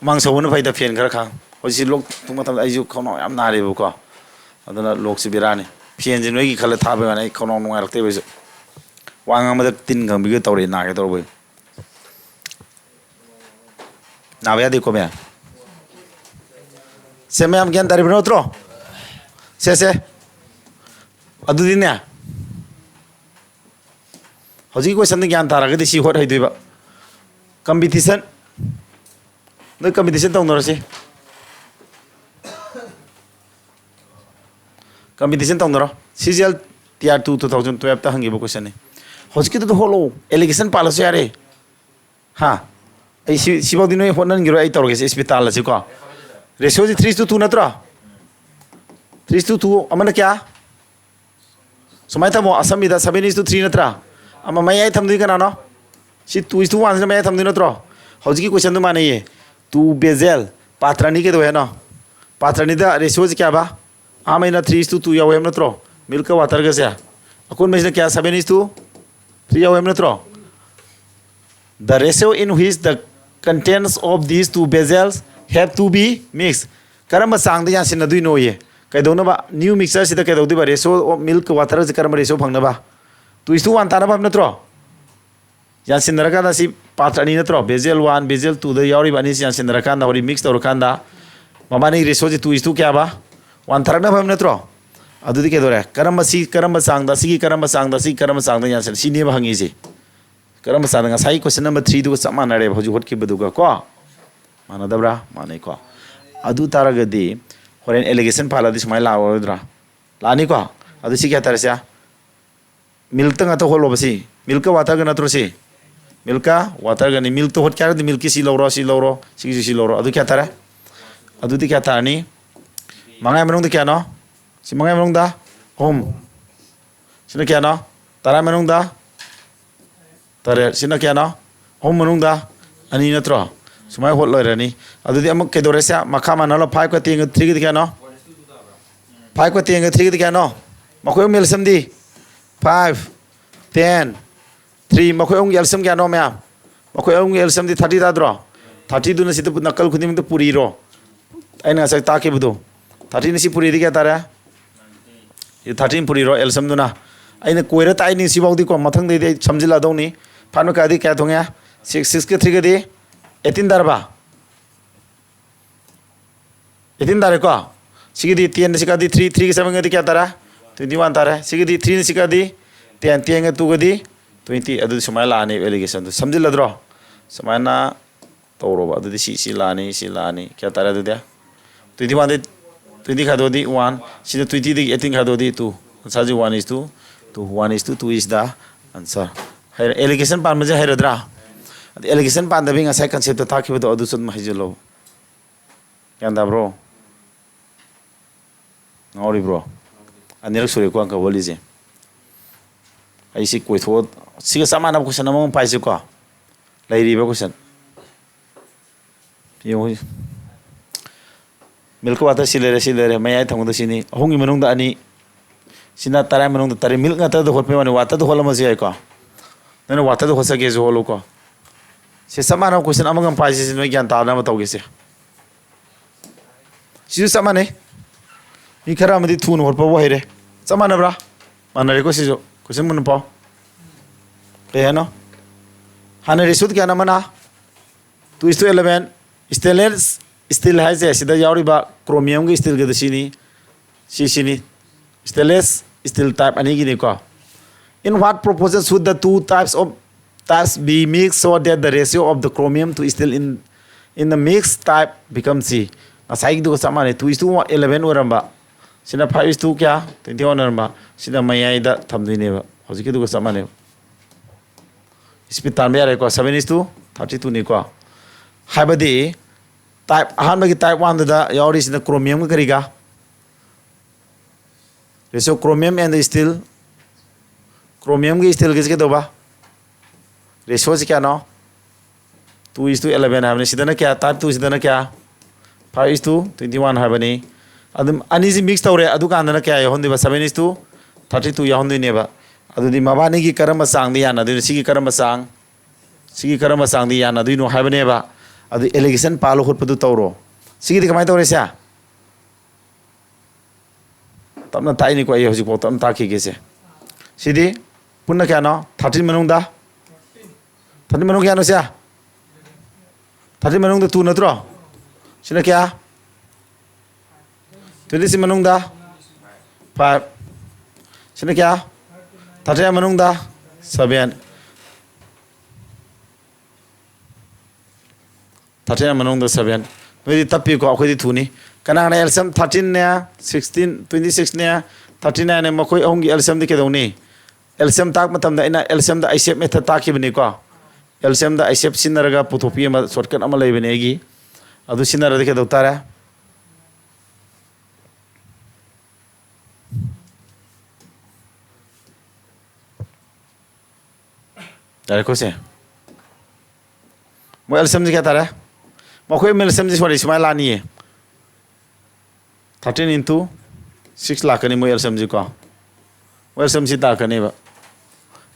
ꯍꯨꯃꯥꯡ ꯁꯧꯕꯅ ꯐꯩꯗ, fan ꯈꯔ ꯈꯥꯡ꯫ ꯍꯧꯖꯤꯛꯁꯤ ꯂꯣꯛ ꯊꯨꯡꯕ ꯃꯇꯝꯗ ꯑꯩꯁꯨ ꯈꯧꯅꯥꯎ ꯌꯥꯝ ꯅꯥꯔꯦꯕꯀꯣ꯫ ꯑꯗꯨꯅ ꯂꯣꯛꯁꯤ ꯕꯦꯔꯥꯅꯤ꯫ Fanꯁꯦ ꯅꯣꯏꯒꯤ ꯈꯜꯂ ꯊꯥꯕꯩ ꯋꯥꯅꯤ, ꯑꯩ ꯈꯧꯅꯥꯎ ꯅꯨꯡꯉꯥꯏꯔꯛꯇꯦꯕ ꯑꯩꯁꯨ꯫ ꯋꯥ ꯉꯥꯡꯕꯗ ꯇꯤꯟ ꯈꯪꯕꯤꯒ ꯇꯧꯔꯦ, ꯅꯥꯒꯦ ꯇꯧꯔꯕꯩ꯫ ꯅꯥꯕ ꯌꯥꯗꯦꯀꯣ, ꯃꯌꯥꯝ? ꯁꯦ, ꯃꯌꯥꯝ ꯒ꯭ꯌꯥꯟ ꯇꯥꯔꯤꯕ ꯅꯠꯇ꯭ꯔꯣ? ꯁꯦ, ꯁꯦ꯫ ꯑꯗꯨꯗꯤꯅꯦ, ꯍꯧꯖꯤꯛꯀꯤ questionꯗ ꯒ꯭ꯌꯥꯟ ꯇꯥꯔꯒꯗꯤ ꯁꯤ ꯍꯣꯠ ꯍꯩꯗꯣꯏꯕ꯫ Competition꯫ ꯅꯣꯏ competition ꯇꯧꯅꯔꯁꯤ꯫ Competition ꯇꯧꯅꯔꯣ꯫ CGL Tier two two thousand twelveꯇ ꯍꯪꯈꯤꯕ questionꯅꯤ꯫ ꯍꯧꯖꯤꯛꯀꯤꯗꯨꯗ ꯍꯣꯠꯂꯣ꯫ Allegation ꯄꯥꯜꯂꯁꯨ ꯌꯥꯔꯦ꯫ ꯍꯥ? ꯑꯩ ꯁꯤ, ꯁꯤꯐꯥꯎꯗꯤ ꯅꯣꯏ ꯍꯣꯠꯅꯟꯈꯤꯔꯣꯏ, ꯑꯩ ꯇꯧꯔꯒꯦꯁꯦ꯫ Speed ꯇꯥꯜꯂꯁꯤꯀꯣ꯫ Ratioꯁꯤ three is to two ꯅꯠꯇ꯭ꯔꯣ? Three is to two, ꯑꯃꯅ ꯀꯌꯥ? ꯁꯨꯃꯥꯏꯅ ꯊꯝꯃꯣ, ꯑꯁꯝꯕꯤꯗ seven is to three ꯅꯠꯇ꯭ꯔꯥ? ꯑꯃ ꯃꯌꯥꯏ ꯊꯝꯗꯣꯏ ꯀꯅꯥꯅꯣ? ꯁꯤ two is to oneꯁꯤꯅ ꯃꯌꯥꯏ ꯊꯝꯗꯣꯏ ꯅꯠꯇ꯭ꯔꯣ? ꯍꯧꯖꯤꯛꯀꯤ questionꯗꯨ ꯃꯥꯟꯅꯩꯌꯦ꯫ Two vessel, ꯄꯥꯇ꯭ꯔ ꯑꯅꯤ ꯀꯩꯗꯧꯋꯦ ꯍꯥꯏꯅꯣ? ꯄꯥꯇ꯭ꯔ ꯑꯅꯤꯗ ratioꯁꯤ ꯀꯌꯥꯕ? ꯑꯍꯥꯟꯕꯩꯅ three is to two ꯌꯥꯎꯋꯦ ꯍꯥꯏꯕ ꯅꯠꯇ꯭ꯔꯣ? Milkꯀ waterꯒꯁꯦ꯫ ꯑꯀꯣꯟꯕꯩꯁꯤꯅ ꯀꯌꯥ? Seven is to three ꯌꯥꯎꯋꯦ ꯍꯥꯏꯕ ꯅꯠꯇ꯭ꯔꯣ? The ratio in which the contents of these two vessels have to be mixed. ꯀꯔꯝꯕ ꯆꯥꯡꯗ ꯌꯥꯟꯁꯤꯟꯅꯗꯣꯏꯅꯣꯌꯦ? ꯀꯩꯗꯧꯅꯕ? New mixtureꯁꯤꯗ ꯀꯩꯗꯧꯗꯣꯏꯕ? Ratio of milk waterꯁꯤ ꯀꯔꯝꯕ ratio ꯐꯪꯅꯕ? Two is to one ꯇꯥꯅꯕ ꯍꯥꯏꯕ ꯅꯠꯇ꯭ꯔꯣ? ꯌꯥꯟꯁꯤꯟꯅꯔꯀꯥꯟꯗ ꯁꯤ ꯄꯥꯇ꯭ꯔ ꯑꯅꯤ ꯅꯠꯇ꯭ꯔꯣ? Vessel one, vessel twoꯗ ꯌꯥꯎꯔꯤꯕ ꯑꯅꯤꯁꯤ ꯌꯥꯟꯁꯤꯟꯅꯔꯀꯥꯟꯗ ꯍꯧꯖꯤꯛ mix ꯇꯧꯔꯀꯥꯟꯗ ꯃꯕꯥꯅꯤ ratioꯁꯤ two is to ꯀꯌꯥꯕ? One ꯊꯥꯔꯛꯅꯕ ꯍꯥꯏꯕ ꯅꯠꯇ꯭ꯔꯣ? ꯑꯗꯨꯗꯤ ꯀꯩꯗꯧꯔꯦ? ꯀꯔꯝꯕ ꯁꯤ, ꯀꯔꯝꯕ ꯆꯥꯡꯗ, ꯁꯤꯒꯤ ꯀꯔꯝꯕ ꯆꯥꯡꯗ, ꯁꯤꯒꯤ ꯀꯔꯝꯕ ꯆꯥꯡꯗ ꯌꯥꯟꯁꯤꯟꯅ? ꯁꯤꯅꯦꯕ ꯍꯪꯉꯤꯁꯦ꯫ ꯀꯔꯝꯕ ꯆꯥꯡꯗ? ꯉꯁꯥꯏꯒꯤ question number threeꯗꯨꯒ ꯆꯞ ꯃꯥꯟꯅꯔꯦꯕ ꯍꯧꯖꯤꯛ ꯍꯣꯠꯈꯤꯕꯗꯨꯒ ꯀꯣ꯫ ꯃꯥꯟꯅꯗꯕ꯭ꯔꯥ? ꯃꯥꯟꯅꯩꯀꯣ꯫ ꯑꯗꯨ ꯇꯥꯔꯒꯗꯤ ꯍꯣꯔꯦꯟ allegation ꯄꯥꯜꯂꯗꯤ ꯁꯨꯃꯥꯏꯅ ꯂꯥꯛꯑꯔꯣꯏꯗ꯭ꯔꯥ? ꯂꯥꯛꯑꯅꯤꯀꯣ꯫ ꯑꯗꯨ ꯁꯤ ꯀꯌꯥ ꯇꯥꯔꯦ ꯁꯦ? Milkꯇ ꯉꯥꯛꯇ ꯍꯣꯠꯂꯣꯕ ꯁꯤ꯫ Milkꯀ waterꯒ ꯅꯠꯇ꯭ꯔꯣ ꯁꯤ? Milkꯀ waterꯒꯅꯤ꯫ Milkꯇ ꯍꯣꯠꯀꯦ ꯍꯥꯏꯔꯒꯗꯤ milkꯀꯤ ꯁꯤ ꯂꯧꯔꯣ, ꯁꯤ ꯂꯧꯔꯣ, ꯁꯤꯒꯤꯁꯨ ꯁꯤ ꯂꯧꯔꯣ꯫ ꯑꯗꯨ ꯀꯌꯥ ꯇꯥꯔꯦ? ꯑꯗꯨꯗꯤ ꯀꯌꯥ ꯇꯥꯔꯅꯤ? ꯃꯉꯥꯒꯤ ꯃꯅꯨꯡꯗ ꯀꯌꯥꯅꯣ? ꯁꯤ ꯃꯉꯥꯒꯤ ꯃꯅꯨꯡꯗ ꯑꯍꯨꯝ꯫ ꯁꯤꯅ ꯀꯌꯥꯅꯣ? ꯇꯔꯥ ꯃꯅꯨꯡꯗ ꯇꯔꯦꯠ꯫ ꯁꯤꯅ ꯀꯌꯥꯅꯣ? ꯑꯍꯨꯝ ꯃꯅꯨꯡꯗ ꯑꯅꯤ ꯅꯠꯇ꯭ꯔꯣ? ꯁꯨꯃꯥꯏꯅ ꯍꯣꯠ ꯂꯣꯏꯔꯅꯤ꯫ ꯑꯗꯨꯗꯤ ꯑꯃꯨꯛ ꯀꯩꯗꯧꯔꯦ ꯁꯦ? ꯃꯈꯥ ꯃꯥꯟꯅꯍꯜꯂꯣ꯫ Five ꯀ ten ꯒ three ꯒꯗꯤ ꯀꯌꯥꯅꯣ? Five ꯀ ten ꯒ three ꯒꯗꯤ ꯀꯌꯥꯅꯣ? ꯃꯈꯣꯏ ꯑꯍꯨꯝ L C M ꯗꯤ? Five, ten, three꯫ ꯃꯈꯣꯏ ꯑꯍꯨꯝꯒꯤ L C M ꯀꯌꯥꯅꯣ ꯃꯌꯥꯝ? ꯃꯈꯣꯏ ꯑꯍꯨꯝꯒꯤ L C M ꯗꯤ thirty ꯇꯥꯗ꯭ꯔꯣ? Thirty ꯗꯨꯅ ꯁꯤꯗ ꯅꯥꯀꯜ ꯈꯨꯗꯤꯡꯃꯛꯇ ꯄꯨꯔꯤꯔꯣ? ꯑꯩꯅ ꯉꯁꯥꯏ ꯇꯥꯛꯈꯤꯕꯗꯣ꯫ Thirty ꯅ ꯁꯤ ꯄꯨꯔꯤꯗꯤ ꯀꯌꯥ ꯇꯥꯔꯦ? ꯁꯤ thirty ꯄꯨꯔꯤꯔꯣ, L C M ꯗꯨꯅ? ꯑꯩꯅ ꯀꯣꯏꯔ ꯇꯥꯛꯏꯅꯤ ꯁꯤꯐꯥꯎꯗꯤꯀꯣ, ꯃꯊꯪꯗꯩꯗꯤ ꯑꯩ ꯁꯝꯖꯤꯜꯂꯛꯑꯗꯧꯅꯤ꯫ Five ꯅ ꯀꯌꯥꯗꯤ ꯀꯌꯥ ꯊꯣꯡꯉꯦ? Six, six ꯀ three ꯒꯗꯤ eighteen ꯇꯥꯔꯕ? Eighteen ꯇꯥꯔꯦꯀꯣ? ꯁꯤꯒꯤꯗꯤ ten ꯁꯤ ꯀꯗꯤ three, three ꯒ seven ꯒꯗꯤ ꯀꯌꯥ ꯇꯥꯔꯦ? Twenty one ꯇꯥꯔꯦ꯫ ꯁꯤꯒꯤꯗꯤ three ꯁꯤ ꯀꯗꯤ ten, ten ꯒ two ꯒꯗꯤ twenty꯫ ꯑꯗꯨꯗꯤ ꯁꯨꯃꯥꯏꯅ ꯂꯥꯛꯑꯅꯤ alligationꯗꯨ꯫ ꯁꯝꯖꯤꯜꯂꯗ꯭ꯔꯣ? ꯁꯨꯃꯥꯏꯅ ꯇꯧꯔꯣꯕ꯫ ꯑꯗꯨꯗꯤ ꯁꯤ, ꯁꯤ ꯂꯥꯛꯑꯅꯤ, ꯁꯤ ꯂꯥꯛꯑꯅꯤ꯫ ꯀꯌꯥ ꯇꯥꯔꯦ ꯑꯗꯨꯗꯤ? Twenty one ꯗꯤ, twenty ꯈꯥꯏꯗꯣꯛꯑꯗꯤ one꯫ ꯁꯤꯗ twenty ꯗꯒꯤ eighteen ꯈꯥꯏꯗꯣꯛꯑꯗꯤ two꯫ Answer ꯁꯤ one is to two, one is to two is the answer꯫ ꯍꯩꯔ-, alligation ꯄꯥꯟꯕꯁꯦ ꯍꯩꯔꯗ꯭ꯔꯥ? ꯑꯗ alligation ꯄꯥꯟꯗꯕꯤ ꯉꯁꯥꯏ concept ꯇꯥꯛꯈꯤꯕꯗꯣ ꯑꯗꯨꯁꯨ ꯑꯗꯨꯝ ꯍꯩꯖꯤꯜꯂꯣ꯫ ꯒ꯭ꯌꯥꯟ ꯇꯥꯕ꯭ꯔꯣ? ꯉꯥꯎꯔꯤꯕ꯭ꯔꯣ? ꯑꯅꯤꯔꯛ ꯁꯨꯔꯦꯀꯣ ꯑꯪꯀ ꯍꯣꯠꯂꯤꯁꯦ꯫ ꯑꯩ ꯁꯤ ꯀꯣꯏꯊꯣꯛꯑ, ꯁꯤꯒ ꯆꯞ ꯃꯥꯟꯅꯕ question ꯑꯃꯃꯨꯛ ꯄꯥꯏꯁꯤꯀꯣ꯫ ꯂꯩꯔꯤꯕ question꯫ ꯌꯦꯡꯉꯨ꯫ Milk water ꯁꯤ ꯂꯩꯔꯦ, ꯁꯤ ꯂꯩꯔꯦ, ꯃꯌꯥꯏ ꯊꯪꯕꯗ ꯁꯤꯅꯤ꯫ ꯑꯍꯨꯝꯒꯤ ꯃꯅꯨꯡꯗ ꯑꯅꯤ꯫ ꯁꯤꯅ ꯇꯔꯥ ꯃꯅꯨꯡꯗ ꯇꯔꯦꯠ꯫ Milk ꯉꯥꯛꯇꯗ ꯍꯣꯠꯄꯩ ꯋꯥꯅꯤ, waterꯗ ꯍꯣꯠꯂꯝꯃꯁꯨ ꯌꯥꯏꯀꯣ꯫ ꯅꯪꯅ waterꯗ ꯍꯣꯠꯆꯒꯦꯁꯨ ꯍꯣꯠꯂꯨꯀꯣ꯫ ꯁꯤ ꯆꯞ ꯃꯥꯟꯅꯕ question ꯑꯃꯒ ꯄꯥꯏꯁꯤ, ꯁꯤ ꯅꯣꯏ ꯒ꯭ꯌꯥꯟ ꯇꯥꯅꯕ ꯇꯧꯒꯦꯁꯦ꯫ ꯁꯤꯁꯨ ꯆꯞ ꯃꯥꯟꯅꯩ꯫ ꯃꯤ ꯈꯔ ꯑꯃꯗꯤ ꯊꯨꯅ ꯍꯣꯠꯄꯕꯨ ꯍꯩꯔꯦ꯫ ꯆꯞ ꯃꯥꯟꯅꯕ꯭ꯔꯥ? ꯃꯥꯟꯅꯔꯦꯀꯣ ꯁꯤꯁꯨ꯫ Question ꯃꯨꯟꯅ ꯄꯥꯎ꯫ ꯀꯩ ꯍꯥꯏꯅꯣ? ꯍꯥꯟꯅ ratio ꯀꯌꯥꯅꯣ ꯑꯃꯅ? Two is to eleven꯫ Stainless steel ꯍꯥꯏꯁꯦ ꯁꯤꯗ ꯌꯥꯎꯔꯤꯕ chromiumꯒ steelꯒꯗ ꯁꯤꯅꯤ꯫ ꯁꯤ ꯁꯤꯅꯤ꯫ Stainless steel type ꯑꯅꯤꯒꯤꯅꯤꯀꯣ꯫ In what proportion should the two types of types be mixed so that the ratio of the chromium to steel in, in the mixed type becomes C? ꯉꯁꯥꯏꯒꯤꯗꯨꯒ ꯆꯞ ꯃꯥꯟꯅꯩ꯫ Two is to eleven ꯑꯣꯏꯔꯝꯕ꯫ ꯁꯤꯅ five is to ꯀꯌꯥ? Twenty one ꯑꯣꯏꯔꯝꯕ꯫ ꯁꯤꯅ ꯃꯌꯥꯏꯗ ꯊꯝꯗꯣꯏꯅꯦꯕ꯫ ꯍꯧꯖꯤꯛꯀꯤꯗꯨꯒ ꯆꯞ ꯃꯥꯟꯅꯩꯕ꯫ Speed ꯇꯥꯟꯕ ꯌꯥꯔꯦꯀꯣ꯫ Seven is to thirty two ꯅꯤꯀꯣ꯫ ꯍꯥꯏꯕꯗꯤ type, ꯑꯍꯥꯟꯕꯒꯤ type oneꯗꯨꯗ ꯌꯥꯎꯔꯤꯁꯤꯅ chromiumꯒ ꯀꯔꯤꯒ? Ratio chromium and steel. Chromiumꯒꯤ steelꯒꯤꯁꯤ ꯀꯩꯗꯧꯕ? Ratioꯁꯤ ꯀꯌꯥꯅꯣ? Two is to eleven ꯍꯥꯏꯕꯅꯤ꯫ ꯁꯤꯗꯅ ꯀꯌꯥ? Type twoꯁꯤꯗꯅ ꯀꯌꯥ? Five is to twenty one ꯍꯥꯏꯕꯅꯤ꯫ ꯑꯗꯨꯝ ꯑꯅꯤꯁꯤ mix ꯇꯧꯔꯦ, ꯑꯗꯨꯀꯥꯟꯗꯅ ꯀꯌꯥ ꯌꯥꯎꯍꯟꯗꯣꯏꯕ? Seven is to thirty two ꯌꯥꯎꯍꯟꯗꯣꯏꯅꯦꯕ꯫ ꯑꯗꯨꯗꯤ ꯃꯕꯥꯅꯤꯒꯤ ꯀꯔꯝꯕ ꯆꯥꯡꯗ ꯌꯥꯅꯗꯣꯏꯅꯣ? ꯁꯤꯒꯤ ꯀꯔꯝꯕ ꯆꯥꯡ? ꯁꯤꯒꯤ ꯀꯔꯝꯕ ꯆꯥꯡꯗ ꯌꯥꯅꯗꯣꯏꯅꯣ ꯍꯥꯏꯕꯅꯦꯕ꯫ ꯑꯗꯨ alligation ꯄꯥꯜꯂ ꯍꯣꯠꯄꯗꯨ ꯇꯧꯔꯣ꯫ ꯁꯤꯒꯤꯗꯤ ꯀꯃꯥꯏꯅ ꯇꯧꯔꯦ ꯁꯦ? ꯇꯞꯅ ꯇꯥꯛꯏꯅꯤꯀꯣ, ꯑꯩ ꯍꯧꯖꯤꯛꯐꯥꯎ ꯇꯞꯅ ꯇꯥꯛꯈꯤꯒꯦꯁꯦ꯫ ꯁꯤꯗꯤ ꯄꯨꯟꯅ ꯀꯌꯥꯅꯣ? Thirteen ꯃꯅꯨꯡꯗ? Thirteen ꯃꯅꯨꯡ ꯀꯌꯥꯅꯣ ꯁꯦ? Thirteen ꯃꯅꯨꯡꯗ two ꯅꯠꯇ꯭ꯔꯣ? ꯁꯤꯅ ꯀꯌꯥ? Twenty six ꯃꯅꯨꯡꯗ five꯫ ꯁꯤꯅ ꯀꯌꯥ? Thirty nine ꯃꯅꯨꯡꯗ seven꯫ Thirty nine ꯃꯅꯨꯡꯗ seven꯫ ꯅꯣꯏꯗꯤ ꯇꯞꯄꯤꯀꯣ, ꯑꯩꯈꯣꯏꯗꯤ ꯊꯨꯅꯤ꯫ ꯀꯅꯥꯅ LCM thirteen ꯅꯦ, sixteen, twenty six ꯅꯦ, thirty nine ꯅꯦ, ꯃꯈꯣꯏ ꯑꯍꯨꯝꯒꯤ LCMꯗꯤ ꯀꯩꯗꯧꯅꯤ? LCM ꯇꯥꯛꯄ ꯃꯇꯝꯗ ꯑꯩꯅ LCMꯗ ISAP method ꯇꯥꯛꯈꯤꯕꯅꯤꯀꯣ꯫ LCMꯗ ISAP ꯁꯤꯖꯤꯟꯅꯔꯒ ꯄꯨꯊꯣꯛꯄꯤ ꯑꯃ shortcut ꯑꯃ ꯂꯩꯕꯅꯦ ꯑꯩꯒꯤ꯫ ꯑꯗꯨ ꯁꯤꯖꯤꯟꯅꯔꯗꯤ ꯀꯩꯗꯧ ꯇꯥꯔꯦ? ꯌꯥꯔꯦꯀꯣ ꯁꯦ? ꯃꯣꯏ LCMꯁꯤ ꯀꯌꯥ ꯇꯥꯔꯦ? ꯃꯈꯣꯏ LCMꯁꯤ, sorry, ꯁꯨꯃꯥꯏꯅ ꯂꯥꯛꯅꯤꯌꯦ꯫ Thirteen into six ꯂꯥꯛꯀꯅꯤ ꯃꯣꯏ LCMꯁꯤ ꯀꯣ꯫ ꯃꯣꯏ LCMꯁꯤ ꯇꯥꯛꯀꯅꯦꯕ꯫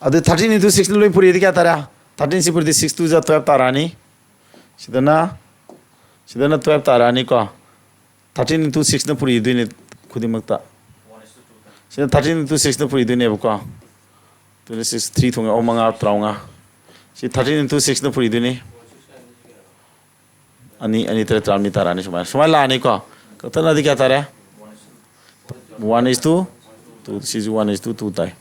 ꯑꯗꯨ thirteen into sixꯅ ꯂꯣꯏ ꯄꯨꯔꯤꯗꯤ ꯀꯌꯥ ꯇꯥꯔꯦ? Thirteenꯁꯤ ꯄꯨꯔꯤꯗꯤ six two ꯖꯥ twelve ꯇꯥꯔꯛꯑꯅꯤ꯫ ꯁꯤꯗꯅ, ꯁꯤꯗꯅ twelve ꯇꯥꯔꯛꯑꯅꯤꯀꯣ꯫ Thirteen into sixꯅ ꯄꯨꯔꯤꯗꯣꯏꯅꯦ ꯈꯨꯗꯤꯡꯃꯛꯇ꯫ ꯁꯤꯅ thirteen into sixꯅ ꯄꯨꯔꯤꯗꯣꯏꯅꯦꯕꯀꯣ꯫ Twenty six, three ꯊꯣꯡꯉꯦ, ꯑꯍꯨꯝ ꯃꯉꯥ ꯇꯔꯥꯃꯉꯥ꯫ ꯁꯤ thirteen into sixꯅ ꯄꯨꯔꯤꯗꯣꯏꯅꯤ꯫ ꯑꯅꯤ, ꯑꯅꯤ, ꯇꯔꯦꯠ, ꯇꯔꯥꯃꯔꯤ ꯇꯥꯔꯛꯑꯅꯤ ꯁꯨꯃꯥꯏꯅ꯫ ꯁꯨꯃꯥꯏꯅ ꯂꯥꯛꯑꯅꯤꯀꯣ꯫ ꯀꯛꯊꯠꯅꯗꯤ ꯀꯌꯥ ꯇꯥꯔꯦ? One is to two, ꯁꯤꯁꯨ one is to two ꯇꯥꯏ꯫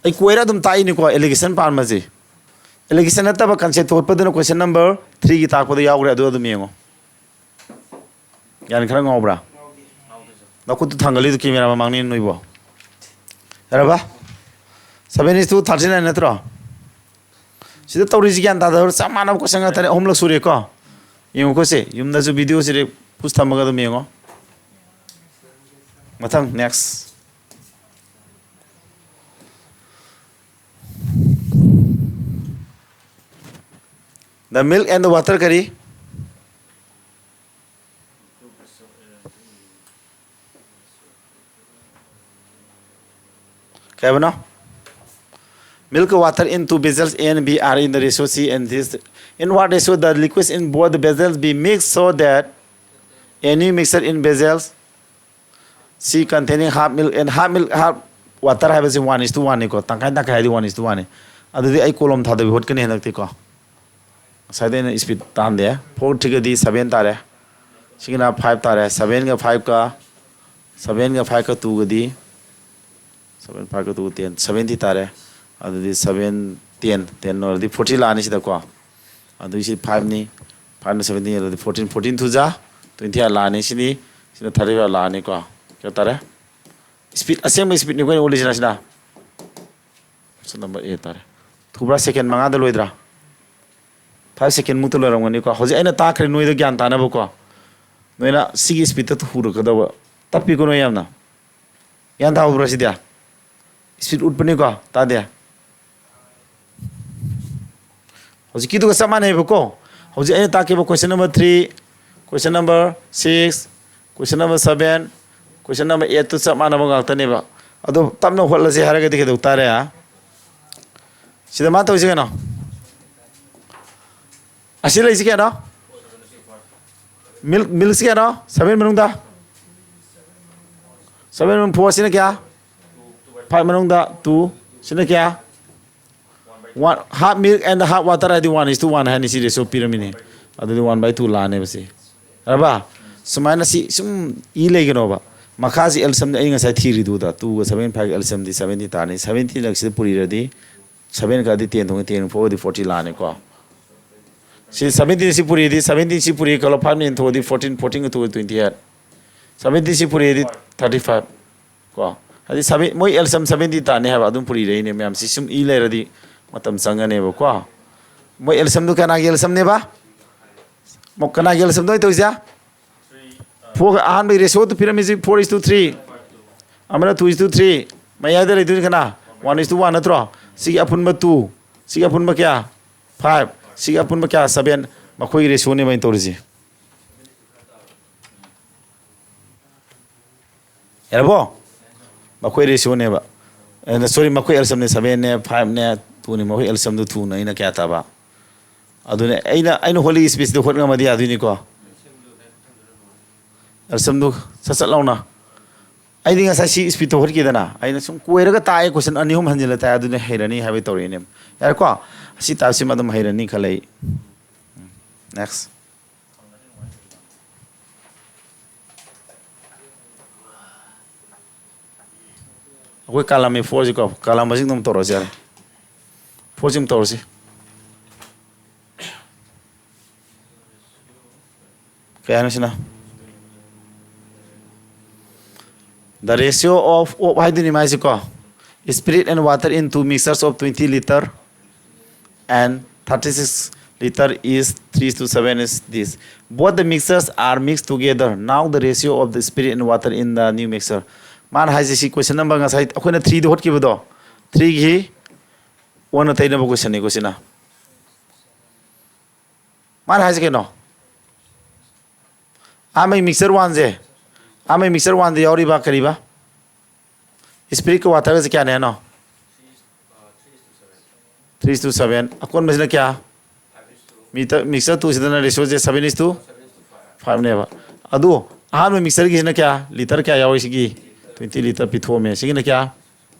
ꯑꯩ ꯀꯣꯏꯔ ꯑꯗꯨꯝ ꯇꯥꯛꯏꯅꯤꯀꯣ, alligation ꯄꯥꯟꯕꯁꯦ꯫ Alligation ꯅꯠꯇꯕ concept ꯍꯣꯠꯄꯗꯨꯅ question number threeꯒꯤ ꯇꯥꯛꯄꯗ ꯌꯥꯎꯈ꯭ꯔꯦ, ꯑꯗꯨ ꯑꯗꯨꯝ ꯌꯦꯡꯉꯣ꯫ ꯒ꯭ꯌꯥꯟ ꯈꯔ ꯉꯥꯎꯕ꯭ꯔꯥ? ꯅꯈꯨꯠꯇꯨ ꯊꯥꯡꯒꯠꯂꯤꯗꯨ camera ꯃꯃꯥꯡꯅꯤ ꯅꯣꯏꯕꯣ꯫ ꯌꯥꯔꯕ? Seven is to thirty nine ꯅꯠꯇ꯭ꯔꯣ? ꯁꯤꯗ ꯇꯧꯔꯤꯁꯤ ꯒ꯭ꯌꯥꯟ ꯇꯥꯗꯕ꯭ꯔꯥ? ꯆꯞ ꯃꯥꯟꯅꯕ question ꯉꯥꯛꯇꯅꯦ, ꯑꯍꯨꯝꯂꯛ ꯁꯨꯔꯦꯀꯣ꯫ ꯌꯦꯡꯉꯨꯀꯣ ꯁꯦ, ꯌꯨꯝꯗꯁꯨ videoꯁꯤ pause ꯊꯝꯃꯒ ꯑꯗꯨꯝ ꯌꯦꯡꯉꯣ꯫ ꯃꯊꯪ, next. The milk and the water ꯀꯔꯤ? ꯀꯩ ꯍꯥꯏꯕꯅꯣ? Milk, water in two vessels A and B are in the ratio C and this. In what ratio the liquids in both vessels be mixed so that any mixture in vessels C containing half milk and half milk, half water ꯍꯥꯏꯕꯁꯤ one is to one ꯅꯤꯀꯣ꯫ ꯇꯪꯈꯥꯏ ꯇꯪꯈꯥꯏ ꯍꯥꯏꯗꯤ one is to one ꯅꯤ꯫ ꯑꯗꯨꯗꯤ ꯑꯩ column ꯊꯥꯗꯕꯤ ꯍꯣꯠꯀꯅꯤ ꯍꯟꯗꯛꯇꯤꯀꯣ꯫ ꯉꯁꯥꯏꯗ ꯑꯩꯅ speed ꯇꯥꯍꯟꯗꯦ꯫ Four ꯊ꯭ꯔꯤꯒꯗꯤ seven ꯇꯥꯔꯦ꯫ ꯁꯤꯒꯤꯅ five ꯇꯥꯔꯦ꯫ Sevenꯒ fiveꯀ, sevenꯒ fiveꯀ twoꯒꯗꯤ, seven fiveꯀ two ten, seventy ꯇꯥꯔꯦ꯫ ꯑꯗꯨꯗꯤ seven, ten, ten ꯑꯣꯏꯔꯗꯤ forty ꯂꯥꯛꯑꯅꯤ ꯁꯤꯗꯀꯣ꯫ ꯑꯗꯨꯒꯤ ꯁꯤ fiveꯅꯤ꯫ Fiveꯅ seventy ꯑꯗꯨꯗꯤ fourteen, fourteen two ꯖꯥ twenty eight ꯂꯥꯛꯑꯅꯤ꯫ ꯁꯤꯅꯤ, ꯁꯤꯅ thirty five ꯂꯥꯛꯑꯅꯤꯀꯣ꯫ ꯀꯌꯥ ꯇꯥꯔꯦ? Speed, ꯑꯁꯦꯡꯕ speedꯅꯤ ꯑꯩꯈꯣꯏꯅ ꯑꯣꯜꯂꯤꯁꯤꯅ ꯁꯤꯅ꯫ Option number A ꯇꯥꯔꯦ꯫ ꯊꯨꯕ꯭ꯔꯥ? Second ꯃꯉꯥꯗ ꯂꯣꯏꯗ꯭ꯔꯥ? Five second ꯃꯨꯛꯇ ꯂꯣꯏꯔꯝꯒꯅꯤꯀꯣ꯫ ꯍꯧꯖꯤꯛ ꯑꯩꯅ ꯇꯥꯛꯈ꯭ꯔꯦ ꯅꯣꯏꯗ ꯒ꯭ꯌꯥꯟ ꯇꯥꯅꯕꯀꯣ꯫ ꯅꯣꯏꯅ ꯁꯤꯒꯤ speedꯇ ꯍꯨꯔꯛꯀꯗꯕ꯫ ꯇꯞꯄꯤꯀꯣ ꯅꯣꯏ ꯌꯥꯝꯅ꯫ ꯒ꯭ꯌꯥꯟ ꯇꯥꯍꯧꯕ꯭ꯔꯥ ꯁꯤꯗꯤ? Speed ꯎꯠꯄꯅꯤꯀꯣ, ꯇꯥꯗꯦ? ꯍꯧꯖꯤꯛꯀꯤꯗꯨꯒ ꯆꯞ ꯃꯥꯟꯅꯩꯕꯀꯣ꯫ ꯍꯧꯖꯤꯛ ꯑꯩꯅ ꯇꯥꯛꯈꯤꯕ question number three, question number six, question number seven, question number eightꯇꯨ ꯆꯞ ꯃꯥꯟꯅꯕ ꯉꯥꯛꯇꯅꯦꯕ꯫ ꯑꯗꯣ ꯇꯞꯅ ꯍꯣꯠꯂꯁꯦ ꯍꯥꯏꯔꯒꯗꯤ ꯀꯩꯗꯧ ꯇꯥꯔꯦ? ꯁꯤꯗ ꯃꯥ ꯇꯧꯔꯤꯁꯦ ꯀꯩꯅꯣ? ꯑꯁꯤ ꯂꯩꯁꯤ ꯀꯩꯅꯣ? Milk, milkꯁꯤ ꯀꯩꯅꯣ? Seven ꯃꯅꯨꯡꯗ? Seven ꯃꯅꯨꯡꯗ four, ꯁꯤꯅ ꯀꯌꯥ? Five ꯃꯅꯨꯡꯗ two, ꯁꯤꯅ ꯀꯌꯥ? One, half milk and half water ꯍꯥꯏꯗꯤ one is to one ꯍꯥꯏꯅꯤ꯫ ꯁꯤ ratio ꯄꯤꯔꯝꯃꯤꯅꯦ꯫ ꯑꯗꯨꯗꯤ one by two ꯂꯥꯛꯑꯅꯦꯕ ꯁꯤ꯫ ꯌꯥꯔꯕ? ꯁꯨꯃꯥꯏꯅ ꯁꯤ ꯁꯨꯝ ꯏ ꯂꯩꯒꯅꯣꯕ꯫ ꯃꯈꯥꯁꯤ LCMꯗꯤ ꯑꯩ ꯉꯁꯥꯏ ꯊꯤꯔꯤꯗꯨꯗ, twoꯒ seven fiveꯒ LCMꯗꯤ seventy ꯇꯥꯔꯅꯤ꯫ Seventy ꯂꯛꯁꯤꯗ ꯄꯨꯔꯤꯔꯗꯤ seven ꯀꯥꯗꯤ ten ꯊꯣꯛꯑꯦ, ten four ꯑꯣꯏꯔꯗꯤ forty ꯂꯥꯛꯑꯅꯤꯀꯣ꯫ ꯁꯤ seventy ꯁꯤ ꯄꯨꯔꯤꯗꯤ, seventy ꯁꯤ ꯄꯨꯔꯤ ꯈꯜꯂꯣ, five ꯅ ꯊꯣꯛꯑꯗꯤ fourteen, fourteen ꯊꯣꯛꯑꯗꯤ twenty eight꯫ Seventy ꯁꯤ ꯄꯨꯔꯤꯗꯤ thirty five꯫ ꯀꯣ? ꯍꯥꯏꯗꯤ seven, ꯃꯣꯏ LCM seventy ꯇꯥꯅꯤ ꯍꯥꯏꯕ, ꯑꯗꯨꯝ ꯄꯨꯔꯤꯔꯛꯏꯅꯦ ꯃꯌꯥꯝ꯫ ꯁꯤ ꯁꯨꯝ ꯏ ꯂꯩꯔꯗꯤ ꯃꯇꯝ ꯆꯪꯒꯅꯦꯕꯀꯣ꯫ ꯃꯣꯏ LCMꯗꯨ ꯀꯅꯥꯒꯤ LCMꯅꯦꯕ? ꯃꯣ-, ꯀꯅꯥꯒꯤ LCMꯗꯣ ꯑꯩ ꯇꯧꯔꯤꯁꯦ? Four, ꯑꯍꯥꯟꯕꯒꯤ ratioꯗꯨ ꯄꯤꯔꯝꯃꯤꯁꯤ four is to three꯫ ꯑꯃꯅ two is to three, ꯃꯌꯥꯏꯗ ꯂꯩꯗꯣꯏꯅꯤ ꯀꯅꯥ? One is to one ꯅꯠꯇ꯭ꯔꯣ? ꯁꯤꯒꯤ ꯑꯄꯨꯟꯕ two, ꯁꯤꯒꯤ ꯑꯄꯨꯟꯕ ꯀꯌꯥ? Five, ꯁꯤꯒꯤ ꯑꯄꯨꯟꯕ ꯀꯌꯥ? Seven. ꯃꯈꯣꯏꯒꯤ ratio ꯅꯦꯕ ꯑꯩꯅ ꯇꯧꯔꯤꯁꯦ꯫ ꯌꯥꯔꯕꯣ? ꯃꯈꯣꯏ ratio ꯅꯦꯕ꯫ ꯑꯦ, sorry, ꯃꯈꯣꯏ L S M ꯅꯦ, seven ꯅꯦ, five ꯅꯦ, two ꯅꯦ, ꯃꯈꯣꯏ L S M ꯗꯨ two ꯅ ꯑꯩꯅ ꯀꯌꯥ ꯇꯥꯕ? ꯑꯗꯨꯅꯦ ꯑꯩꯅ, ꯑꯩꯅ ꯍꯣꯠꯂꯤ speed ꯇꯨ ꯍꯣꯠ ꯉꯝꯃꯗꯤ ꯌꯥꯗꯣꯏꯅꯤꯀꯣ꯫ L S M ꯗꯨ ꯁꯠ ꯁꯠ ꯂꯥꯎꯅ꯫ ꯑꯩꯗꯤ ꯉꯁꯥꯏ ꯁꯤ speed ꯇꯨ ꯍꯣꯠꯈꯤꯗꯅ, ꯑꯩꯅ ꯁꯨꯝ ꯀꯣꯏꯔꯒ ꯇꯥꯛꯑꯦ, question ꯑꯅꯤ ꯑꯍꯨꯝ ꯍꯟꯖꯤꯜꯂ ꯇꯥꯛꯑꯦ, ꯑꯗꯨꯅ ꯍꯩꯔꯅꯤ ꯍꯥꯏꯕꯒꯤ ꯇꯧꯔꯛꯏꯅꯦ꯫ ꯌꯥꯔꯦꯀꯣ? ꯑꯁꯤ type ꯁꯤꯃ ꯑꯗꯨꯝ ꯍꯩꯔꯅꯤ ꯈꯜꯂꯦ ꯑꯩ꯫ Next꯫ ꯑꯩꯈꯣꯏ column ꯁꯤ four ꯁꯤꯀꯣ, column ꯃꯁꯤꯡꯗꯣ ꯑꯗꯨꯝ ꯇꯧꯔꯁꯤ ꯌꯥꯔꯦ꯫ Four ꯁꯤ ꯑꯗꯨꯝ ꯇꯧꯔꯁꯤ꯫ ꯀꯩ ꯍꯥꯏꯅꯣ ꯁꯤꯅ? The ratio of, of ꯍꯥꯏꯗꯣꯏꯅꯤ ꯃꯥꯏꯁꯦꯀꯣ, spirit and water in two mixtures of twenty liter and thirty-six liter is three to seven is this. Both the mixtures are mixed together. Now the ratio of the spirit and water in the new mixture. ꯃꯥꯅ ꯍꯥꯏꯁꯦ ꯁꯤ question number ꯉꯁꯥꯏ ꯑꯩꯈꯣꯏꯅ three ꯗ ꯍꯣꯠꯈꯤꯕꯗꯣ, three ꯒꯤ ꯑꯣꯟꯅ ꯇꯩꯅꯕ question ꯅꯤꯀꯣ ꯁꯤꯅ꯫ ꯃꯥꯅ ꯍꯥꯏꯁꯦ ꯀꯩꯅꯣ? ꯑꯥ ꯃꯩ mixture one ꯁꯦ, ꯑꯥ ꯃꯩ mixture one ꯗ ꯌꯥꯎꯔꯤꯕ ꯀꯔꯤꯕ? Spirit ꯀ water ꯒꯁꯦ ꯀꯌꯥꯅꯦ ꯍꯥꯏꯅꯣ? Three to seven꯫ ꯑꯀꯣꯟꯕꯁꯤꯅ ꯀꯌꯥ? Mixture, mixture two ꯁꯤꯗꯅ ratio say seven is to five ꯅꯦꯕ꯫ ꯑꯗꯨ ꯑꯍꯥꯟꯕ mixture ꯒꯤꯁꯤꯅ ꯀꯌꯥ? Liter ꯀꯌꯥ ꯌꯥꯎꯔꯤ ꯁꯤꯒꯤ? Twenty liter ꯄꯤꯊꯣꯛꯑꯝꯃꯦ꯫ ꯁꯤꯒꯤꯅ ꯀꯌꯥ?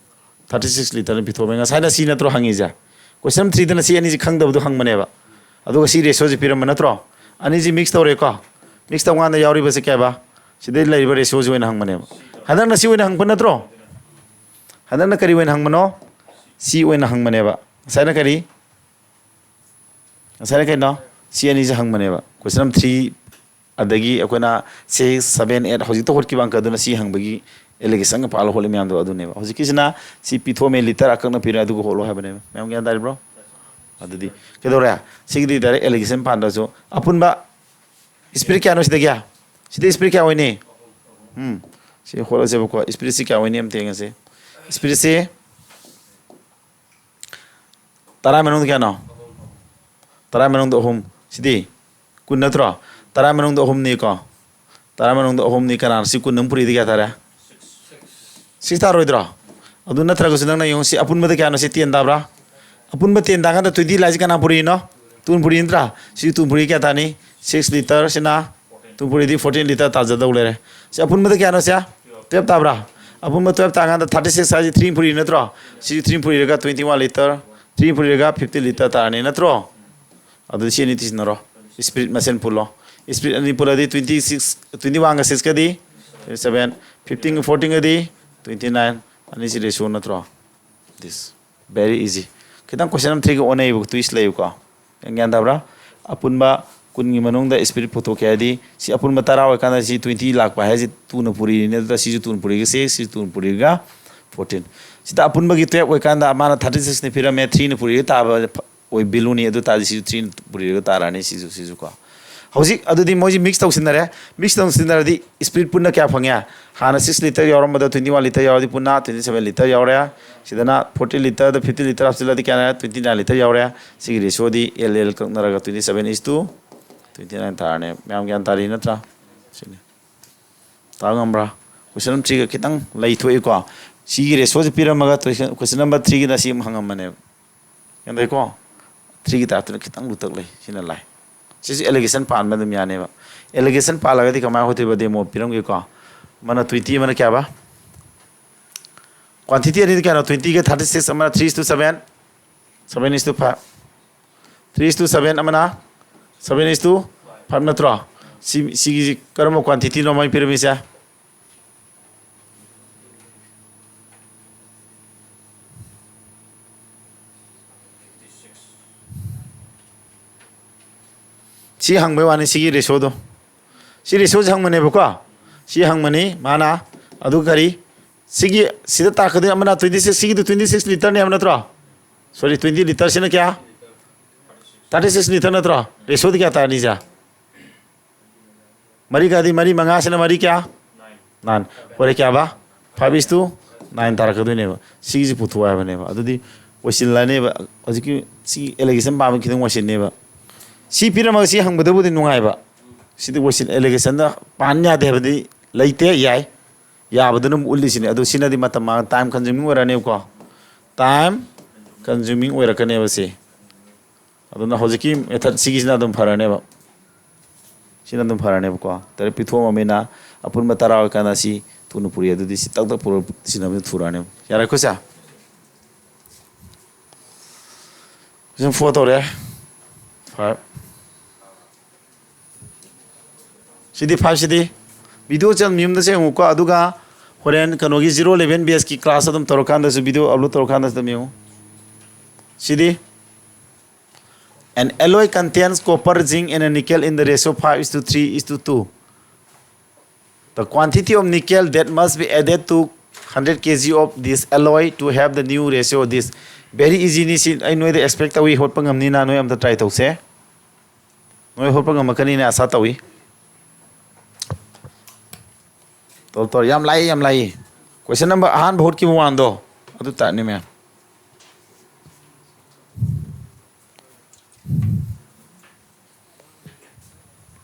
Thirty six liter ꯄꯤꯊꯣꯛꯑꯝꯃꯦ꯫ ꯉꯁꯥꯏꯅ ꯁꯤ ꯅꯠꯇ꯭ꯔꯣ ꯍꯪꯉꯤꯁꯦ? Question three ꯗꯅ ꯁꯤ ꯑꯅꯤꯁꯤ ꯈꯪꯗꯕꯗꯣ ꯍꯪꯕꯅꯦꯕ꯫ ꯑꯗꯨꯒ ꯁꯤ ratio ꯁꯤ ꯄꯤꯔꯝꯕ ꯅꯠꯇ꯭ꯔꯣ? ꯑꯅꯤꯁꯤ mix ꯇꯧꯔꯦꯀꯣ? Mix ꯇꯧꯀꯥꯟꯗ ꯌꯥꯎꯔꯤꯕꯁꯦ ꯀꯌꯥꯕ? ꯁꯤꯗꯩ ꯂꯩꯔꯤꯕ ratio ꯁꯤ ꯑꯣꯏꯅ ꯍꯪꯕꯅꯦꯕ꯫ ꯍꯟꯗꯛꯅ ꯁꯤ ꯑꯣꯏꯅ ꯍꯪꯕ ꯅꯠꯇ꯭ꯔꯣ? ꯍꯟꯗꯛꯅ ꯀꯔꯤ ꯑꯣꯏꯅ ꯍꯪꯕꯅꯣ? ꯁꯤ ꯑꯣꯏꯅ ꯍꯪꯕꯅꯦꯕ꯫ ꯉꯁꯥꯏꯅ ꯀꯔꯤ? ꯉꯁꯥꯏꯅ ꯀꯩꯅꯣ? ꯁꯤ ꯑꯅꯤꯁꯦ ꯍꯪꯕꯅꯦꯕ꯫ Question number three, ꯑꯗꯒꯤ ꯑꯩꯈꯣꯏꯅ six, seven, eight ꯍꯧꯖꯤꯛꯇ ꯍꯣꯠꯈꯤꯕ ꯑꯪꯀꯗꯨꯅ ꯁꯤ ꯍꯪꯕꯒꯤ allegation ꯒ ꯄꯥꯜꯂ ꯍꯣꯠꯂꯤ ꯃꯌꯥꯝꯗꯣ ꯑꯗꯨꯅꯦꯕ꯫ ꯍꯧꯖꯤꯛꯀꯤꯁꯤꯅ ꯁꯤ ꯄꯤꯊꯣꯛꯑꯝꯃꯦ, liter ꯑꯀꯛꯅ ꯄꯤꯔꯦ, ꯑꯗꯨꯒ ꯍꯣꯠꯂꯣ ꯍꯥꯏꯕꯅꯦꯕ꯫ ꯃꯌꯥꯝ ꯒ꯭ꯌꯥꯟ ꯇꯥꯔꯤꯕ꯭ꯔꯣ? ꯑꯗꯨꯗꯤ ꯀꯩꯗꯧꯔꯦ? ꯁꯤꯒꯤꯗꯤ direct allegation ꯄꯥꯟꯗ꯭ꯔꯁꯨ ꯑꯄꯨꯟꯕ spirit ꯀꯌꯥꯅꯣ ꯁꯤꯗꯒꯤ? ꯁꯤꯗ spirit ꯀꯌꯥ ꯑꯣꯏꯅꯤ? ꯎꯝ꯫ ꯁꯤ ꯍꯣꯠꯂꯁꯦꯕꯀꯣ꯫ Spiritꯁꯤ ꯀꯌꯥ ꯑꯣꯏꯅꯤ ꯑꯝꯇ ꯌꯦꯡꯉꯁꯤ꯫ Spiritꯁꯤ ꯇꯔꯥ ꯃꯅꯨꯡꯗ ꯀꯌꯥꯅꯣ? ꯇꯔꯥ ꯃꯅꯨꯡꯗ ꯑꯍꯨꯝ꯫ ꯁꯤꯗꯤ ꯀꯨꯟ ꯅꯠꯇ꯭ꯔꯣ? ꯇꯔꯥ ꯃꯅꯨꯡꯗ ꯑꯍꯨꯝꯅꯤꯀꯣ꯫ ꯇꯔꯥ ꯃꯅꯨꯡꯗ ꯑꯍꯨꯝꯅꯤ꯫ ꯀꯅꯥꯅꯣ? ꯁꯤ ꯀꯨꯟ ꯑꯃ ꯄꯨꯔꯤꯗꯤ ꯀꯌꯥ ꯇꯥꯔꯦ? Six ꯇꯥꯔꯣꯏꯗ꯭ꯔꯣ? ꯑꯗꯨ ꯅꯠꯇ꯭ꯔꯒꯁꯨ ꯅꯪꯅ ꯌꯦꯡꯉꯨ, ꯁꯤ ꯑꯄꯨꯟꯕꯗ ꯀꯌꯥꯅꯣ? ꯁꯤ ten ꯇꯥꯕ꯭ꯔꯥ? ꯑꯄꯨꯟꯕ ten ꯇꯥꯀꯥꯟꯗ twenty ꯂꯥꯛꯏꯁꯤ ꯀꯅꯥ ꯄꯨꯔꯤꯅꯣ? Two ꯄꯨꯔꯤ ꯅꯠꯇ꯭ꯔꯥ? ꯁꯤ two ꯄꯨꯔꯤ ꯀꯌꯥ ꯇꯥꯅꯤ? Six litre꯫ ꯁꯤꯅ two ꯄꯨꯔꯤꯗꯤ fourteen litre ꯇꯥꯖꯗꯧ ꯂꯩꯔꯦ꯫ ꯁꯤ ꯑꯄꯨꯟꯕꯗ ꯀꯌꯥꯅꯣ ꯁꯦ? Twelve ꯇꯥꯕ꯭ꯔꯥ? ꯑꯄꯨꯟꯕ twelve ꯇꯥꯀꯥꯟꯗ thirty six ꯍꯥꯏꯁꯤ three ꯄꯨꯔꯤ ꯅꯠꯇ꯭ꯔꯣ? ꯁꯤꯁꯨ three ꯄꯨꯔꯤꯔꯒ twenty one litre, three ꯄꯨꯔꯤꯔꯒ fifty litre ꯇꯥꯔꯅꯤ ꯅꯠꯇ꯭ꯔꯣ? ꯑꯗꯨꯗꯤ ꯁꯤ ꯑꯅꯤ ꯇꯤꯁꯤꯟꯅꯔꯣ꯫ Spirit ꯃꯁꯦꯟ ꯄꯨꯜꯂꯣ꯫ Spirit ꯑꯅꯤ ꯄꯨꯜꯂꯗꯤ twenty six, twenty oneꯒ sixꯀꯗꯤ twenty seven, fifteenꯒ fourteenꯒꯗꯤ twenty nine꯫ ꯑꯅꯤꯁꯤ ratio ꯅꯠꯇ꯭ꯔꯣ? This very easy꯫ ꯈꯤꯇꯪ question number threeꯒ ꯑꯣꯟꯅꯩꯕ, twist ꯂꯩꯕꯀꯣ꯫ ꯒ꯭ꯌꯥꯟ ꯇꯥꯕ꯭ꯔꯥ? ꯑꯄꯨꯟꯕ ꯀꯨꯟꯒꯤ ꯃꯅꯨꯡꯗ spirit ꯄꯨꯊꯣꯛꯀꯦ ꯍꯥꯏꯗꯤ ꯁꯤ ꯑꯄꯨꯟꯕ ꯇꯔꯥ ꯑꯣꯏꯀꯥꯟꯗ ꯁꯤ twenty ꯂꯥꯛꯄ ꯍꯥꯏꯁꯤ twoꯅ ꯄꯨꯔꯤꯅꯤ, ꯑꯗꯨꯗ ꯁꯤꯁꯨ twoꯅ ꯄꯨꯔꯤꯒ six, ꯁꯤꯁꯨ twoꯅ ꯄꯨꯔꯤꯒ fourteen꯫ ꯁꯤꯗ ꯑꯄꯨꯟꯕꯒꯤ twelve ꯑꯣꯏꯀꯥꯟꯗ ꯃꯥꯅ thirty sixꯅ ꯄꯤꯔꯝꯃꯦ, threeꯅ ꯄꯨꯔꯤꯒ ꯇꯥꯕ ꯑꯣꯏ valueꯅꯤ꯫ ꯑꯗꯨ ꯇꯥꯔꯗꯤ ꯁꯤꯁꯨ three ꯄꯨꯔꯤꯔꯒ ꯇꯥꯔꯛꯑꯅꯤ, ꯁꯤꯁꯨ, ꯁꯤꯁꯨ ꯀꯣ꯫ ꯍꯧꯖꯤꯛ ꯑꯗꯨꯗꯤ ꯃꯣꯏꯁꯤ mix ꯇꯧꯁꯤꯟꯅꯔꯦ꯫ Mix ꯇꯧꯁꯤꯟꯅꯔꯗꯤ spirit ꯄꯨꯟꯅ ꯀꯌꯥ ꯐꯪꯉꯦ? ꯍꯥꯟꯅ six litre ꯌꯥꯎꯔꯝꯕꯗ twenty one litre ꯌꯥꯎꯔꯗꯤ ꯄꯨꯟꯅ twenty seven litre ꯌꯥꯎꯔꯦ꯫ ꯁꯤꯗꯅ forty litreꯗ fifty litre ꯍꯥꯞꯆꯤꯜꯂꯗꯤ ꯀꯌꯥꯅ? Twenty nine litre ꯌꯥꯎꯔꯦ꯫ ꯁꯤꯒꯤ ratioꯗꯤ L L ꯀꯛꯅꯔꯒ twenty seven is to twenty nine ꯇꯥꯔꯅꯦ꯫ ꯃꯌꯥꯝ ꯒ꯭ꯌꯥꯟ ꯇꯥꯔꯤ ꯅꯠꯇ꯭ꯔꯥ? ꯁꯤꯅꯤ꯫ ꯇꯥ ꯉꯝꯕ꯭ꯔꯥ? Question number threeꯒ ꯈꯤꯇꯪ ꯂꯩ ꯊꯣꯛꯏꯀꯣ꯫ ꯁꯤꯒꯤ ratioꯁꯤ ꯄꯤꯔꯝꯃꯒ question number threeꯒꯤꯗ ꯁꯤ ꯑꯃ ꯍꯪꯉꯝꯕꯅꯦꯕ꯫ ꯒ꯭ꯌꯥꯟ ꯇꯥꯏꯀꯣ? Threeꯒꯤ typeꯇꯨꯅ ꯈꯤꯇꯪ ꯂꯨꯇꯛ ꯂꯩ꯫ ꯁꯤꯅ ꯂꯥꯏ꯫ ꯁꯤꯁꯨ allegation ꯄꯥꯟꯕ ꯑꯗꯨꯝ ꯌꯥꯅꯦꯕ꯫ Allegation ꯄꯥꯜꯂꯒꯗꯤ ꯀꯃꯥꯏꯅ ꯍꯣꯠꯇꯣꯏꯕ? Demo ꯄꯤꯔꯝꯒꯦꯀꯣ꯫ ꯑꯃꯅ twenty, ꯑꯃꯅ ꯀꯌꯥꯕ? Quantity ꯑꯅꯤꯗꯤ ꯀꯌꯥꯅꯣ? Twentyꯒ thirty six, ꯑꯃꯅ three is to seven, seven is to five꯫ Three is to seven ꯑꯃꯅ seven is to five ꯅꯠꯇ꯭ꯔꯣ? ꯁꯤ, ꯁꯤꯒꯤꯁꯤ ꯀꯔꯝꯕ quantityꯅꯣ ꯃꯣꯏ ꯄꯤꯔꯝꯃꯤꯁꯦ? ꯁꯤ ꯍꯪꯕꯩ ꯋꯥꯅꯤ, ꯁꯤꯒꯤ ratioꯗꯣ꯫ ꯁꯤ ratioꯁꯤ ꯍꯪꯕꯅꯦꯕꯀꯣ꯫ ꯁꯤ ꯍꯪꯕꯅꯤ ꯃꯥꯅ꯫ ꯑꯗꯨ ꯀꯔꯤ? ꯁꯤꯒꯤ, ꯁꯤꯗ ꯇꯥꯛꯀꯗꯣꯏ ꯑꯃꯅ twenty six, ꯁꯤꯒꯤꯗꯨ twenty six litreꯅꯦ ꯍꯥꯏꯕ ꯅꯠꯇ꯭ꯔꯣ? Sorry, twenty litreꯁꯤꯅ ꯀꯌꯥ? Thirty six litre ꯅꯠꯇ꯭ꯔꯣ? Ratioꯗꯤ ꯀꯌꯥ ꯇꯥꯔꯅꯤ ꯁꯦ? ꯃꯔꯤ ꯀꯥꯗꯤ ꯃꯔꯤ, ꯃꯉꯥꯁꯤꯅ ꯃꯔꯤ ꯀꯌꯥ? ꯅꯥꯏꯟ꯫ ꯍꯣꯔꯦꯟ ꯀꯌꯥꯕ? Five is to nine ꯇꯥꯔꯛꯀꯗꯣꯏꯅꯦꯕ꯫ ꯁꯤꯒꯤꯁꯤ ꯄꯨꯊꯣꯛꯑꯣ ꯍꯥꯏꯕꯅꯦꯕ꯫ ꯑꯗꯨꯗꯤ ꯑꯣꯏꯁꯤꯜꯂꯅꯦꯕ꯫ ꯍꯧꯖꯤꯛꯀꯤ ꯁꯤ allegation ꯄꯥꯕ ꯈꯤꯇꯪ ꯑꯣꯏꯁꯤꯟꯅꯦꯕ꯫ ꯁꯤ ꯄꯤꯔꯝꯃꯒ ꯁꯤ ꯍꯪꯕꯗꯕꯨꯗꯤ ꯅꯨꯡꯉꯥꯏꯕ꯫ ꯁꯤꯗꯤ ꯑꯣꯏꯁꯤꯜ, allegation ꯗ ꯄꯥꯟ ꯌꯥꯗꯦ ꯍꯥꯏꯕꯗꯤ ꯂꯩꯇꯦ, ꯌꯥꯏ꯫ ꯌꯥꯕꯗꯨꯅ ꯑꯃꯨꯛ ꯎꯠꯂꯤꯁꯤꯅꯦ꯫ ꯑꯗꯨ ꯁꯤꯅꯗꯤ ꯃꯇꯝ ꯃꯥꯡ-, time consuming ꯑꯣꯏꯔꯅꯦꯕꯀꯣ꯫ Time consuming ꯑꯣꯏꯔꯛꯀꯅꯦꯕ ꯁꯤ꯫ ꯑꯗꯨꯅ ꯍꯧꯖꯤꯛꯀꯤ method ꯁꯤꯒꯤꯁꯤꯅ ꯑꯗꯨꯝ ꯐꯔꯅꯦꯕ꯫ ꯁꯤꯅ ꯑꯗꯨꯝ ꯐꯔꯅꯦꯕꯀꯣ꯫ ꯇꯔꯦꯠ ꯄꯤꯊꯣꯛꯑꯝꯃꯤꯅ ꯑꯄꯨꯟꯕ ꯇꯔꯥ ꯑꯣꯏꯔꯀꯥꯟꯗ ꯁꯤ ꯊꯨꯅ ꯄꯨꯔꯛꯑꯦ꯫ ꯑꯗꯨꯗꯤ ꯁꯤ ꯇꯛ ꯇꯛ ꯄꯨꯔ ꯁꯤꯖꯤꯟꯅꯕꯗ ꯊꯨꯔꯛꯑꯅꯦꯕ꯫ ꯌꯥꯔꯦꯀꯣ ꯁꯦ? Question four ꯇꯧꯔꯦ꯫ Five꯫ ꯁꯤꯗꯤ five ꯁꯤꯗꯤ video ꯆꯪ ꯃꯌꯨꯝꯗ ꯆꯪꯉꯨꯀꯣ꯫ ꯑꯗꯨꯒ ꯍꯣꯔꯦꯟ ꯀꯩꯅꯣꯒꯤ zero eleven batch ꯀꯤ class ꯑꯗꯨꯝ ꯇꯧꯔꯀꯥꯟꯗꯁꯨ, video upload ꯇꯧꯔꯀꯥꯟꯗꯁꯨ ꯑꯗꯨꯝ ꯌꯦꯡꯉꯨ꯫ ꯁꯤꯗꯤ An alloy contains copper, zinc and a nickel in the ratio five is to three is to two. The quantity of nickel that must be added to hundred K G of this alloy to have the new ratio this. Very easy ꯅꯤ ꯁꯤ, ꯑꯩ ꯅꯣꯏꯗ expect ꯇꯧꯏ, ꯍꯣꯠꯄ ꯉꯝꯅꯤꯅ꯫ ꯅꯣꯏ ꯑꯝꯇ try ꯇꯧꯁꯦ꯫ ꯅꯣꯏ ꯍꯣꯠꯄ ꯉꯝꯃꯛꯀꯅꯤꯅ ꯑꯁꯥ ꯇꯧꯏ꯫ ꯇꯧꯔꯣ, ꯇꯧꯔꯣ꯫ ꯌꯥꯝ ꯂꯥꯏ, ꯌꯥꯝ ꯂꯥꯏ꯫ Question number ꯑꯍꯥꯟꯕ ꯍꯣꯠꯈꯤꯕ one ꯗꯣ, ꯑꯗꯨ ꯇꯥꯛꯅꯤ ꯃꯌꯥꯝ꯫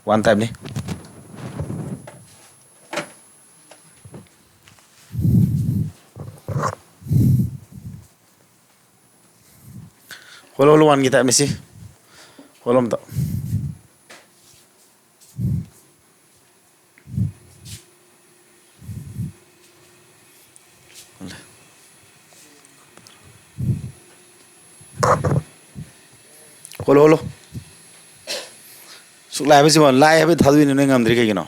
One type ꯅꯤ꯫ ꯍꯣꯜꯂꯣ, ꯍꯣꯜꯂꯣ, one ꯒꯤ type ꯅꯤ ꯁꯤ꯫ ꯍꯣꯜꯂꯣ ꯑꯝꯇ꯫ ꯍꯣꯜꯂꯣ, ꯍꯣꯜꯂꯣ꯫ ꯁꯨꯛ ꯂꯥꯏꯕꯁꯤꯕꯣ, ꯂꯥꯏ ꯍꯥꯏꯕ ꯊꯥꯗꯣꯛꯏꯅꯦ, ꯅꯣꯏ ꯉꯝꯗ꯭ꯔꯤ ꯀꯩꯒꯤꯅꯣ?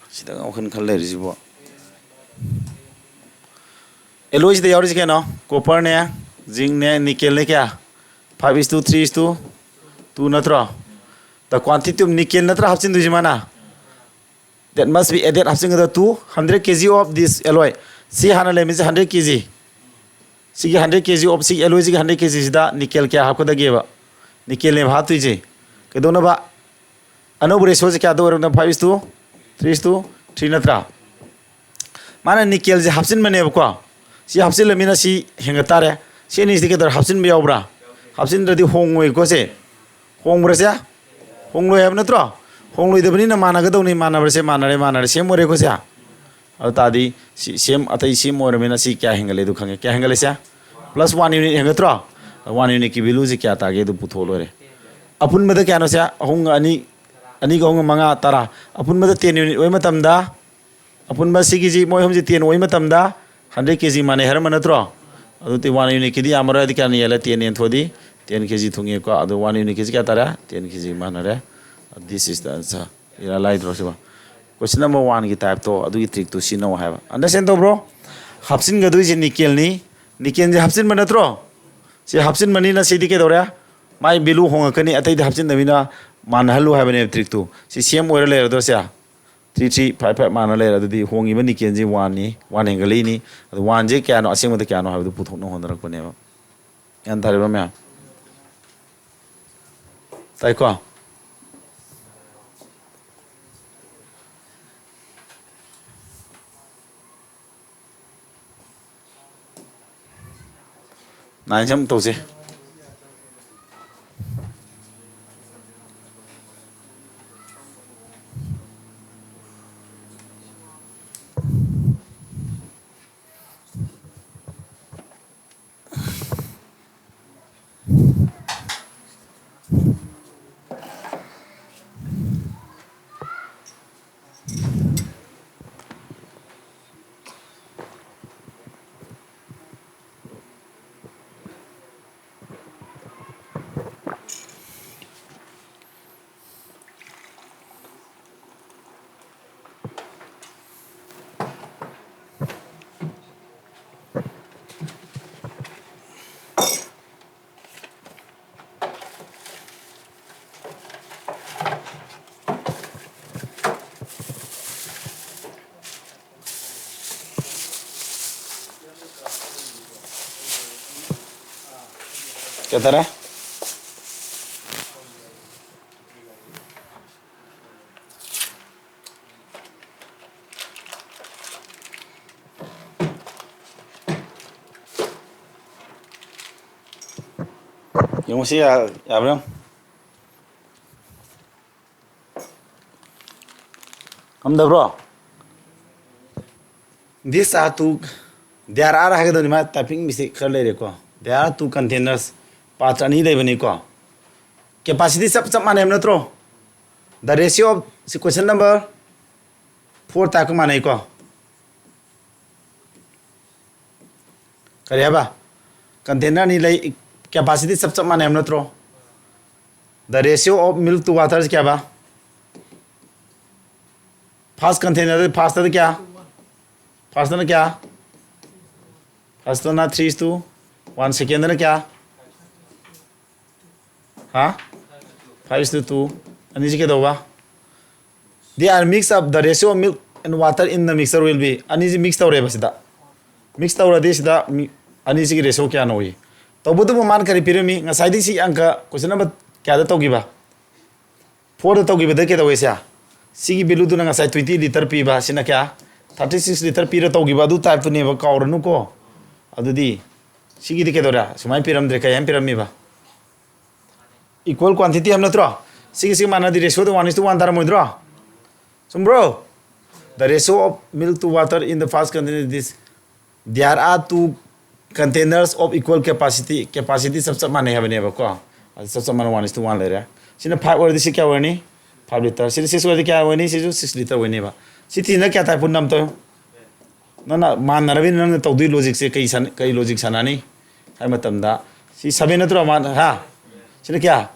ꯁꯤꯗ ꯋꯥꯈꯜ ꯈꯜ ꯂꯩꯔꯤꯁꯤꯕꯣ꯫ Alloy ꯁꯤꯗ ꯌꯥꯎꯔꯤꯁꯤ ꯀꯩꯅꯣ? Copper ꯅꯦ, zinc ꯅꯦ, nickel ꯅꯦ, ꯀꯌꯥ? Five is to three is to two ꯅꯠꯇ꯭ꯔꯣ? The quantity of nickel ꯅꯠꯇ꯭ꯔꯥ ꯍꯥꯞꯆꯤꯟꯗꯣꯏꯁꯤ ꯃꯥꯅ? That must be added, ꯍꯥꯞꯆꯤꯟꯒꯗꯕ to hundred K G of this alloy. ꯁꯤ ꯍꯥꯟꯅ ꯂꯩꯔꯝꯃꯤꯁꯦ hundred K G꯫ ꯁꯤꯒꯤ hundred K G of ꯁꯤꯒꯤ alloy ꯁꯤꯒꯤ hundred K G ꯁꯤꯗ nickel ꯀꯌꯥ ꯍꯥꯞꯀꯗꯒꯦꯕ? Nickel ꯅꯦꯕ ꯍꯥꯞꯇꯣꯏꯁꯦ꯫ ꯀꯩꯗꯧꯅꯕ? ꯑꯅꯧꯕ ratio ꯁꯦ ꯀꯌꯥꯗ ꯑꯣꯏꯔꯒꯅ five is to three is to three ꯅꯠꯇ꯭ꯔꯥ? ꯃꯥꯅ ꯅꯤꯀꯦꯜꯁꯦ ꯍꯥꯞꯆꯤꯟꯕꯅꯦꯕꯀꯣ꯫ ꯁꯤ ꯍꯥꯞꯆꯤꯜꯂꯃꯤꯅ ꯁꯤ ꯍꯦꯟꯒꯠ ꯇꯥꯔꯦ꯫ ꯁꯤ ꯑꯅꯤꯁꯤꯗꯤ ꯀꯩꯗꯧꯔꯦ? ꯍꯥꯞꯆꯤꯟꯕ ꯌꯥꯎꯕ꯭ꯔꯥ? ꯍꯥꯞꯆꯤꯟꯗ꯭ꯔꯗꯤ ꯍꯣꯡꯉꯣꯏꯀꯣ ꯁꯦ꯫ ꯍꯣꯡꯕ꯭ꯔꯥ ꯁꯦ? ꯍꯣꯡꯂꯣꯏ ꯍꯥꯏꯕ ꯅꯠꯇ꯭ꯔꯣ? ꯍꯣꯡꯂꯣꯏꯗꯕꯅꯤꯅ ꯃꯥꯟꯅꯒꯗꯧꯅꯤ꯫ ꯃꯥꯟꯅꯕ꯭ꯔꯁꯦ? ꯃꯥꯟꯅꯔꯦ, ꯃꯥꯟꯅꯔꯦ꯫ ꯁꯦꯝ ꯑꯣꯏꯔꯦꯀꯣ ꯁꯦ? ꯑꯗꯨ ꯇꯥꯔꯗꯤ ꯁꯤ ꯁꯦꯝ, ꯑꯇꯩ ꯁꯦꯝ ꯑꯣꯏꯔꯕꯅꯤꯅ ꯁꯤ ꯀꯌꯥ ꯍꯦꯟꯒꯠꯂꯦ ꯑꯗꯨ ꯈꯪꯉꯦ꯫ ꯀꯌꯥ ꯍꯦꯟꯒꯠꯂꯦ ꯁꯦ? ꯄ꯭ꯂꯁ ꯋꯥꯟ ꯌꯨꯅꯤꯠ ꯍꯦꯟꯒꯠꯇ꯭ꯔꯣ? ꯋꯥꯟ ꯌꯨꯅꯤꯠꯀꯤ ꯚꯦꯂꯨꯁꯦ ꯀꯌꯥ ꯇꯥꯒꯦ ꯑꯗꯨ ꯄꯨꯊꯣꯛꯑ ꯂꯣꯏꯔꯦ꯫ ꯑꯄꯨꯟꯕꯗ ꯀꯌꯥꯅꯣ ꯁꯦ? ꯑꯍꯨꯝꯒ ꯑꯅꯤ, ꯑꯅꯤꯒ ꯑꯍꯨꯝꯒ ꯃꯉꯥ, ꯇꯔꯥ꯫ ꯑꯄꯨꯟꯕꯗ ꯇꯦꯟ ꯌꯨꯅꯤꯠ ꯑꯣꯏꯕ ꯃꯇꯝꯗ, ꯑꯄꯨꯟꯕ ꯁꯤꯒꯤꯁꯤ ꯃꯣꯏ ꯑꯍꯨꯝꯁꯤ ꯇꯦꯟ ꯑꯣꯏꯕ ꯃꯇꯝꯗ ꯍꯟꯗ꯭ꯔꯦꯠ ꯀꯦ ꯖꯤ ꯃꯥꯟꯅꯩ ꯍꯥꯏꯔꯝꯕ ꯅꯠꯇ꯭ꯔꯣ? ꯑꯗꯨꯗꯤ ꯋꯥꯟ ꯌꯨꯅꯤꯠꯀꯤꯗꯤ ꯌꯥꯝꯃꯔꯣꯏ, ꯑꯗꯨ ꯀꯌꯥꯅ ꯌꯦꯜꯂꯦ? ꯇꯦꯟ ꯌꯦꯟꯊꯣꯛꯑꯗꯤ ꯇꯦꯟ ꯀꯦ ꯖꯤ ꯊꯨꯡꯉꯦꯀꯣ꯫ ꯑꯗꯨ ꯋꯥꯟ ꯌꯨꯅꯤꯠꯀꯤꯁꯤ ꯀꯌꯥ ꯇꯥꯔꯦ? ꯇꯦꯟ ꯀꯦ ꯖꯤ ꯃꯥꯟꯅꯔꯦ꯫ This is the answer꯫ ꯏꯔꯥꯏ ꯂꯥꯏꯗ꯭ꯔꯣ ꯁꯤꯕꯣ? Question number one ꯒꯤ type ꯇꯣ ꯑꯗꯨꯒꯤ trick ꯇꯨ ꯁꯤꯖꯤꯟꯅꯧ ꯍꯥꯏꯕ꯫ Understand ꯇꯧꯕ꯭ꯔꯣ? ꯍꯥꯞꯆꯤꯟꯒꯗꯣꯏꯁꯦ ꯅꯤꯀꯦꯜꯅꯤ꯫ ꯅꯤꯀꯦꯜꯁꯦ ꯍꯥꯞꯆꯤꯟꯕ ꯅꯠꯇ꯭ꯔꯣ? ꯁꯤ ꯍꯥꯞꯆꯤꯟꯕꯅꯤꯅ ꯁꯤꯗꯤ ꯀꯩꯗꯧꯔꯦ? ꯃꯥꯏ value ꯍꯣꯡꯉꯛꯀꯅꯤ, ꯑꯇꯩꯗ ꯍꯥꯞꯆꯤꯟꯗꯕꯅꯤꯅ ꯃꯥꯟꯅꯍꯜꯂꯨ ꯍꯥꯏꯕꯅꯦꯕ trick ꯇꯨ꯫ ꯁꯤ same ꯑꯣꯏꯔ ꯂꯩꯔꯗ꯭ꯔꯣ ꯁꯦ? Three three five five ꯃꯥꯟꯅ ꯂꯩꯔꯦ꯫ ꯑꯗꯨꯗꯤ ꯍꯣꯡꯉꯤꯕ ꯅꯤꯀꯦꯜꯁꯤ one ꯅꯤ, one ꯍꯦꯟꯒꯠꯂꯛꯏꯅꯤ꯫ ꯑꯗꯨ one ꯁꯦ ꯀꯌꯥꯅꯣ, ꯑꯁꯦꯡꯕꯗ ꯀꯌꯥꯅꯣ ꯍꯥꯏꯕꯗꯨ ꯄꯨꯊꯣꯛꯅ ꯍꯣꯠꯅꯔꯛꯄꯅꯦꯕ꯫ ꯒ꯭ꯌꯥꯟ ꯇꯥꯔꯤꯕ꯭ꯔꯥ ꯃꯌꯥꯝ? ꯇꯥꯏꯀꯣ? Nine ꯁꯦ ꯑꯃꯨꯛ ꯇꯧꯁꯦ꯫ ꯀꯩ ꯍꯥꯏꯇꯥꯔꯦ? ꯌꯦꯡꯉꯨꯁꯤ, ꯌꯥ-, ꯌꯥꯕ꯭ꯔꯥ ꯌꯦꯡꯉꯨ꯫ ꯉꯝꯗꯕ꯭ꯔꯣ? These are two, there are ꯍꯥꯏꯒꯗꯕꯅꯤ, ꯃꯥ typing mistake ꯈꯔ ꯂꯩꯔꯦꯀꯣ꯫ There are two containers, ꯄꯥꯇ꯭ꯔ ꯑꯅꯤ ꯂꯩꯕꯅꯤꯀꯣ꯫ Capacity ꯆꯞ ꯆꯞ ꯃꯥꯟꯅꯩ ꯍꯥꯏꯕ ꯅꯠꯇ꯭ꯔꯣ? The ratio of, ꯁꯤ question number four type ꯀ ꯃꯥꯟꯅꯩꯀꯣ꯫ ꯀꯔꯤ ꯍꯥꯏꯕ? Container ꯑꯅꯤ ꯂꯩ, capacity ꯆꯞ ꯆꯞ ꯃꯥꯟꯅꯩ ꯍꯥꯏꯕ ꯅꯠꯇ꯭ꯔꯣ? The ratio of milk to water ꯁꯤ ꯀꯌꯥ ꯍꯥꯏꯕ? First container, first ꯇꯗꯤ ꯀꯌꯥ? First ꯇꯅ ꯀꯌꯥ? First ꯇꯅ three is to one, second ꯇꯅ ꯀꯌꯥ? ꯍꯥ? Five is to two. ꯑꯅꯤꯁꯤ ꯀꯩꯗꯧꯕ? They are mix up, the ratio of milk and water in the mixture will be. ꯑꯅꯤꯁꯤ mix ꯇꯧꯔꯦꯕ ꯁꯤꯗ꯫ Mix ꯇꯧꯔꯗꯤ ꯁꯤꯗ ꯃꯤ-, ꯑꯅꯤꯁꯤꯒꯤ ratio ꯀꯌꯥꯅꯣ ꯌꯦ꯫ ꯇꯧꯕꯇꯕꯨ ꯃꯥꯅ ꯀꯔꯤ ꯄꯤꯔꯝꯃꯤ? ꯉꯁꯥꯏꯗꯤ ꯁꯤ ꯑꯪꯀ question number ꯀꯌꯥꯗ ꯇꯧꯈꯤꯕ? Four ꯗ ꯇꯧꯈꯤꯕꯗ ꯀꯩꯗꯧꯋꯦ ꯁꯦ? ꯁꯤꯒꯤ value ꯗꯨꯅ ꯉꯁꯥꯏ twenty litre ꯄꯤꯕ, ꯁꯤꯅ ꯀꯌꯥ? Thirty six litre ꯄꯤꯔ ꯇꯧꯈꯤꯕ ꯑꯗꯨ type ꯇꯨꯅꯦꯕ, ꯀꯥꯎꯔꯅꯨꯀꯣ꯫ ꯑꯗꯨꯗꯤ ꯁꯤꯒꯤꯗꯤ ꯀꯩꯗꯧꯔꯦ? ꯁꯨꯃꯥꯏꯅ ꯄꯤꯔꯝꯗ꯭ꯔꯦ, ꯀꯩ ꯍꯥꯏꯅ ꯄꯤꯔꯝꯃꯤꯕ? Equal quantity ꯍꯥꯏꯕ ꯅꯠꯇ꯭ꯔꯣ? ꯁꯤꯒꯤ ꯁꯤ ꯃꯥꯟꯅꯗꯤ ratio the one is to one ꯇꯥꯔꯝꯃꯣꯏꯗ꯭ꯔꯣ? ꯆꯨꯝꯕ꯭ꯔꯣ? The ratio of milk to water in the first container is this. There are two containers of equal capacity. Capacity ꯆꯞ ꯆꯞ ꯃꯥꯟꯅꯩ ꯍꯥꯏꯕꯅꯦꯕꯀꯣ꯫ ꯑꯗꯨ ꯆꯞ ꯆꯞ ꯃꯥꯟꯅ one is to one ꯂꯩꯔꯦ꯫ ꯁꯤꯅ five ꯑꯣꯏꯔꯗꯤ ꯁꯤ ꯀꯌꯥ ꯑꯣꯏꯔꯅꯤ? Five litre꯫ ꯁꯤꯅ six ꯑꯣꯏꯔꯗꯤ ꯀꯌꯥ ꯑꯣꯏꯅꯤ? ꯁꯤꯁꯨ six litre ꯑꯣꯏꯅꯦꯕ꯫ ꯁꯤ ꯊꯤꯅ ꯀꯌꯥ ꯇꯥꯏ ꯄꯨꯟꯅ ꯑꯝꯇ? ꯅꯪꯅ ꯃꯥꯟꯅꯔꯕꯅꯤꯅ ꯅꯪꯅ ꯇꯧꯗꯣꯏ logic ꯁꯦ ꯀꯩ ꯁꯥꯟ-, ꯀꯩ logic ꯁꯥꯟꯅꯅꯤ ꯍꯥꯏ ꯃꯇꯝꯗ, ꯁꯤ seven ꯅꯠꯇ꯭ꯔꯣ? ꯃꯥ-, ꯍꯥ? ꯁꯤꯅ ꯀꯌꯥ?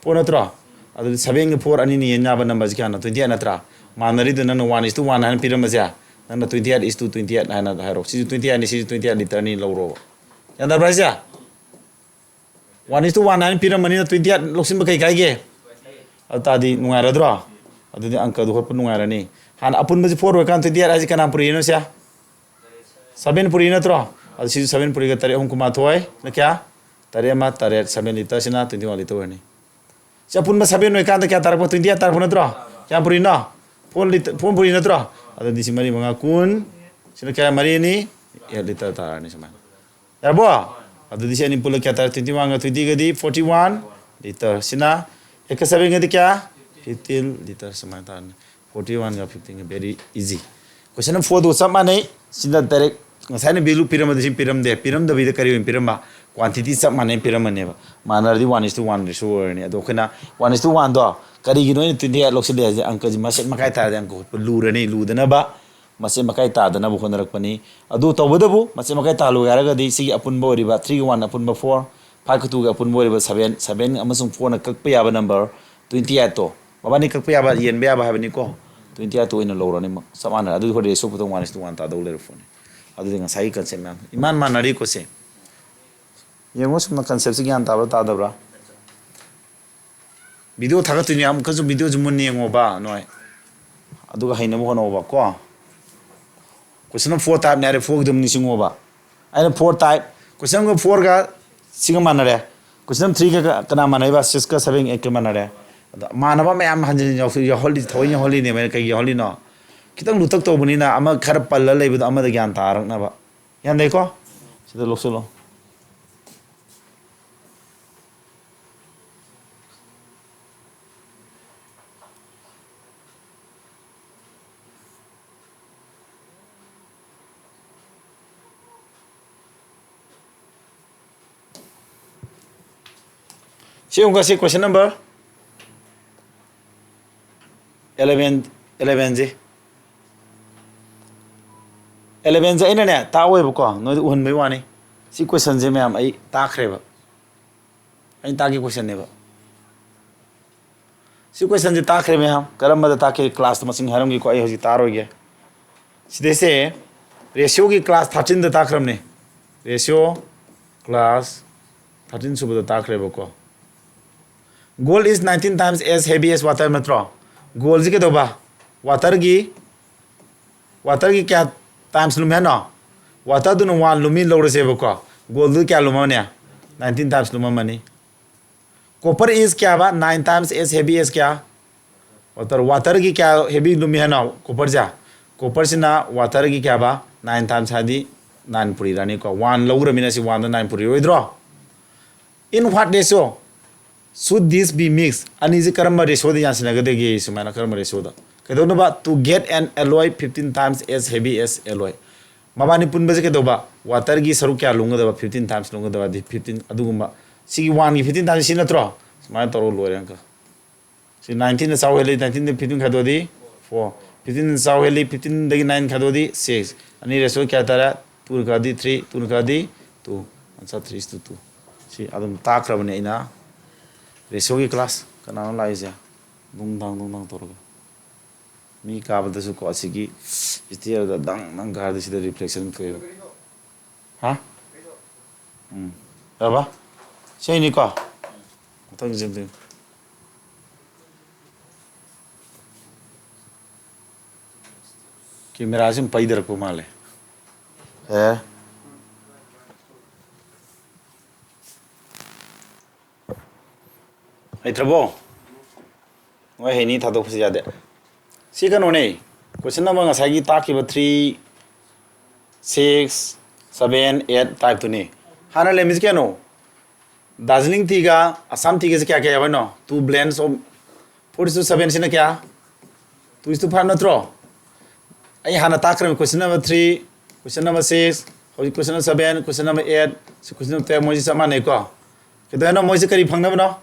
Four ꯅꯠꯇ꯭ꯔꯣ? ꯑꯗꯨꯗꯤ seven ꯒ four ꯑꯅꯤꯅ ꯌꯦꯟ ꯌꯥꯕ number ꯁꯤ ꯀꯌꯥꯅꯣ? Twenty eight ꯅꯠꯇ꯭ꯔꯥ? ꯃꯥꯟꯅꯔꯤꯗꯨ ꯅꯪꯅ one is to one ꯍꯥꯏꯅ ꯄꯤꯔꯝꯕꯁꯦ, ꯅꯪꯅ twenty eight is to twenty eight ꯍꯥꯏꯅ ꯍꯥꯏꯔꯣ꯫ ꯁꯤꯁꯨ twenty eight ꯅꯤ, ꯁꯤꯁꯨ twenty eight litre ꯅꯤ ꯂꯧꯔꯣꯕ꯫ ꯒ꯭ꯌꯥꯟ ꯇꯥꯕ꯭ꯔꯥ ꯍꯥꯏꯁꯦ? One is to one ꯍꯥꯏꯅ ꯄꯤꯔꯝꯕꯅꯤꯅ twenty eight ꯂꯧꯁꯤꯟꯕ ꯀꯩ ꯀꯥꯏꯒꯦ? ꯑꯗꯨ ꯇꯥꯔꯗꯤ ꯅꯨꯡꯉꯥꯏꯔꯗ꯭ꯔꯣ? ꯑꯗꯨꯗꯤ ꯑꯪꯀꯗꯨ ꯍꯣꯠꯄ ꯅꯨꯡꯉꯥꯏꯔꯅꯤ꯫ ꯍꯥꯟꯅ ꯑꯄꯨꯟꯕꯁꯤ four ꯑꯣꯏꯔꯀꯥꯟꯗ twenty eight ꯍꯥꯏꯁꯤ ꯀꯅꯥ ꯄꯨꯔꯛꯏꯅꯣ ꯁꯦ? Seven ꯄꯨꯔꯛꯏ ꯅꯠꯇ꯭ꯔꯣ? ꯑꯗꯨ ꯁꯤꯁꯨ seven ꯄꯨꯔꯛꯏꯒ ꯇꯔꯦꯠ, ꯑꯍꯨꯝ ꯀꯨꯟꯃꯥꯊꯣꯏ, ꯅ ꯀꯌꯥ? ꯇꯔꯦꯠ ꯑꯃ ꯇꯔꯦꯠ, seven litre ꯁꯤꯅ twenty one litre ꯑꯣꯏꯔꯅꯤ꯫ ꯁꯤ ꯑꯄꯨꯟꯕ seven ꯑꯣꯏꯀꯥꯟꯗ ꯀꯌꯥ ꯇꯥꯔꯛꯄ? Twenty eight ꯇꯥꯔꯛꯄ ꯅꯠꯇ꯭ꯔꯣ? ꯀꯌꯥꯝ ꯄꯨꯔꯛꯏꯅꯣ? Four litre, four ꯄꯨꯔꯛꯏ ꯅꯠꯇ꯭ꯔꯣ? ꯑꯗꯨꯗꯤ ꯁꯤ ꯃꯔꯤ ꯃꯉꯥ ꯀꯨꯟ, ꯁꯤꯅ ꯀꯌꯥ? ꯃꯔꯤꯅꯤ, eight litre ꯇꯥꯔꯅꯤ ꯁꯨꯃꯥꯏꯅ꯫ ꯌꯥꯔꯕꯣ? ꯑꯗꯨꯗꯤ ꯁꯤ ꯑꯅꯤ ꯄꯨꯜꯂ ꯀꯌꯥ ꯇꯥꯔꯦ? Twenty one ꯒ twenty ꯒꯗꯤ forty one liter꯫ ꯁꯤꯅ eight ꯒ seven ꯒꯗꯤ ꯀꯌꯥ? Fifteen liter꯫ ꯁꯨꯃꯥꯏꯅ ꯇꯥꯔꯅꯤ꯫ Forty one ꯒ fifteen ꯒ, very easy꯫ Question number four ꯗꯨꯒ ꯆꯞ ꯃꯥꯟꯅꯩ꯫ ꯁꯤꯗ direct ꯉꯁꯥꯏꯅ value ꯄꯤꯔꯝꯕꯗ ꯁꯤ ꯄꯤꯔꯝꯗꯦ꯫ ꯄꯤꯔꯝꯗꯕꯤꯗ ꯀꯔꯤ ꯑꯣꯏꯅ ꯄꯤꯔꯝꯕ? Quantity ꯆꯞ ꯃꯥꯟꯅꯩ ꯄꯤꯔꯝꯕꯅꯦꯕ꯫ ꯃꯥꯟꯅꯔꯗꯤ one is to one ratio ꯑꯣꯏꯔꯅꯤ꯫ ꯑꯗꯣ ꯑꯩꯈꯣꯏꯅ one is to one ꯗꯣ ꯀꯔꯤꯒꯤꯅꯣ ꯑꯩꯅ twenty eight ꯂꯧꯁꯤꯜꯂꯦ ꯍꯥꯏꯁꯦ? ꯑꯪꯀꯁꯤ ꯃꯆꯦꯠ ꯃꯀꯥꯏ ꯇꯥꯔꯗꯤ ꯑꯪꯀ ꯍꯣꯠꯄ ꯂꯨꯔꯅꯤ꯫ ꯂꯨꯗꯅꯕ ꯃꯆꯦꯠ ꯃꯀꯥꯏ ꯇꯥꯗꯅꯕ ꯍꯣꯠꯅꯔꯛꯄꯅꯤ꯫ ꯑꯗꯨ ꯇꯧꯕꯇꯕꯨ ꯃꯆꯦꯠ ꯃꯀꯥꯏ ꯇꯥꯍꯜꯂꯨ ꯍꯥꯏꯔꯒꯗꯤ ꯁꯤꯒꯤ ꯑꯄꯨꯟꯕ ꯑꯣꯏꯔꯤꯕ three ꯒ one ꯑꯄꯨꯟꯕ four, five ꯒ two ꯒꯤ ꯑꯄꯨꯟꯕ ꯑꯣꯏꯔꯤꯕ seven, seven ꯑꯃꯁꯨꯡ four ꯅ ꯀꯛꯄ ꯌꯥꯕ number twenty eight ꯇꯣ, ꯃꯕꯥꯅꯤ ꯀꯛꯄ ꯌꯥꯕ, ꯌꯦꯟꯕ ꯌꯥꯕ ꯍꯥꯏꯕꯅꯤꯀꯣ, twenty eight ꯇꯣ ꯑꯣꯏꯅ ꯂꯧꯔꯅꯤ꯫ ꯆꯞ ꯃꯥꯟꯅꯔꯦ꯫ ꯑꯗꯨꯗꯤ ꯑꯩꯈꯣꯏ ratio ꯄꯨꯊꯣꯛ one is to one ꯇꯥꯗꯧ ꯂꯩꯔꯦ ꯐꯣꯟꯅꯤ꯫ ꯑꯗꯨꯗꯤ ꯉꯁꯥꯏꯒꯤ concept ꯃꯌꯥꯝ ꯏꯃꯥꯟ ꯃꯥꯟꯅꯔꯤꯀꯣ ꯁꯦ꯫ ꯌꯦꯡꯉꯣ ꯁꯨꯝ concept ꯁꯤ ꯒ꯭ꯌꯥꯟ ꯇꯥꯕ꯭ꯔꯥ ꯇꯥꯗꯕ꯭ꯔꯥ? Video ꯊꯥꯒꯠꯇꯣꯏꯅꯦ, ꯑꯃꯨꯛꯀꯁꯨ video ꯁꯤ ꯃꯨꯟꯅ ꯌꯦꯡꯉꯣꯕ ꯅꯣꯏ, ꯑꯗꯨꯒ ꯍꯩꯅꯕ ꯍꯣꯠꯅꯧꯕ ꯀꯣ꯫ Question number four type ꯅꯦ ꯍꯥꯏꯔꯦ, four ꯒꯤꯗꯨꯝ ꯅꯤꯡꯁꯤꯡꯉꯣꯕ꯫ ꯑꯩꯅ four type, question number four ꯒ ꯁꯤꯒ ꯃꯥꯟꯅꯔꯦ꯫ Question number three ꯒ ꯀꯅꯥ ꯃꯥꯟꯅꯩꯕ? Six ꯀ seven, eight ꯀ ꯃꯥꯟꯅꯔꯦ꯫ ꯑꯗꯣ ꯃꯥꯟꯅꯕ ꯃꯌꯥꯝ ꯍꯟꯖꯤꯟ ꯍꯟꯖꯤꯟ ꯌꯥꯎꯊꯣꯛ-, ꯌꯥꯎꯍꯜꯂꯤ, ꯊꯑꯣꯏꯅ ꯌꯥꯎꯍꯜꯂꯤꯅꯦꯕ꯫ ꯑꯩꯅ ꯀꯩꯒꯤ ꯌꯥꯎꯍꯜꯂꯤꯅꯣ? ꯈꯤꯇꯪ ꯂꯨꯊꯛ ꯇꯧꯕꯅꯤꯅ ꯑꯃ ꯈꯔ ꯄꯜꯂ ꯂꯩꯕꯗꯣ ꯑꯃꯗ ꯒ꯭ꯌꯥꯟ ꯇꯥꯔꯛꯅꯕ꯫ ꯒ꯭ꯌꯥꯟ ꯂꯩꯀꯣ? ꯁꯤꯗ ꯂꯧꯁꯤꯜꯂꯣ꯫ ꯁꯤ ꯑꯃꯨꯛꯀ ꯁꯤ question number eleven, eleven ꯁꯤ꯫ Eleven ꯁꯦ ꯑꯩꯅꯅꯦ ꯇꯥꯛꯑꯣꯏꯕꯀꯣ, ꯅꯣꯏꯗ ꯎꯍꯟꯕꯩ ꯋꯥꯅꯤ꯫ ꯁꯤ question ꯁꯦ ꯃꯌꯥꯝ ꯑꯩ ꯇꯥꯛꯈ꯭ꯔꯦꯕ꯫ ꯑꯩꯅ ꯇꯥꯛꯈꯤ question ꯅꯦꯕ꯫ ꯁꯤ question ꯁꯦ ꯇꯥꯛꯈ꯭ꯔꯦ ꯃꯌꯥꯝ꯫ ꯀꯔꯝꯕꯗ ꯇꯥꯛꯈꯤ? Class ꯇ ꯃꯁꯤꯡ ꯍꯥꯏꯔꯝꯒꯦꯀꯣ, ꯑꯩ ꯍꯧꯖꯤꯛ ꯇꯥꯛꯑꯔꯣꯏꯒꯦ꯫ ꯁꯤꯗꯩꯁꯦ ratio ꯒꯤ class thirteen ꯗ ꯇꯥꯛꯈ꯭ꯔꯕꯅꯦ꯫ Ratio class thirteen ꯁꯨꯕꯗ ꯇꯥꯛꯈ꯭ꯔꯦꯕꯀꯣ꯫ Gold is nineteen times as heavy as water ꯅꯠꯇ꯭ꯔꯣ? Gold ꯁꯤ ꯀꯩꯗꯧꯕ? Water ꯒꯤ, water ꯒꯤ ꯀꯌꯥ times ꯂꯨꯝꯃꯤ ꯍꯥꯏꯅꯣ? Water ꯗꯨꯅ one ꯂꯨꯝꯃꯤ ꯂꯧꯔꯁꯦꯕꯀꯣ꯫ Gold ꯗꯨ ꯀꯌꯥ ꯂꯨꯝꯃꯝꯃꯅꯤ? Nineteen times ꯂꯨꯝꯃꯝꯃꯅꯤ꯫ Copper is ꯀꯌꯥꯕ? Nine times as heavy as ꯀꯌꯥ? Water꯫ Water ꯒꯤ ꯀꯌꯥ heavy ꯂꯨꯝꯃꯤ ꯍꯥꯏꯅꯣ? Copper ꯁꯦ꯫ Copper ꯁꯤꯅ water ꯒꯤ ꯀꯌꯥꯕ? Nine times ꯍꯥꯏꯗꯤ Nine ꯄꯨꯔꯤꯔꯅꯤꯀꯣ, one ꯂꯧꯈ꯭ꯔꯃꯤꯅ ꯁꯤ oneꯗ nine ꯄꯨꯔꯤꯔꯣꯏꯗ꯭ꯔꯣ? In what ratio should this be mixed? ꯑꯅꯤꯁꯤ ꯀꯔꯝꯕ ratioꯗ ꯌꯥꯟꯁꯤꯟꯅꯒꯗꯒꯦ? ꯁꯨꯃꯥꯏꯅ ꯀꯔꯝꯕ ratioꯗ? ꯀꯩꯗꯧꯅꯕ? To get an alloy fifteen times as heavy as alloy. ꯃꯕꯥꯅꯤ ꯄꯨꯟꯕꯁꯦ ꯀꯩꯗꯧꯕ? Waterꯒꯤ ꯁꯔꯨꯛ ꯀꯌꯥ ꯂꯨꯝꯒꯗꯕ? Fifteen times ꯂꯨꯝꯒꯗꯕ, ꯑꯗꯤ fifteen ꯑꯗꯨꯒꯨꯝꯕ꯫ ꯁꯤꯒꯤ oneꯒꯤ fifteen times ꯁꯤ ꯅꯠꯇ꯭ꯔꯣ? ꯁꯨꯃꯥꯏꯅ ꯇꯧꯔꯒ ꯂꯣꯏꯔꯦ ꯑꯪꯀ꯫ ꯁꯤ nineteenꯅ ꯆꯥꯎ ꯍꯦꯜꯂꯤ, nineteenꯗ fifteen ꯈꯥꯏꯗꯣꯛꯑꯗꯤ four, fifteenꯅ ꯆꯥꯎ ꯍꯦꯜꯂꯤ, fifteenꯗꯒꯤ nine ꯈꯥꯏꯗꯣꯛꯑꯗꯤ six, ꯑꯅꯤ ratio ꯀꯌꯥ ꯇꯥꯔꯦ? Twoꯅ ꯈꯥꯏꯗꯤ three, twoꯅ ꯈꯥꯏꯗꯤ two, answer three is to two꯫ ꯁꯤ ꯑꯗꯨꯝ ꯇꯥꯛꯈ꯭ꯔꯕꯅꯦ ꯑꯩꯅ꯫ Ratioꯒꯤ class ꯀꯅꯥꯅꯣ ꯂꯥꯛꯏꯁꯦ? ꯗꯨꯡ ꯗꯥꯡ ꯗꯨꯡ ꯗꯥꯡ ꯇꯧꯔꯒ꯫ ꯃꯤ ꯀꯥꯕꯗꯁꯨ ꯀꯣ, ꯑꯁꯤꯒꯤ stairꯗ ꯗꯪ ꯗꯪ ꯀꯥꯔꯗꯤ ꯁꯤꯗ reflection ꯊꯣꯛꯑꯦꯕ꯫ ꯍꯥ? ꯎꯝ꯫ ꯌꯥꯔꯕ? ꯁꯤ ꯑꯩꯅꯤꯀꯣ? ꯃꯊꯪ ꯆꯦꯟꯗꯣꯏꯅꯤ꯫ Cameraꯁꯤ ꯑꯃꯨꯛ ꯄꯩꯗꯔꯛꯄ ꯃꯥꯜꯂꯦ꯫ ꯑꯦ꯫ ꯍꯩꯇ꯭ꯔꯕꯣ? ꯃꯣꯏ ꯍꯩꯅꯤ ꯊꯥꯗꯣꯛꯄꯁꯨ ꯌꯥꯗꯦ꯫ ꯁꯤ ꯀꯩꯅꯣꯅꯦ, question number ꯉꯁꯥꯏꯒꯤ ꯇꯥꯛꯈꯤꯕ three, six, seven, eight typeꯇꯨꯅꯤ꯫ ꯍꯥꯟꯅ ꯂꯩꯔꯝꯃꯤꯁꯤ ꯀꯩꯅꯣ? Darjeeling teaꯒ Assam teaꯒꯁꯦ ꯀꯌꯥ ꯀꯌꯥ ꯌꯥꯎꯕꯅꯣ? Two blends of four is to seven ꯁꯤꯅ ꯀꯌꯥ? Two is to five ꯅꯠꯇ꯭ꯔꯣ? ꯑꯩ ꯍꯥꯟꯅ ꯇꯥꯛꯈ꯭ꯔꯕ question number three, question number six, ꯍꯧꯖꯤꯛ question number seven, question number eight, ꯁꯤ question number ten, ꯃꯣꯏꯁꯤ ꯆꯞ ꯃꯥꯟꯅꯩꯀꯣ? ꯀꯩꯗꯧ ꯍꯥꯏꯅꯣ? ꯃꯣꯏꯁꯤ ꯀꯔꯤ ꯐꯪꯅꯕꯅꯣ?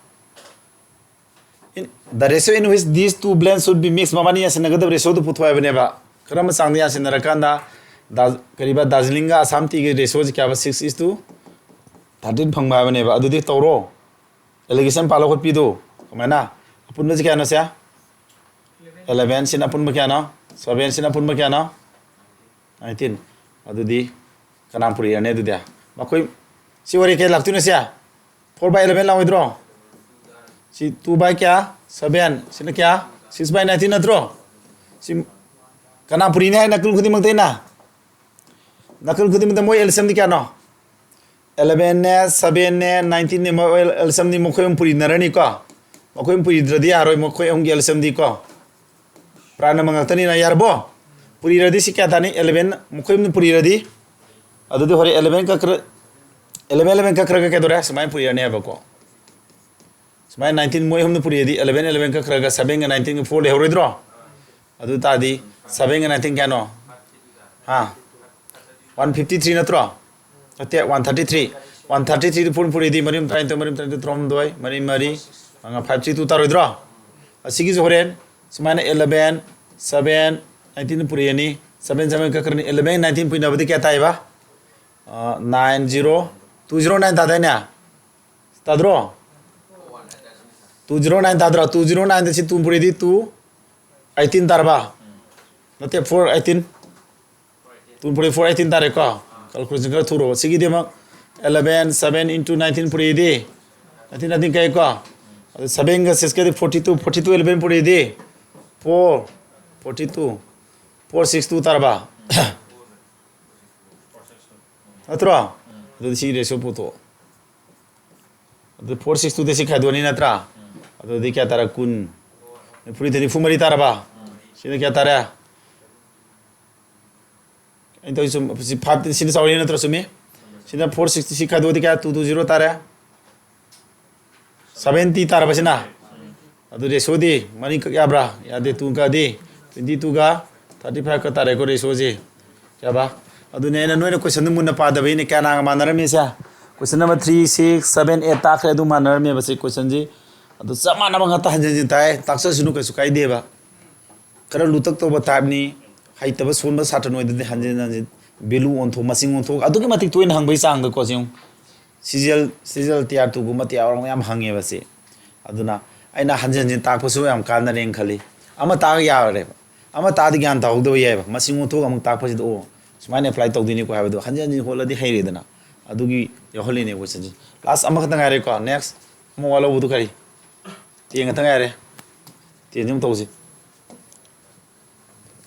In, the ratio in which these two blends should be mixed, ꯃꯕꯥꯅꯤ ꯌꯥꯟꯁꯤꯟꯅꯒꯗꯕ ratioꯗꯨ ꯄꯨꯊꯣꯛ ꯍꯥꯏꯕꯅꯦꯕ꯫ ꯀꯔꯝꯕ ꯆꯥꯡꯗ ꯌꯥꯟꯁꯤꯟꯅꯔꯀꯥꯟꯗ ꯗꯥ-, ꯀꯔꯤꯕ Darjeelingꯒ Assam teaꯒꯤ ratioꯁꯤ ꯀꯌꯥꯕ? Six is to thirteen ꯐꯪꯕ ꯍꯥꯏꯕꯅꯦꯕ꯫ ꯑꯗꯨꯗꯤ ꯇꯧꯔꯣ꯫ Allegation ꯄꯥꯜꯂꯣ ꯈꯣꯠꯄꯤꯗꯨ꯫ ꯀꯃꯥꯏꯅ? ꯑꯄꯨꯟꯕꯁꯤ ꯀꯌꯥꯅꯣ ꯁꯦ? Eleven꯫ ꯁꯤꯅ ꯑꯄꯨꯟꯕ ꯀꯌꯥꯅꯣ? Seven꯫ ꯁꯤꯅ ꯑꯄꯨꯟꯕ ꯀꯌꯥꯅꯣ? Nineteen꯫ ꯑꯗꯨꯗꯤ ꯀꯅꯥ ꯄꯨꯔꯤꯔꯅꯤ ꯑꯗꯨꯗꯤ? ꯃꯈꯣꯏ, ꯁꯤ ꯑꯣꯏꯔꯦ, ꯀꯌꯥ ꯂꯥꯛꯇꯣꯏꯅꯣ ꯁꯦ? Four by eleven ꯂꯥꯛꯑꯣꯏꯗ꯭ꯔꯣ? ꯁꯤ two by ꯀꯌꯥ? Seven꯫ ꯁꯤꯅ ꯀꯌꯥ? Six by nineteen ꯅꯠꯇ꯭ꯔꯣ? ꯁꯤ ꯀꯅꯥ ꯄꯨꯔꯤꯅꯤ ꯍꯥꯏ? ꯅꯥꯀꯜ ꯈꯨꯗꯤꯡꯃꯛꯇ ꯑꯩꯅ, ꯅꯥꯀꯜ ꯈꯨꯗꯤꯡꯃꯛꯇ ꯃꯣꯏ LCMꯗꯤ ꯀꯌꯥꯅꯣ? Elevenꯅꯦ, sevenꯅꯦ, nineteenꯅꯦ, ꯃꯣꯏ LCMꯗꯤ ꯃꯈꯣꯏ ꯑꯍꯨꯝ ꯄꯨꯔꯤꯅꯔꯅꯤꯀꯣ꯫ ꯃꯈꯣꯏ ꯑꯍꯨꯝ ꯄꯨꯔꯤꯗ꯭ꯔꯗꯤ ꯌꯥꯔꯣꯏ, ꯃꯈꯣꯏ ꯑꯍꯨꯝꯒꯤ LCMꯗꯤꯀꯣ꯫ Prime number ꯉꯥꯛꯇꯅꯤꯅ, ꯌꯥꯔꯕꯣ? ꯄꯨꯔꯤꯔꯗꯤ ꯁꯤ ꯀꯌꯥ ꯇꯥꯅꯤ? Eleven, ꯃꯈꯣꯏ ꯑꯍꯨꯝꯅ ꯄꯨꯔꯤꯔꯗꯤ ꯑꯗꯨꯗꯤ ꯍꯣꯔꯦꯟ eleven ꯀꯛꯈ꯭ꯔ eleven eleven ꯀꯛꯈ꯭ꯔꯒ ꯀꯩꯗꯧꯔꯦ? ꯁꯨꯃꯥꯏꯅ ꯄꯨꯔꯛꯑꯅꯦꯕꯀꯣ꯫ ꯁꯨꯃꯥꯏꯅ nineteen ꯃꯣꯏ ꯑꯍꯨꯝꯅ ꯄꯨꯔꯛꯑꯗꯤ eleven eleven ꯀꯛꯈ꯭ꯔꯒ sevenꯒ nineteenꯒ four ꯂꯩꯍꯧꯔꯣꯏꯗ꯭ꯔꯣ? ꯑꯗꯨ ꯇꯥꯔꯗꯤ sevenꯒ nineteen ꯀꯌꯥꯅꯣ? ꯍꯥ? One fifty three ꯅꯠꯇ꯭ꯔꯣ? ꯅꯠꯇꯦ, one thirty three꯫ One thirty three four ꯄꯨꯔꯛꯑꯗꯤ ꯃꯔꯤ ꯇꯔꯥꯅꯤꯊꯣꯏ, ꯃꯔꯤ ꯇꯔꯥꯅꯤꯊꯣꯏ ꯇꯔꯥꯍꯨꯝꯗꯣꯏ, ꯃꯔꯤ ꯃꯔꯤ ꯃꯉꯥ, five three two ꯇꯥꯔꯣꯏꯗ꯭ꯔꯣ? ꯑꯁꯤꯒꯤꯁꯨ ꯍꯣꯔꯦꯟ ꯁꯨꯃꯥꯏꯅ eleven seven nineteen ꯄꯨꯔꯛꯑꯅꯤ꯫ Seven seven ꯀꯛꯈ꯭ꯔꯅꯤ꯫ Eleven nineteen ꯄꯨꯅꯕꯗꯤ ꯀꯌꯥ ꯇꯥꯏꯕ? Nine zero, two zero nine ꯇꯥꯗꯥꯏꯅꯦ? ꯇꯥꯗ꯭ꯔꯣ? Two zero nine ꯇꯥꯗ꯭ꯔꯣ? Two zero nineꯗ ꯁꯤ two ꯄꯨꯔꯛꯑꯗꯤ two eighteen ꯇꯥꯔꯕ? ꯅꯠꯇꯦ, four eighteen꯫ Two forty four eighteen ꯇꯥꯔꯦꯀꯣ꯫ Calculation ꯈꯔ ꯊꯨꯔꯣ꯫ ꯁꯤꯒꯤꯗꯤ ꯑꯃꯨꯛ eleven seven into nineteen ꯄꯨꯔꯛꯏꯗꯤ nineteen nineteen ꯀꯩꯀꯣ? ꯑꯗꯨ sevenꯒ sixꯀꯗꯤ forty two, forty two eleven ꯄꯨꯔꯛꯏꯗꯤ four, forty two, four six two ꯇꯥꯔꯕ? ꯅꯠꯇ꯭ꯔꯣ? ꯑꯗꯨꯗꯤ ꯁꯤ ratio ꯄꯨꯊꯣꯛꯑꯣ꯫ ꯑꯗꯨ four six twoꯗ ꯁꯤ ꯈꯥꯏꯗꯣꯛꯑꯅꯤ ꯅꯠꯇ꯭ꯔꯥ? ꯑꯗꯨꯗꯤ ꯀꯌꯥ ꯇꯥꯔꯦ? ꯀꯨꯟ꯫ ꯅꯤꯐꯨ ꯅꯤꯐꯨ ꯃꯔꯤ ꯇꯥꯔꯕ? ꯁꯤꯅ ꯀꯌꯥ ꯇꯥꯔꯦ? ꯑꯩꯅ ꯇꯧꯔꯤꯁꯤ ꯆꯨꯝ-, ꯁꯤ five ꯁꯤꯅ ꯆꯥꯎꯔꯤ ꯅꯠꯇ꯭ꯔꯣ? ꯆꯨꯝꯃꯤ? ꯁꯤꯅ four sixty ꯁꯤ ꯈꯥꯏꯗꯣꯛꯑꯗꯤ ꯀꯌꯥ? Two two zero ꯇꯥꯔꯦ꯫ Seventy ꯇꯥꯔꯕ ꯁꯤꯅ? ꯑꯗꯨ ratioꯗꯤ ꯃꯔꯤ ꯀꯛ ꯌꯥꯕ꯭ꯔꯥ? ꯌꯥꯗꯦ, two ꯀꯛꯑꯗꯤ twenty twoꯒ thirty five ꯀꯛ ꯇꯥꯔꯦꯀꯣ ratioꯁꯤ꯫ ꯌꯥꯕ? ꯑꯗꯨꯅꯦ ꯑꯩꯅ ꯅꯣꯏꯅ questionꯗꯨ ꯃꯨꯟꯅ ꯄꯥꯗꯕꯩꯅꯦ꯫ ꯀꯌꯥꯅꯥꯒ ꯃꯥꯟꯅꯔꯝꯃꯤꯁꯦ? Question number three, six, seven, eight ꯇꯥꯛꯈ꯭ꯔꯦ, ꯑꯗꯨ ꯃꯥꯟꯅꯔꯝꯃꯦꯕ꯫ ꯁꯤ questionꯁꯤ ꯑꯗꯨ ꯆꯞ ꯃꯥꯟꯅꯕ ꯉꯥꯛꯇ ꯍꯟꯖꯤꯟ ꯍꯟꯖꯤꯟ ꯇꯥꯏ, ꯇꯥꯛꯆꯁꯅꯨ, ꯀꯩꯁꯨ ꯀꯥꯏꯗꯦꯕ꯫ ꯈꯔ ꯂꯨꯇꯛ ꯇꯧꯕ typeꯅꯤ, ꯍꯩꯇꯕ ꯁꯣꯟꯕ ꯁꯥꯇ꯭ꯔ ꯅꯣꯏꯗꯗꯤ ꯍꯟꯖꯤꯟ ꯍꯟꯖꯤꯟ value ꯑꯣꯟꯊꯣꯛ, ꯃꯁꯤꯡ ꯑꯣꯟꯊꯣꯛ, ꯑꯗꯨꯛꯀꯤ ꯃꯇꯤꯛ ꯇꯣꯏꯅ ꯍꯪꯕꯒꯤ ꯆꯥꯡꯗꯀꯣ꯫ ꯁꯤ ꯌꯦꯡꯉꯨ, CGL, CGL tier twoꯒꯨꯝꯕ tier one ꯌꯥꯝ ꯍꯪꯉꯦꯕ ꯁꯤ꯫ ꯑꯗꯨꯅ ꯑꯩꯅ ꯍꯟꯖꯤꯟ ꯍꯟꯖꯤꯟ ꯇꯥꯛꯄꯁꯨ ꯌꯥꯝ ꯀꯥꯟꯅꯔꯦꯅ ꯈꯜꯂꯤ꯫ ꯑꯃ ꯇꯥꯛꯑꯒ ꯌꯥꯔꯦꯕ, ꯑꯃ ꯇꯥꯛꯑꯗꯤ ꯒ꯭ꯌꯥꯟ ꯇꯥꯍꯧꯗꯕ ꯌꯥꯏꯕ꯫ ꯃꯁꯤꯡ ꯑꯣꯟꯊꯣꯛꯑꯒ ꯑꯃꯨꯛ ꯇꯥꯛꯄꯁꯤꯗ, ꯑꯣ, ꯁꯨꯃꯥꯏꯅ apply ꯇꯧꯗꯣꯏꯅꯤꯀꯣ ꯍꯥꯏꯕꯗꯣ ꯍꯟꯖꯤꯟ ꯍꯟꯖꯤꯟ ꯍꯣꯠꯂꯗꯤ ꯍꯩꯔꯦꯗꯅ꯫ ꯑꯗꯨꯒꯤ ꯌꯥꯎꯍꯜꯂꯤꯅꯦ questionꯁꯦ꯫ Last ꯑꯃꯈꯛꯇ ꯉꯥꯏꯔꯦꯀꯣ꯫ Next ꯑꯃ ꯋꯥꯠꯍꯧꯕꯗꯨ ꯀꯔꯤ? Ten ꯈꯛꯇ ꯉꯥꯏꯔꯦ꯫ Tenꯁꯤ ꯑꯃꯨꯛ ꯇꯧꯁꯤ꯫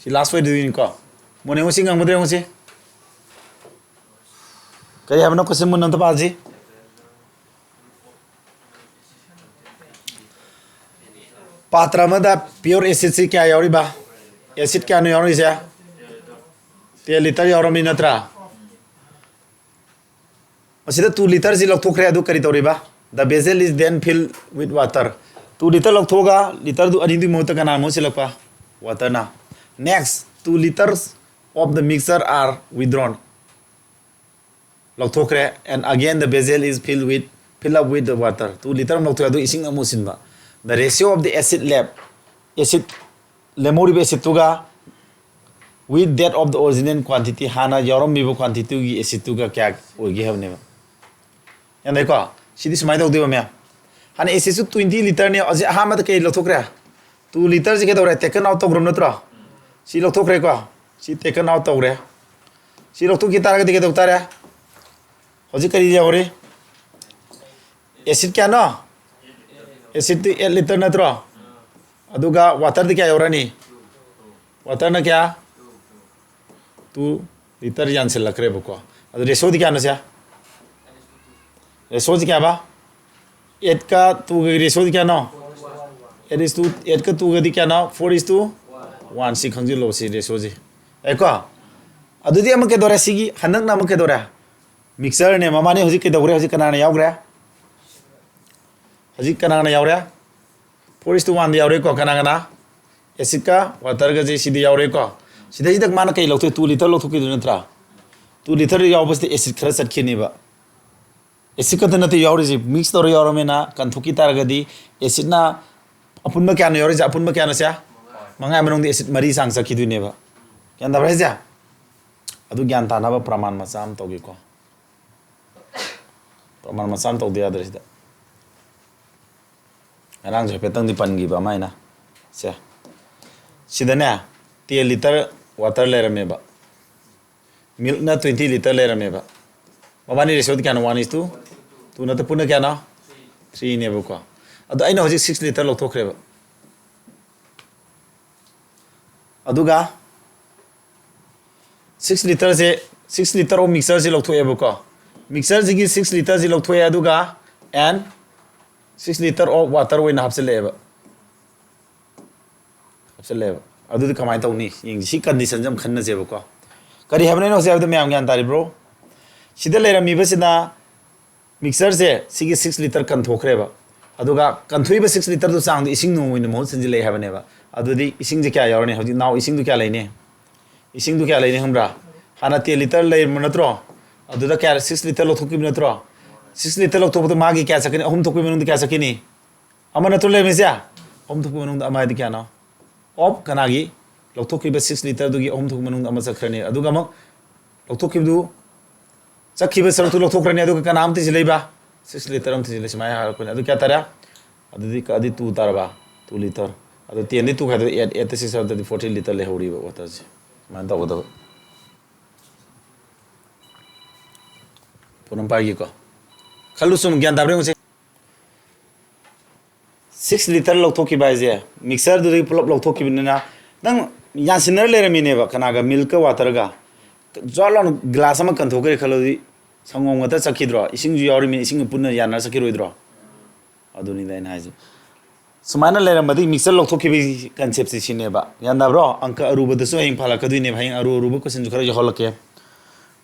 ꯁꯤ last ꯑꯣꯏꯗꯣꯏꯅꯤꯀꯣ꯫ ꯃꯣꯅꯦ, ꯉꯁꯤ ꯉꯝꯒꯗ꯭ꯔꯥ ꯌꯦꯡꯉꯨꯁꯤ꯫ ꯀꯔꯤ ꯍꯥꯏꯕꯅꯣ? Question ꯃꯨꯟꯅ ꯑꯝꯇ ꯄꯥꯁꯤ꯫ ꯄꯥꯇ꯭ꯔ ꯑꯃꯗ pure acidꯁꯤ ꯀꯌꯥ ꯌꯥꯎꯔꯤꯕ? Acid ꯀꯌꯥꯅꯣ ꯌꯥꯎꯔꯤꯁꯦ? Ten litre ꯌꯥꯎꯔꯝꯃꯤ ꯅꯠꯇ꯭ꯔꯥ? ꯃꯁꯤꯗ two litreꯁꯤ ꯂꯧꯊꯣꯛꯈ꯭ꯔꯦ꯫ ꯑꯗꯨ ꯀꯔꯤ ꯇꯧꯔꯤꯕ? The vessel is then filled with water. Two litre ꯂꯧꯊꯣꯛꯑꯒ ꯂꯤꯇꯔꯗꯨ ꯑꯅꯤꯗꯨꯒꯤ ꯃꯍꯨꯠꯇ ꯀꯅꯥꯅ ꯃꯍꯨꯠ ꯁꯤꯜꯂꯛꯄ? Waterꯅ. Next, two litres of the mixture are withdrawn. ꯂꯧꯊꯣꯛꯈ꯭ꯔꯦ꯫ And again the vessel is filled with, fill up with the water. Two litre ꯑꯃ ꯂꯧꯊꯣꯛꯑꯦ, ꯑꯗꯨ ꯏꯁꯤꯡ ꯑꯃꯨꯛ ꯁꯤꯟꯕ. The ratio of the acid left, acid, ꯂꯦꯝꯍꯧꯔꯤꯕ acidꯇꯨꯒ with that of the original quantity, ꯍꯥꯟꯅ ꯌꯥꯎꯔꯝꯃꯤꯕ quantityꯒꯤ acidꯇꯨꯒ ꯀꯌꯥ ꯑꯣꯏꯒꯦ ꯍꯥꯏꯕꯅꯦꯕ꯫ ꯌꯥꯅꯩꯀꯣ? ꯁꯤꯗꯤ ꯁꯨꯃꯥꯏꯅ ꯇꯧꯗꯣꯏꯕ ꯃꯌꯥꯝ꯫ ꯍꯥꯟꯅ acidꯁꯨ twenty litreꯅꯦ꯫ ꯍꯧꯖꯤꯛ ꯑꯍꯥꯟꯕꯗ ꯀꯩ ꯂꯧꯊꯣꯛꯈ꯭ꯔꯦ? Two litreꯁꯤ ꯀꯩꯗꯧꯔꯦ? Taken out ꯇꯧꯈ꯭ꯔꯕ ꯅꯠꯇ꯭ꯔꯣ? ꯁꯤ ꯂꯧꯊꯣꯛꯈ꯭ꯔꯦꯀꯣ? ꯁꯤ taken out ꯇꯧꯈ꯭ꯔꯦ꯫ ꯁꯤ ꯂꯧꯊꯣꯛꯈꯤ ꯇꯥꯔꯒꯗꯤ ꯀꯩꯗꯧ ꯇꯥꯔꯦ? ꯍꯧꯖꯤꯛ ꯀꯔꯤ ꯌꯥꯎꯔꯤ? Acid ꯀꯌꯥꯅꯣ? Acidꯇꯤ eight litre ꯅꯠꯇ꯭ꯔꯣ? ꯑꯗꯨꯒ waterꯗꯤ ꯀꯌꯥ ꯌꯧꯔꯅꯤ? Waterꯅ ꯀꯌꯥ? Two litre ꯌꯥꯟꯁꯤꯜꯂꯛꯈ꯭ꯔꯦꯕꯀꯣ꯫ ꯑꯗꯨ ratioꯗꯤ ꯀꯌꯥꯅꯣ ꯁꯦ? Ratioꯁꯤ ꯀꯌꯥꯕ? Eightꯀ twoꯒꯒꯤ ratioꯗꯤ ꯀꯌꯥꯅꯣ? Eight is to, eightꯀ twoꯒꯗꯤ ꯀꯌꯥꯅꯣ? Four is to one꯫ ꯁꯤ ꯈꯪꯖꯤꯜꯂꯣ, ꯁꯤ ratioꯁꯤ꯫ ꯌꯥꯏꯀꯣ? ꯑꯗꯨꯗꯤ ꯑꯃꯨꯛ ꯀꯩꯗꯧꯔꯦ? ꯁꯤꯒꯤ ꯍꯟꯗꯛꯅ ꯑꯃꯨꯛ ꯀꯩꯗꯧꯔꯦ? Mixtureꯅꯦ꯫ ꯃꯃꯥꯅꯤ ꯍꯧꯖꯤꯛ ꯀꯩꯗꯧꯈ꯭ꯔꯦ? ꯍꯧꯖꯤꯛ ꯀꯅꯥꯅ ꯌꯥꯎꯈ꯭ꯔꯦ? ꯍꯧꯖꯤꯛ ꯀꯅꯥꯅ ꯌꯥꯎꯔꯦ? Four is to oneꯗ ꯌꯥꯎꯔꯦꯀꯣ꯫ ꯀꯅꯥ ꯀꯅꯥ? Acidꯀ waterꯒꯁꯦ ꯁꯤꯗ ꯌꯥꯎꯔꯦꯀꯣ꯫ ꯁꯤꯗꯩꯁꯤꯗ ꯃꯥꯅ ꯀꯩ ꯂꯧꯊꯣꯛ? Two litre ꯂꯧꯊꯣꯛꯈꯤꯗꯣꯏ ꯅꯠꯇ꯭ꯔꯥ? Two litre ꯌꯥꯎꯕꯁꯤꯗ acid ꯈꯔ ꯆꯠꯈꯤꯅꯦꯕ꯫ Acid ꯈꯛꯇ ꯅꯠꯇꯦ ꯌꯥꯎꯔꯤꯁꯦ, mix ꯇꯧꯔ ꯌꯥꯎꯔꯃꯤꯅ ꯀꯟꯊꯣꯛꯈꯤ ꯇꯥꯔꯒꯗꯤ acidꯅ ꯑꯄꯨꯟꯕ ꯀꯌꯥꯅꯣ ꯌꯥꯎꯔꯤꯁꯦ? ꯑꯄꯨꯟꯕ ꯀꯌꯥꯅꯣ ꯁꯦ? ꯃꯉꯥ ꯃꯅꯨꯡꯗ acid ꯃꯔꯤ ꯆꯥꯡ ꯆꯠꯈꯤꯗꯣꯏꯅꯦꯕ꯫ ꯒ꯭ꯌꯥꯟ ꯇꯥꯕ꯭ꯔꯥ ꯍꯥꯏꯁꯦ? ꯑꯗꯨ ꯒ꯭ꯌꯥꯟ ꯇꯥꯅꯕ ꯄ꯭ꯔꯃꯥꯟ ꯃꯆꯥ ꯑꯃ ꯇꯧꯒꯦꯀꯣ꯫ ꯄ꯭ꯔꯃꯥꯟ ꯃꯆꯥ ꯑꯃ ꯇꯧꯗ ꯌꯥꯗ꯭ꯔꯦ ꯁꯤꯗ꯫ ꯉꯔꯥꯡꯁꯨ ꯍꯥꯏꯐꯦꯠꯇꯪꯗꯤ ꯄꯟꯈꯤꯕ ꯑꯃ ꯑꯩꯅ꯫ ꯁꯦ꯫ ꯁꯤꯗꯅꯦ, ten litre water ꯂꯩꯔꯝꯃꯦꯕ꯫ Milkꯅ twenty litre ꯂꯩꯔꯝꯃꯦꯕ꯫ ꯃꯕꯥꯅꯤ ratioꯗꯤ ꯀꯌꯥꯅꯣ? One is to two ꯅꯠꯇ ꯄꯨꯟꯅ ꯀꯌꯥꯅꯣ? Threeꯅꯦꯕꯀꯣ꯫ ꯑꯗꯣ ꯑꯩꯅ ꯍꯧꯖꯤꯛ six litre ꯂꯧꯊꯣꯛꯈ꯭ꯔꯦꯕ꯫ ꯑꯗꯨꯒ six litreꯁꯦ, six litre of mixtureꯁꯦ ꯂꯧꯊꯣꯛꯑꯦꯕꯀꯣ꯫ Mixtureꯁꯤꯒꯤ six litreꯁꯤ ꯂꯧꯊꯣꯛꯑꯦ, ꯑꯗꯨꯒ and six litre of water ꯑꯣꯏꯅ ꯍꯥꯞꯆꯤꯜꯂꯛꯑꯦꯕ꯫ ꯍꯥꯞꯆꯤꯜꯂꯛꯑꯦꯕ꯫ ꯑꯗꯨꯗꯤ ꯀꯃꯥꯏꯅ ꯇꯧꯅꯤ? ꯌꯦꯡꯁꯤ꯫ ꯁꯤ conditionꯁꯦ ꯑꯃ ꯈꯟꯅꯁꯦꯕꯀꯣ꯫ ꯀꯔꯤ ꯍꯥꯏꯕꯅꯣ ꯑꯩꯅ ꯍꯧꯖꯤꯛ ꯍꯥꯏꯕꯗꯣ? ꯃꯌꯥꯝ ꯒ꯭ꯌꯥꯟ ꯇꯥꯔꯤꯕ꯭ꯔꯣ? ꯁꯤꯗ ꯂꯩꯔꯝꯃꯤꯕꯁꯤꯅ mixtureꯁꯦ ꯁꯤꯒꯤ six litre ꯀꯟꯊꯣꯛꯈ꯭ꯔꯦꯕ꯫ ꯑꯗꯨꯒ ꯀꯟꯊꯣꯛꯏꯕ six litreꯗꯨ ꯆꯥꯡꯗꯨ ꯏꯁꯤꯡ ꯅꯣꯡ ꯑꯣꯏꯅ ꯃꯍꯨꯠ ꯁꯤꯟꯖꯤꯜꯂꯛꯑꯦ ꯍꯥꯏꯕꯅꯦꯕ꯫ ꯑꯗꯨꯗꯤ ꯏꯁꯤꯡꯁꯦ ꯀꯌꯥ ꯌꯥꯎꯔꯅꯤ? ꯍꯧꯖꯤꯛ ꯅꯥꯎ ꯏꯁꯤꯡꯗꯨ ꯀꯌꯥ ꯂꯩꯅꯤ? ꯏꯁꯤꯡꯗꯨ ꯀꯌꯥ ꯂꯩꯅꯤ ꯈꯪꯕ꯭ꯔꯥ? ꯍꯥꯟꯅ ten litre ꯂꯩꯔꯝꯕ ꯅꯠꯇ꯭ꯔꯣ? ꯑꯗꯨꯗ ꯀꯌꯥ, six litre ꯂꯧꯊꯣꯛꯈꯤꯕ ꯅꯠꯇ꯭ꯔꯣ? Six litre ꯂꯧꯊꯣꯛꯄꯗ ꯃꯥꯒꯤ ꯀꯌꯥ ꯆꯠꯀꯅꯤ? ꯑꯍꯨꯝ ꯊꯣꯛꯄꯒꯤ ꯃꯅꯨꯡꯗ ꯀꯌꯥ ꯆꯠꯈꯤꯅꯤ? ꯑꯃ ꯅꯠꯇ꯭ꯔꯣ ꯂꯩꯔꯝꯃꯤꯁꯦ? ꯑꯍꯨꯝ ꯊꯣꯛꯄꯒꯤ ꯃꯅꯨꯡꯗ ꯑꯃ ꯍꯥꯏꯗꯤ ꯀꯌꯥꯅꯣ? Of ꯀꯅꯥꯒꯤ? ꯂꯧꯊꯣꯛꯈꯤꯕ six litreꯗꯨꯒꯤ ꯑꯍꯨꯝ ꯊꯣꯛꯄꯒꯤ ꯃꯅꯨꯡꯗ ꯑꯃ ꯆꯠꯈ꯭ꯔꯅꯤ꯫ ꯑꯗꯨꯒ ꯑꯃꯨꯛ ꯂꯧꯊꯣꯛꯈꯤꯕꯗꯨ, ꯆꯠꯈꯤꯕ ꯁꯔꯨꯛꯇꯨ ꯂꯧꯊꯣꯛꯈ꯭ꯔꯅꯤ꯫ ꯑꯗꯨꯒ ꯀꯅꯥ ꯑꯃ ꯊꯤꯖꯤꯜꯂꯛꯏꯕ? Six litre ꯑꯃ ꯊꯤꯖꯤꯜꯂꯦ꯫ ꯁꯨꯃꯥꯏꯅ ꯍꯥꯏꯔꯛꯄꯅꯤ꯫ ꯑꯗꯨ ꯀꯌꯥ ꯇꯥꯔꯦ? ꯑꯗꯨꯗꯤ ꯀꯛꯑꯗꯤ two ꯇꯥꯔꯕ? Two litre꯫ ꯑꯗꯣ tenꯗꯤ two ꯈꯥꯏꯗꯣꯛ, eight, eightꯇ six ꯍꯥꯏꯕꯗꯗꯤ fourteen litre ꯂꯩꯍꯧꯔꯤꯕ waterꯁꯦ꯫ ꯁꯨꯃꯥꯏꯅ ꯇꯧꯒꯗꯕ꯫ ꯄꯣꯠ ꯑꯃ ꯄꯥꯏꯒꯦꯀꯣ꯫ ꯈꯜꯂꯨ ꯆꯨꯝ, ꯒ꯭ꯌꯥꯟ ꯇꯥꯕ꯭ꯔꯥ ꯌꯦꯡꯉꯨꯁꯦ꯫ Six litre ꯂꯧꯊꯣꯛꯈꯤꯕ ꯍꯥꯏꯁꯦ, mixtureꯗꯨꯗꯒꯤ ꯄꯨꯂꯞ ꯂꯧꯊꯣꯛꯈꯤꯕꯅꯤꯅ, ꯅꯪ ꯌꯥꯟꯁꯤꯟꯅꯔ ꯂꯩꯔꯝꯃꯤꯅꯦꯕ, ꯀꯅꯥꯒ? Milkꯀ waterꯒ꯫ ꯖꯣꯠ ꯂꯥꯎꯅ glass ꯑꯃ ꯀꯟꯊꯣꯛꯈ꯭ꯔꯦ ꯈꯜꯂꯣꯗꯤ, ꯁꯪꯒꯣꯝ ꯈꯛꯇ ꯆꯠꯈꯤꯗ꯭ꯔꯣ? ꯏꯁꯤꯡꯁꯨ ꯌꯥꯎꯔꯤꯃꯤꯅ ꯏꯁꯤꯡꯒ ꯄꯨꯟꯅ ꯌꯥꯟꯅꯔ ꯆꯠꯈꯤꯔꯣꯏꯗ꯭ꯔꯣ? ꯑꯗꯨꯅꯤꯗ ꯑꯩꯅ ꯍꯥꯏꯁꯦ꯫ ꯁꯨꯃꯥꯏꯅ ꯂꯩꯔꯝꯕꯗꯒꯤ mixture ꯂꯧꯊꯣꯛꯈꯤꯕꯒꯤ conceptꯁꯦ ꯁꯤꯅꯦꯕ꯫ ꯒ꯭ꯌꯥꯟ ꯇꯥꯕ꯭ꯔꯣ? ꯑꯪꯀ ꯑꯔꯨꯕꯗꯁꯨ ꯍꯌꯦꯡ ꯐꯥꯜꯂꯛꯀꯗꯣꯏꯅꯦꯕ꯫ ꯍꯌꯦꯡ ꯑꯔꯨ ꯑꯔꯨꯕ questionꯁꯨ ꯈꯔ ꯌꯥꯎꯍꯜꯂꯛꯀꯦ꯫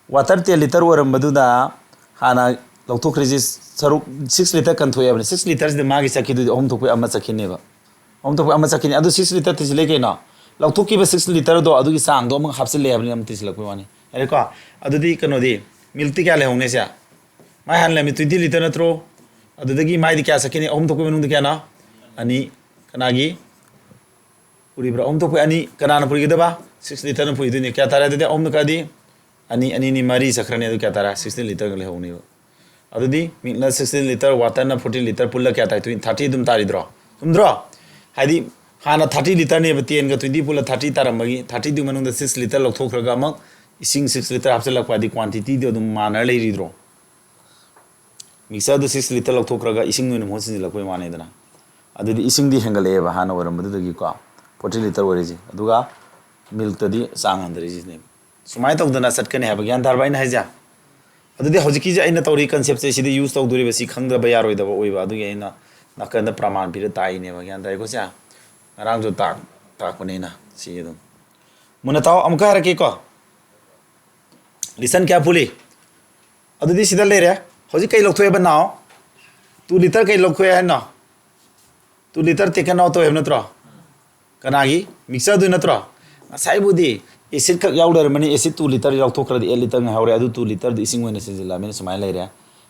Water ten litre ꯑꯣꯏꯔꯝꯕꯗꯨꯗ ꯍꯥꯟꯅ ꯂꯧꯊꯣꯛꯈ꯭ꯔꯤꯁꯤ ꯁꯔꯨꯛ six litre ꯀꯟꯊꯣꯛꯑꯦꯕꯅꯦ꯫ Six litreꯁꯤꯗ ꯃꯥꯒꯤ ꯆꯠꯈꯤꯗꯨꯗꯤ ꯑꯍꯨꯝ ꯊꯣꯛꯄꯩ ꯑꯃ ꯆꯠꯈꯤꯅꯦꯕ꯫ ꯑꯍꯨꯝ ꯊꯣꯛꯄꯩ ꯑꯃ ꯆꯠꯈꯤꯅꯤ꯫ ꯑꯗꯨ six litre ꯊꯤꯖꯤꯜꯂꯦ ꯀꯩꯅꯣ? ꯂꯧꯊꯣꯛꯈꯤꯕ six litreꯗꯣ ꯑꯗꯨꯒꯤ ꯆꯥꯡꯗꯣ ꯑꯃꯨꯛ ꯍꯥꯞꯆꯤꯜꯂꯦ ꯍꯥꯏꯕꯅꯤ, ꯑꯃꯨꯛ ꯊꯤꯖꯤꯜꯂꯛꯄꯩ ꯋꯥꯅꯤ꯫ ꯌꯥꯔꯦꯀꯣ? ꯑꯗꯨꯗꯤ ꯀꯩꯅꯣꯗꯤ, milkꯇꯤ ꯀꯌꯥ ꯂꯩꯍꯧꯅꯤ ꯁꯦ? ꯃꯥꯏ ꯍꯥꯟꯅ ꯂꯩꯔꯝꯃꯤ twenty litre ꯅꯠꯇ꯭ꯔꯣ? ꯑꯗꯨꯗꯒꯤ ꯃꯥꯏꯗꯤ ꯀꯌꯥ ꯆꯠꯈꯤꯅꯤ? ꯑꯍꯨꯝ ꯊꯣꯛꯄꯩ ꯃꯅꯨꯡꯗ ꯀꯌꯥꯅꯣ? ꯑꯅꯤ꯫ ꯀꯅꯥꯒꯤ? ꯄꯨꯔꯤꯕ꯭ꯔꯥ? ꯑꯍꯨꯝ ꯊꯣꯛꯄꯩ ꯑꯅꯤ꯫ ꯀꯅꯥꯅ ꯄꯨꯔꯤꯒꯗꯕ? Six litreꯅ ꯄꯨꯔꯤꯗꯣꯏꯅꯤ꯫ ꯀꯌꯥ ꯇꯥꯔꯦ ꯑꯗꯨꯗꯤ? ꯑꯍꯨꯝꯅ ꯀꯛꯑꯗꯤ ꯑꯅꯤ, ꯑꯅꯤ, ꯑꯅꯤ, ꯃꯔꯤ ꯆꯠꯈ꯭ꯔꯅꯤ꯫ ꯑꯗꯨ ꯀꯌꯥ ꯇꯥꯔꯦ? Sixteen litreꯒ ꯂꯩꯍꯧꯅꯦꯕ꯫ ꯑꯗꯨꯗꯤ milkꯅ sixteen litre, waterꯅ fourteen litre, ꯄꯨꯜꯂ ꯀꯌꯥ ꯇꯥꯏ? Twenty, thirty ꯑꯗꯨꯝ ꯇꯥꯔꯤꯗ꯭ꯔꯣ? ꯆꯨꯝꯗ꯭ꯔꯣ? ꯍꯥꯏꯗꯤ ꯍꯥꯟꯅ thirty litreꯅꯦꯕ, tenꯒ twenty ꯄꯨꯜꯂ thirty ꯇꯥꯔꯝꯕꯒꯤ, thirtyꯗꯨꯒꯤ ꯃꯅꯨꯡꯗ six litre ꯂꯧꯊꯣꯛꯈ꯭ꯔꯒ ꯑꯃꯨꯛ ꯏꯁꯤꯡ six litre ꯍꯥꯞꯆꯤꯜꯂꯛꯄ ꯍꯥꯏꯗꯤ quantityꯗꯣ ꯑꯗꯨꯝ ꯃꯥꯟꯅꯔ ꯂꯩꯔꯤꯗ꯭ꯔꯣ? Mixtureꯗꯨ six litre ꯂꯧꯊꯣꯛꯈ꯭ꯔꯒ ꯏꯁꯤꯡ ꯑꯣꯏꯅ ꯃꯍꯨꯠ ꯁꯤꯟꯖꯤꯜꯂꯛꯄꯩ ꯋꯥꯅꯤꯗꯅ꯫ ꯑꯗꯨꯗꯤ ꯏꯁꯤꯡꯗꯤ ꯍꯦꯟꯒꯠꯂꯛꯑꯦꯕ ꯍꯥꯟꯅ ꯑꯣꯏꯔꯝꯕꯗꯨꯗꯒꯤꯀꯣ, fourteen litre ꯑꯣꯏꯔꯤꯁꯦ꯫ ꯑꯗꯨꯒ milkꯇꯗꯤ ꯆꯥꯡ ꯍꯟꯊꯔꯛꯏꯁꯤꯅꯦꯕ꯫ ꯁꯨꯃꯥꯏꯅ ꯇꯧꯗꯅ ꯆꯠꯀꯅꯤ ꯍꯥꯏꯕ, ꯒ꯭ꯌꯥꯟ ꯇꯥꯔꯕ ꯑꯩꯅ ꯍꯥꯏꯁꯦ? ꯑꯗꯨꯗꯤ ꯍꯧꯖꯤꯛꯀꯤꯁꯦ ꯑꯩꯅ ꯇꯧꯔꯤ conceptꯁꯦ ꯁꯤꯗ use ꯇꯧꯗꯣꯔꯤꯕ, ꯁꯤ ꯈꯪꯗꯕ ꯌꯥꯔꯣꯏꯗꯕ ꯑꯣꯏꯕ, ꯑꯗꯨꯒꯤ ꯑꯩꯅ ꯅꯥꯀꯟꯗ ꯄ꯭ꯔꯃꯥꯟ ꯄꯤꯔ ꯇꯥꯛꯏꯅꯦꯕ, ꯒ꯭ꯌꯥꯟ ꯇꯥꯏꯀꯣ ꯁꯦ? ꯉꯔꯥꯡꯁꯨ ꯇꯥꯛ-, ꯇꯥꯛꯄꯅꯦ ꯑꯩꯅ ꯁꯤ ꯑꯗꯨꯝ꯫ ꯃꯨꯟꯅ ꯇꯥꯎ, ꯑꯃꯨꯛꯀ ꯍꯥꯏꯔꯛꯀꯦꯀꯣ꯫ Listen carefully꯫ ꯑꯗꯨꯗꯤ ꯁꯤꯗ ꯂꯩꯔꯦ꯫ ꯍꯧꯖꯤꯛ ꯀꯩ ꯂꯧꯊꯣꯛꯑꯦꯕ now? Two liter ꯀꯩ ꯂꯧꯊꯣꯛꯑꯦ ꯍꯥꯏꯅꯣ? Two liter taken out ꯇꯧꯋꯦꯕ ꯅꯠꯇ꯭ꯔꯣ? ꯀꯅꯥꯒꯤ? Mixtureꯗꯨ ꯅꯠꯇ꯭ꯔꯣ? ꯉꯁꯥꯏꯕꯨꯗꯤ acid ꯈꯛ ꯌꯥꯎ ꯂꯩꯔꯝꯕꯅꯤ, acid two liter ꯂꯧꯊꯣꯛꯈ꯭ꯔꯗꯤ eight liter ꯉꯥꯏꯍꯧꯔꯦ, ꯑꯗꯨ two literꯗꯨ ꯏꯁꯤꯡ ꯑꯣꯏꯅ ꯁꯤꯖꯤꯜꯂꯛꯑꯃꯤꯅ ꯁꯨꯃꯥꯏꯅ ꯂꯩꯔꯦ꯫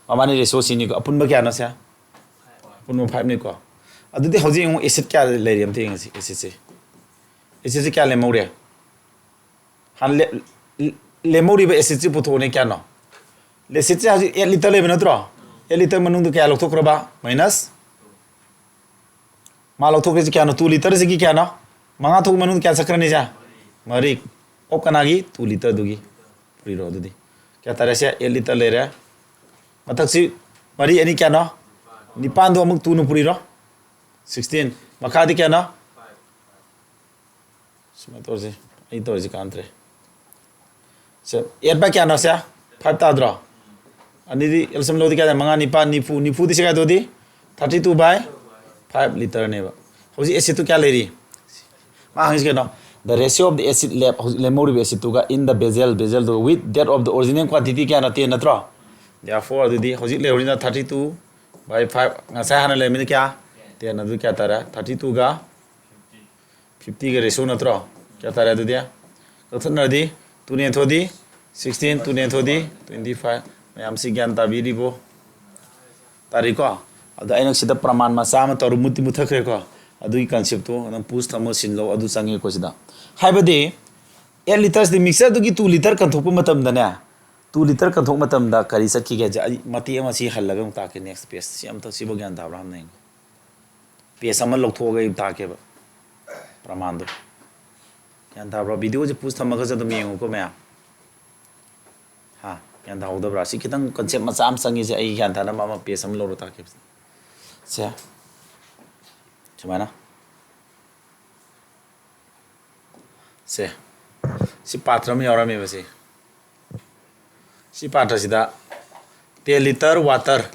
ꯃꯕꯥꯅꯤ ratio ꯁꯤꯅꯤꯀꯣ, ꯑꯄꯨꯟꯕ ꯀꯌꯥꯅꯣ ꯁꯦ? ꯑꯄꯨꯟꯕ fiveꯅꯤꯀꯣ꯫ ꯑꯗꯨꯗꯤ ꯍꯧꯖꯤꯛ ꯑꯃꯨꯛ acid ꯀꯌꯥ ꯂꯩꯔꯤ ꯑꯝꯇ ꯌꯦꯡꯉꯁꯤ, acidꯁꯦ꯫ Acidꯁꯦ ꯀꯌꯥ ꯂꯦꯝꯍꯧꯔꯦ? ꯍꯥꯟꯅ ꯂꯦ-, ꯂꯦꯝꯍꯧꯔꯤꯕ acidꯁꯤ ꯄꯨꯊꯣꯛꯑꯣꯅꯦ, ꯀꯌꯥꯅꯣ? Acidꯁꯦ ꯍꯧꯖꯤꯛ eight liter ꯂꯩꯕ ꯅꯠꯇ꯭ꯔꯣ? Eight liter ꯃꯅꯨꯡꯗ ꯀꯌꯥ ꯂꯧꯊꯣꯛꯈ꯭ꯔꯕ? Minus꯫ ꯃꯥ ꯂꯧꯊꯣꯛꯈ꯭ꯔꯤꯁꯦ ꯀꯌꯥꯅꯣ? Two literꯁꯤꯒꯤ ꯀꯌꯥꯅꯣ? ꯃꯉꯥ ꯊꯣꯛꯄ ꯃꯅꯨꯡꯗ ꯀꯌꯥ ꯆꯠꯈ꯭ꯔꯅꯤ ꯁꯦ? ꯃꯔꯤ꯫ ꯑꯣ, ꯀꯅꯥꯒꯤ? Two literꯗꯨꯒꯤ꯫ ꯄꯨꯔꯤꯔꯣ ꯑꯗꯨꯗꯤ꯫ ꯀꯌꯥ ꯇꯥꯔꯦ ꯁꯦ? Eight liter ꯂꯩꯔꯦ꯫ ꯃꯊꯛꯁꯤ ꯃꯔꯤ ꯑꯅꯤ ꯀꯌꯥꯅꯣ? ꯅꯤꯄꯥꯟꯗꯣ ꯑꯃꯨꯛ twoꯅ ꯄꯨꯔꯤꯔꯣ? Sixteen꯫ ꯃꯈꯥꯗꯤ ꯀꯌꯥꯅꯣ? ꯁꯨꯃꯥꯏꯅ ꯇꯧꯔꯁꯤ꯫ ꯑꯩ ꯇꯧꯔꯤꯁꯤ ꯀꯥꯟꯅꯗ꯭ꯔꯦ꯫ ꯁꯦ, eight by ꯀꯌꯥꯅꯣ ꯁꯦ? Five ꯇꯥꯗ꯭ꯔꯣ? ꯑꯅꯤꯗꯤ LCM ꯂꯧꯗꯤ ꯀꯌꯥ ꯇꯥꯏ? ꯃꯉꯥ, ꯅꯤꯄꯥꯟ, ꯅꯤꯐꯨ꯫ ꯅꯤꯐꯨꯗꯤ ꯁꯤ ꯀꯌꯥ ꯇꯧꯗꯤ? Thirty two by five literꯅꯦꯕ꯫ ꯍꯧꯖꯤꯛ acidꯇꯨ ꯀꯌꯥ ꯂꯩꯔꯤ? ꯃꯥ ꯍꯪꯉꯤꯁꯤ ꯀꯩꯅꯣ? The ratio of the acid left, ꯍꯧꯖꯤꯛ ꯂꯦꯝꯍꯧꯔꯤꯕ acidꯇꯨꯒ in the vessel, vesselꯗꯨꯒ with that of the original quantity ꯀꯌꯥꯅꯣ? Ten ꯅꯠꯇ꯭ꯔꯣ? Therefore ꯑꯗꯨꯗꯤ ꯍꯧꯖꯤꯛ ꯂꯩꯍꯧꯔꯤꯅ thirty two by five, ꯉꯁꯥꯏ ꯍꯥꯟꯅ ꯂꯩꯔꯝꯃꯤꯅ ꯀꯌꯥ? Ten꯫ ꯑꯗꯨ ꯀꯌꯥ ꯇꯥꯔꯦ? Thirty twoꯒ fiftyꯒ ratio ꯅꯠꯇ꯭ꯔꯣ? ꯀꯌꯥ ꯇꯥꯔꯦ ꯑꯗꯨꯗꯤ? ꯀꯛꯊꯠꯅꯔꯗꯤ twoꯅ ꯌꯦꯟꯊꯣꯛꯑꯗꯤ sixteen, twoꯅ ꯌꯦꯟꯊꯣꯛꯑꯗꯤ twenty five꯫ ꯃꯌꯥꯝꯁꯤ ꯒ꯭ꯌꯥꯟ ꯇꯥꯕꯤꯔꯤꯕꯣ? ꯇꯥꯔꯤꯀꯣ? ꯑꯗꯣ ꯑꯩꯅ ꯁꯤꯗ ꯄ꯭ꯔꯃꯥꯟ ꯃꯆꯥ ꯑꯃ ꯇꯧꯔ ꯃꯨꯠꯇꯤ ꯃꯨꯠꯊꯈ꯭ꯔꯦꯀꯣ꯫ ꯑꯗꯨꯒꯤ conceptꯇꯣ ꯅꯪ ꯄꯨꯁ ꯊꯝꯃꯣ, ꯁꯤꯟꯂꯣ, ꯑꯗꯨ ꯆꯪꯉꯦꯀꯣ ꯁꯤꯗ꯫ ꯍꯥꯏꯕꯗꯤ eight litersꯗꯤ mixtureꯗꯨꯒꯤ two liter ꯀꯟꯊꯣꯛꯄ ꯃꯇꯝꯗꯅꯦ, two liter ꯀꯟꯊꯣꯛ ꯃꯇꯝꯗ ꯀꯔꯤ ꯆꯠꯈꯤꯒꯦ ꯍꯥꯏꯁꯦ ꯑꯩ ꯃꯇꯦꯛ ꯑꯃ ꯁꯤ ꯍꯜꯂꯒ ꯑꯃꯨꯛ ꯇꯥꯛꯀꯦ, next page꯫ ꯁꯤ ꯑꯝꯇ, ꯁꯤꯕꯨ ꯒ꯭ꯌꯥꯟ ꯇꯥꯕ꯭ꯔꯥ ꯍꯥꯟꯅ ꯌꯦꯡꯒꯦ꯫ Page ꯑꯃ ꯂꯧꯊꯣꯛꯑꯒ ꯑꯩ ꯇꯥꯛꯀꯦꯕ ꯄ꯭ꯔꯃꯥꯟꯗꯣ꯫ ꯒ꯭ꯌꯥꯟ ꯇꯥꯕ꯭ꯔꯣ? Videoꯁꯦ ꯄꯨꯁ ꯊꯝꯃꯒꯁꯨ ꯑꯗꯨꯝ ꯌꯦꯡꯉꯨꯀꯣ ꯃꯌꯥꯝ꯫ ꯍꯥ? ꯒ꯭ꯌꯥꯟ ꯇꯥꯍꯧꯗꯕ꯭ꯔꯥ? ꯁꯤ ꯈꯤꯇꯪ concept ꯃꯆꯥ ꯑꯃ ꯆꯪꯉꯤꯁꯦ, ꯑꯩ ꯒ꯭ꯌꯥꯟ ꯇꯥꯅꯕ ꯑꯃ page ꯑꯃ ꯂꯧꯔ ꯇꯥꯛꯀꯦ꯫ ꯁꯦ꯫ ꯁꯨꯃꯥꯏꯅ꯫ ꯁꯦ꯫ ꯁꯤ ꯄꯥꯇ꯭ꯔ ꯑꯃ ꯌꯥꯎꯔꯝꯃꯦꯕ ꯁꯤ꯫ ꯁꯤ ꯄꯥꯇ꯭ꯔꯁꯤꯗ ten liter water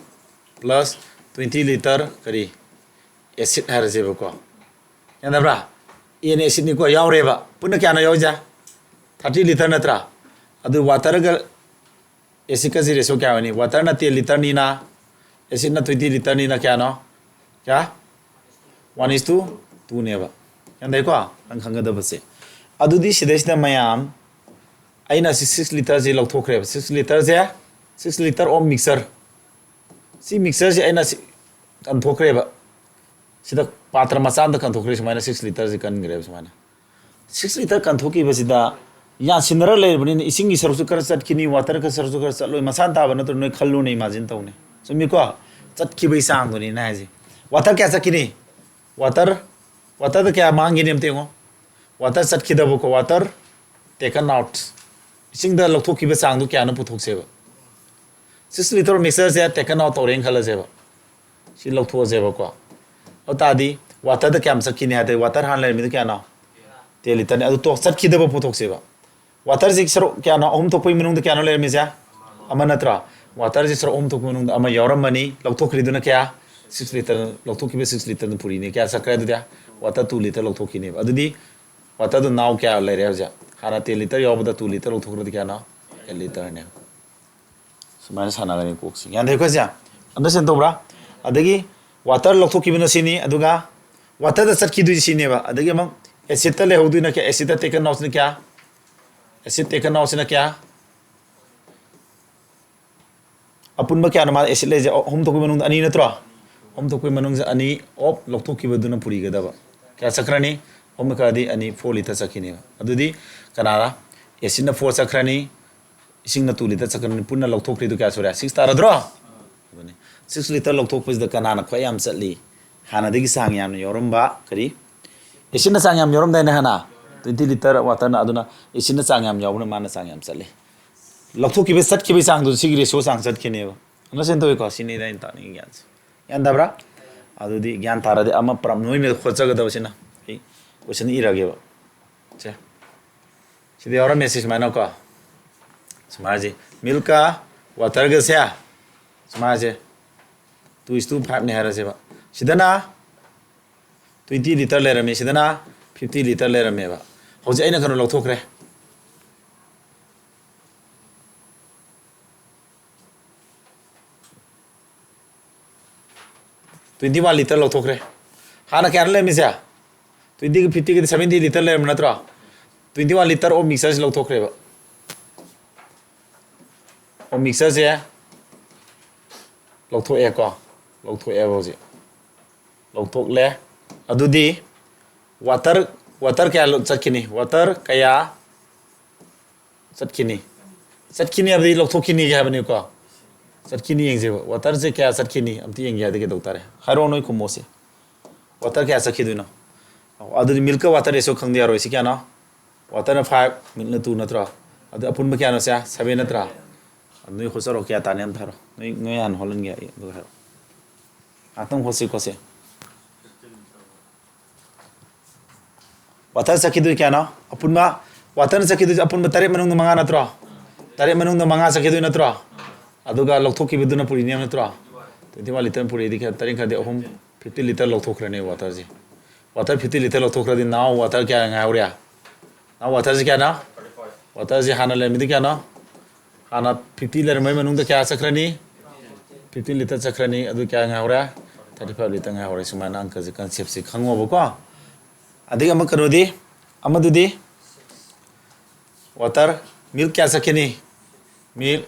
plus twenty liter ꯀꯔꯤ? Acid ꯍꯥꯏꯔꯁꯦꯕꯀꯣ꯫ ꯒ꯭ꯌꯥꯟ ꯇꯥꯕ꯭ꯔꯥ? Aꯅ acidꯅꯤꯀꯣ, ꯌꯥꯎꯔꯦꯕ꯫ ꯄꯨꯟꯅ ꯀꯌꯥꯅꯣ ꯌꯥꯎꯔꯤꯁꯦ? Thirty liter ꯅꯠꯇ꯭ꯔꯥ? ꯑꯗꯨ waterꯒ ꯑꯦꯁꯤꯠꯀꯁꯤ ꯔꯦꯁꯤꯌꯣ ꯀꯌꯥ ꯑꯣꯏꯅꯤ? ꯋꯥꯇꯔꯅ ꯇꯦꯟ ꯂꯤꯇꯔꯅꯤꯅ, ꯑꯦꯁꯤꯠꯅ ꯇ꯭ꯋꯦꯟꯇꯤ ꯂꯤꯇꯔꯅꯤꯅ ꯀꯌꯥꯅꯣ? ꯀꯌꯥ? ꯋꯥꯟ ꯏꯁ ꯇꯨ ꯇꯨꯅꯦꯕ꯫ ꯒ꯭ꯌꯥꯟ ꯇꯥꯏꯀꯣ? ꯅꯪ ꯈꯪꯒꯗꯕꯁꯦ꯫ ꯑꯗꯨꯗꯤ ꯁꯤꯗꯩꯁꯤꯗ ꯃꯌꯥꯝ, ꯑꯩꯅ ꯁꯤ ꯁꯤꯛꯁ ꯂꯤꯇꯔꯁꯤ ꯂꯧꯊꯣꯛꯈ꯭ꯔꯦꯕ꯫ ꯁꯤꯛꯁ ꯂꯤꯇꯔꯁꯦ, ꯁꯤꯛꯁ ꯂꯤꯇꯔ ꯑꯣꯐ ꯃꯤꯛꯆꯔ, ꯁꯤ ꯃꯤꯛꯆꯔꯁꯤ ꯑꯩꯅ ꯁꯤ ꯀꯟꯊꯣꯛꯈ꯭ꯔꯦꯕ꯫ ꯁꯤꯗ ꯄꯥꯇ꯭ꯔ ꯃꯆꯥ ꯑꯃꯗ ꯀꯟꯊꯣꯛꯈ꯭ꯔꯦ꯫ ꯁꯨꯃꯥꯏꯅ ꯁꯤꯛꯁ ꯂꯤꯇꯔꯁꯤ ꯀꯟꯈ꯭ꯔꯦꯕ꯫ ꯁꯨꯃꯥꯏꯅ ꯁꯤꯛꯁ ꯂꯤꯇꯔ ꯀꯟꯊꯣꯛꯈꯤꯕꯁꯤꯗ ꯌꯥꯟꯁꯤꯟꯅꯔ ꯂꯩꯔꯕꯅꯤꯅ ꯏꯁꯤꯡꯒꯤ ꯁꯔꯨꯛꯁꯨ ꯈꯔ ꯆꯠꯈꯤꯅꯤ, ꯋꯥꯇꯔꯒꯤ ꯁꯔꯨꯛꯁꯨ ꯈꯔ ꯆꯠꯂꯣꯏ꯫ ꯃꯁꯥꯅ ꯇꯥꯕ ꯅꯠꯇ꯭ꯔꯣ? ꯅꯣꯏ ꯈꯜꯂꯨꯅꯦ, ꯏꯃꯥꯖꯤꯟ ꯇꯧꯅꯦ꯫ ꯆꯨꯝꯃꯤꯀꯣ? ꯆꯠꯈꯤꯕꯒꯤ ꯆꯥꯡꯗꯨꯅꯤꯅ ꯍꯥꯏꯁꯦ꯫ ꯋꯥꯇꯔ ꯀꯌꯥ ꯆꯠꯈꯤꯅꯤ? ꯋꯥꯇꯔ, ꯋꯥꯇꯔꯗ ꯀꯌꯥ ꯃꯥꯡꯈꯤꯅꯤ ꯑꯝꯇ ꯌꯦꯡꯉꯣ꯫ ꯋꯥꯇꯔ ꯆꯠꯈꯤꯗꯕꯀꯣ, ꯋꯥꯇꯔ ꯇꯦꯀꯟ ꯑꯥꯎꯠ, ꯏꯁꯤꯡꯗ ꯂꯧꯊꯣꯛꯈꯤꯕ ꯆꯥꯡꯗꯨ ꯀꯌꯥꯅꯣ ꯄꯨꯊꯣꯛꯁꯦꯕ꯫ ꯁꯤꯛꯁ ꯂꯤꯇꯔ ꯃꯤꯛꯆꯔꯁꯦ ꯇꯦꯀꯟ ꯑꯥꯎꯠ ꯇꯧꯔꯦꯅ ꯈꯜꯂꯁꯦꯕ꯫ ꯁꯤ ꯂꯧꯊꯣꯛꯑꯁꯦꯕꯀꯣ꯫ ꯑꯗꯨ ꯇꯥꯔꯗꯤ ꯋꯥꯇꯔꯗ ꯀꯌꯥꯝ ꯆꯠꯈꯤꯅꯤ ꯍꯥꯏ ꯇꯥꯔꯗꯤ, ꯋꯥꯇꯔ ꯍꯥꯟꯅ ꯂꯩꯔꯝꯃꯤꯗꯣ ꯀꯌꯥꯅꯣ? ꯇꯦꯟ ꯂꯤꯇꯔꯅꯤ꯫ ꯑꯗꯨ ꯇꯣ-, ꯆꯠꯈꯤꯗꯕ ꯄꯨꯊꯣꯛꯁꯦꯕ꯫ ꯋꯥꯇꯔꯁꯤ ꯁꯔꯨꯛ ꯀꯌꯥꯅꯣ? ꯑꯍꯨꯝ ꯊꯣꯛꯄꯒꯤ ꯃꯅꯨꯡꯗ ꯀꯌꯥꯅꯣ ꯂꯩꯔꯝꯃꯤꯁꯦ? ꯑꯃ ꯅꯠꯇ꯭ꯔꯣ? ꯋꯥꯇꯔꯁꯤ ꯁꯔꯨꯛ ꯑꯍꯨꯝ ꯊꯣꯛꯄꯒꯤ ꯃꯅꯨꯡꯗ ꯑꯃ ꯌꯥꯎꯔꯝꯃꯅꯤ꯫ ꯂꯧꯊꯣꯛꯈ꯭ꯔꯤꯗꯨꯅ ꯀꯌꯥ? Six litre. ꯂꯧꯊꯣꯛꯈꯤꯕ ꯁꯤꯛꯁ ꯂꯤꯇꯔꯗꯨ ꯄꯨꯔꯤꯅꯦ꯫ ꯀꯌꯥ ꯆꯠꯈ꯭ꯔꯦ ꯑꯗꯨꯗꯤ? ꯋꯥꯇꯔ ꯇꯨ ꯂꯤꯇꯔ ꯂꯧꯊꯣꯛꯈꯤꯅꯦꯕ꯫ ꯑꯗꯨꯗꯤ ꯋꯥꯇꯔꯗꯨ ꯅꯥꯎ ꯀꯌꯥ ꯂꯩꯔꯦ ꯍꯧꯖꯤꯛ? ꯍꯥꯟꯅ ꯇꯦꯟ ꯂꯤꯇꯔ ꯌꯥꯎꯕꯗ ꯇꯨ ꯂꯤꯇꯔ ꯂꯧꯊꯣꯛꯈ꯭ꯔꯗꯤ ꯀꯌꯥꯅꯣ? ꯑꯦꯠ ꯂꯤꯇꯔꯅꯦ꯫ ꯁꯨꯃꯥꯏꯅ ꯁꯥꯟꯅꯒꯅꯤ ꯀꯣꯛꯁꯦ꯫ ꯒ꯭ꯌꯥꯟ ꯇꯥꯏꯀꯣ ꯁꯦ? ꯑꯟꯗꯔꯁꯇꯦꯟ ꯇꯧꯕ꯭ꯔꯥ? ꯑꯗꯒꯤ ꯋꯥꯇꯔ ꯂꯧꯊꯣꯛꯈꯤꯕꯅ ꯁꯤꯅꯤ, ꯑꯗꯨꯒ ꯋꯥꯇꯔꯗ ꯆꯠꯈꯤꯗꯣꯏꯁꯤ ꯁꯤꯅꯦꯕ꯫ ꯑꯗꯒꯤ ꯑꯃꯨꯛ ꯑꯦꯁꯤꯠꯇ ꯂꯩꯍꯧꯗꯣꯏꯅ ꯀꯌꯥ? ꯑꯦꯁꯤꯠꯇ ꯇꯦꯀꯟ ꯑꯥꯎꯠꯁꯤꯅ ꯀꯌꯥ? ꯑꯦꯁꯤꯠ ꯇꯦꯀꯟ ꯑꯥꯎꯠꯁꯤꯅ ꯀꯌꯥ? ꯑꯄꯨꯟꯕ ꯀꯌꯥꯅꯣ ꯃꯥ ꯑꯦꯁꯤꯠ ꯂꯩꯁꯦ? ꯑꯍꯨꯝ ꯊꯣꯛꯄꯒꯤ ꯃꯅꯨꯡꯗ ꯑꯅꯤ ꯅꯠꯇ꯭ꯔꯣ? ꯑꯍꯨꯝ ꯊꯣꯛꯄꯒꯤ ꯃꯅꯨꯡꯗ ꯑꯅꯤ ꯑꯣꯐ ꯂꯧꯊꯣꯛꯈꯤꯕꯗꯨꯅ ꯄꯨꯔꯤꯒꯗꯕ꯫ ꯀꯌꯥ ꯆꯠꯈ꯭ꯔꯅꯤ? ꯑꯍꯨꯝ ꯈꯔꯗꯤ ꯑꯅꯤ, ꯐꯣꯔ ꯂꯤꯇꯔ ꯆꯠꯈꯤꯅꯦꯕ꯫ ꯑꯗꯨꯗꯤ ꯀꯅꯥꯔ? ꯑꯦꯁꯤꯠꯅ ꯐꯣꯔ ꯆꯠꯈ꯭ꯔꯅꯤ, ꯏꯁꯤꯡꯅ ꯇꯨ ꯂꯤꯇꯔ ꯆꯠꯈ꯭ꯔꯅꯤ, ꯄꯨꯟꯅ ꯂꯧꯊꯣꯛꯈ꯭ꯔꯤꯗꯨ ꯀꯌꯥ ꯁꯨꯔꯦ? ꯁꯤꯛꯁ ꯇꯥꯔꯗ꯭ꯔꯣ? ꯑꯗꯨꯅꯤ꯫ ꯁꯤꯛꯁ ꯂꯤꯇꯔ ꯂꯧꯊꯣꯛꯄꯁꯤꯗ ꯀꯅꯥꯅ ꯈ꯭ꯋꯥꯏ ꯌꯥꯝ ꯆꯠꯂꯤ? ꯍꯥꯟꯅꯗꯒꯤ ꯆꯥꯡ ꯌꯥꯝꯅ ꯌꯥꯎꯔꯝꯕ ꯀꯔꯤ? ꯑꯦꯁꯤꯠꯅ ꯆꯥꯡ ꯌꯥꯝ ꯌꯥꯎꯔꯝꯗꯥꯏꯅꯦ ꯍꯥꯟꯅ? ꯇ꯭ꯋꯦꯟꯇꯤ ꯂꯤꯇꯔ ꯋꯥꯇꯔꯅ꯫ ꯑꯗꯨꯅ ꯑꯦꯁꯤꯠꯅ ꯆꯥꯡ ꯌꯥꯝ ꯌꯥꯎꯕꯅ ꯃꯥꯅ ꯆꯥꯡ ꯌꯥꯝ ꯆꯠꯂꯤ꯫ ꯂꯧꯊꯣꯛꯈꯤꯕ ꯆꯠꯈꯤꯕꯒꯤ ꯆꯥꯡꯗꯨ ꯁꯤꯒꯤ ꯔꯦꯁꯤꯌꯣ ꯆꯥꯡ ꯆꯠꯈꯤꯅꯦꯕ꯫ ꯑꯟꯗꯔꯁꯇꯦꯟ ꯇꯧꯋꯤꯀꯣ? ꯁꯤꯅꯤꯗ ꯑꯩꯅ ꯇꯥꯛꯅꯤꯡꯉꯤ ꯒ꯭ꯌꯥꯟꯁꯦ꯫ ꯒ꯭ꯌꯥꯟ ꯇꯥꯕ꯭ꯔꯥ? ꯑꯗꯨꯗꯤ ꯒ꯭ꯌꯥꯟ ꯇꯥꯔꯗꯤ ꯑꯃ ꯄꯨꯔꯥ ꯅꯣꯏ ꯃꯦꯜ ꯈꯣꯠꯆꯒꯗꯕꯁꯤꯅ꯫ ꯑꯩ ꯀꯣꯏꯁꯟ ꯏꯔꯒꯦꯕ꯫ ꯁꯦ꯫ ꯁꯤꯗ ꯌꯥꯎꯔꯝꯃꯦ ꯁꯤ ꯁꯨꯃꯥꯏꯅꯀꯣ꯫ ꯁꯨꯃꯥꯏꯅꯁꯦ꯫ ꯃꯤꯜꯛꯀ ꯋꯥꯇꯔꯒꯁꯦ ꯁꯨꯃꯥꯏꯅꯁꯦ ꯇꯨ ꯏꯁ ꯇꯨ ꯐꯥꯏꯚꯅꯦ ꯍꯥꯏꯔꯁꯦꯕ꯫ ꯁꯤꯗꯅ ꯇ꯭ꯋꯦꯟꯇꯤ ꯂꯤꯇꯔ ꯂꯩꯔꯝꯃꯤ, ꯁꯤꯗꯅ ꯐꯤꯐꯇꯤ ꯂꯤꯇꯔ ꯂꯩꯔꯝꯃꯦꯕ꯫ ꯍꯧꯖꯤꯛ ꯑꯩꯅ ꯀꯩꯅꯣ ꯂꯧꯊꯣꯛꯈ꯭ꯔꯦ꯫ Twenty one liter ꯂꯧꯊꯣꯛꯈ꯭ꯔꯦ꯫ ꯍꯥꯟꯅ ꯀꯌꯥꯅꯣ ꯂꯩꯔꯝꯃꯤꯁꯦ? Twenty ꯒ fifty ꯒꯗꯤ seventy liter ꯂꯩꯔꯝꯕ ꯅꯠꯇ꯭ꯔꯣ? Twenty one liter of mixture ꯁꯤ ꯂꯧꯊꯣꯛꯈ꯭ꯔꯦꯕ꯫ Of mixture ꯁꯦ ꯂꯧꯊꯣꯛꯑꯦꯀꯣ꯫ ꯂꯧꯊꯣꯛꯑꯦꯕ ꯍꯧꯖꯤꯛ꯫ ꯂꯧꯊꯣꯛꯂꯦ꯫ ꯑꯗꯨꯗꯤ water, water ꯀꯌꯥ ꯂꯧ-, ꯆꯠꯈꯤꯅꯤ? Water ꯀꯌꯥ ꯆꯠꯈꯤꯅꯤ? ꯆꯠꯈꯤꯅꯤ ꯍꯥꯏꯕꯗꯤ ꯂꯧꯊꯣꯛꯈꯤꯅꯤꯒ ꯍꯥꯏꯕꯅꯤꯀꯣ꯫ ꯆꯠꯈꯤꯅꯤ ꯌꯦꯡꯁꯦꯕ꯫ Water ꯁꯦ ꯀꯌꯥ ꯆꯠꯈꯤꯅꯤ? ꯑꯝꯇ ꯌꯦꯡꯒꯦ ꯍꯥꯏꯗꯤ ꯀꯩꯗꯧ ꯇꯥꯔꯦ? ꯍꯥꯏꯔꯛꯑꯣ, ꯅꯣꯏ ꯈꯨꯝꯃꯣꯁꯦ꯫ Water ꯀꯌꯥ ꯆꯠꯈꯤꯗꯣꯏꯅꯣ? ꯑꯣ, ꯑꯗꯨꯗꯤ milk ꯀ water ratio ꯈꯪꯗ ꯌꯥꯔꯣꯏ꯫ ꯁꯤ ꯀꯌꯥꯅꯣ? Water ꯅ five, milk ꯅ two ꯅꯠꯇ꯭ꯔꯣ? ꯑꯗꯨ ꯑꯄꯨꯟꯕ ꯀꯌꯥꯅꯣ ꯁꯦ? Seven ꯅꯠꯇ꯭ꯔꯥ? ꯑꯗꯨ ꯅꯣꯏ ꯍꯣꯠꯆꯔꯣ, ꯀꯌꯥ ꯇꯥꯅꯤ ꯑꯝꯇ ꯍꯥꯏꯔꯣ꯫ ꯅꯣꯏ, ꯅꯣꯏ ꯍꯥꯟꯅ ꯍꯣꯠꯍꯟꯒꯦ, ꯑꯩ ꯑꯗꯨꯒ ꯍꯥꯏꯔꯣ꯫ ꯉꯥꯛꯇꯪ ꯍꯣꯠꯁꯤ ꯈꯣꯠꯁꯤ꯫ Water ꯆꯠꯈꯤꯗꯣꯏ ꯀꯌꯥꯅꯣ? ꯑꯄꯨꯟꯕ water ꯅ ꯆꯠꯈꯤꯗꯣꯏꯁꯦ ꯑꯄꯨꯟꯕ ꯇꯔꯦꯠ ꯃꯅꯨꯡꯗ ꯃꯉꯥ ꯅꯠꯇ꯭ꯔꯣ? ꯇꯔꯦꯠ ꯃꯅꯨꯡꯗ ꯃꯉꯥ ꯆꯠꯈꯤꯗꯣꯏ ꯅꯠꯇ꯭ꯔꯣ? ꯑꯗꯨꯒ ꯂꯧꯊꯣꯛꯈꯤꯕꯗꯨꯅ ꯄꯨꯔꯤꯅꯦ ꯅꯠꯇ꯭ꯔꯣ? Twenty one liter ꯄꯨꯔꯤꯗꯤ ꯀꯌꯥ? ꯇꯔꯦꯠ ꯈꯔꯗꯤ ꯑꯍꯨꯝ, fifty liter ꯂꯧꯊꯣꯛꯈ꯭ꯔꯅꯤ water ꯁꯦ꯫ Water fifty liter ꯂꯧꯊꯣꯛꯈ꯭ꯔꯗꯤ now water ꯀꯌꯥ ꯉꯥꯏꯍꯧꯔꯦ? Now water ꯁꯦ ꯀꯌꯥꯅꯣ? Water ꯁꯦ ꯍꯥꯟꯅ ꯂꯩꯔꯝꯃꯤꯗꯤ ꯀꯌꯥꯅꯣ? ꯍꯥꯟꯅ fifty ꯂꯩꯔꯝꯕꯩ ꯃꯅꯨꯡꯗ ꯀꯌꯥ ꯆꯠꯈ꯭ꯔꯅꯤ? Fifteen liter ꯆꯠꯈ꯭ꯔꯅꯤ꯫ ꯑꯗꯨ ꯀꯌꯥ ꯉꯥꯏꯍꯧꯔꯦ? Thirty five liter ꯉꯥꯏꯍꯧꯔꯦ꯫ ꯁꯨꯃꯥꯏꯅ ꯑꯪꯀꯁꯦ, concept ꯁꯦ ꯈꯪꯉꯣꯕꯀꯣ꯫ ꯑꯗꯒꯤ ꯑꯃ ꯀꯩꯅꯣꯗꯤ, ꯑꯃꯗꯨꯗꯤ water, milk ꯀꯌꯥ ꯆꯠꯈꯤꯅꯤ? Milk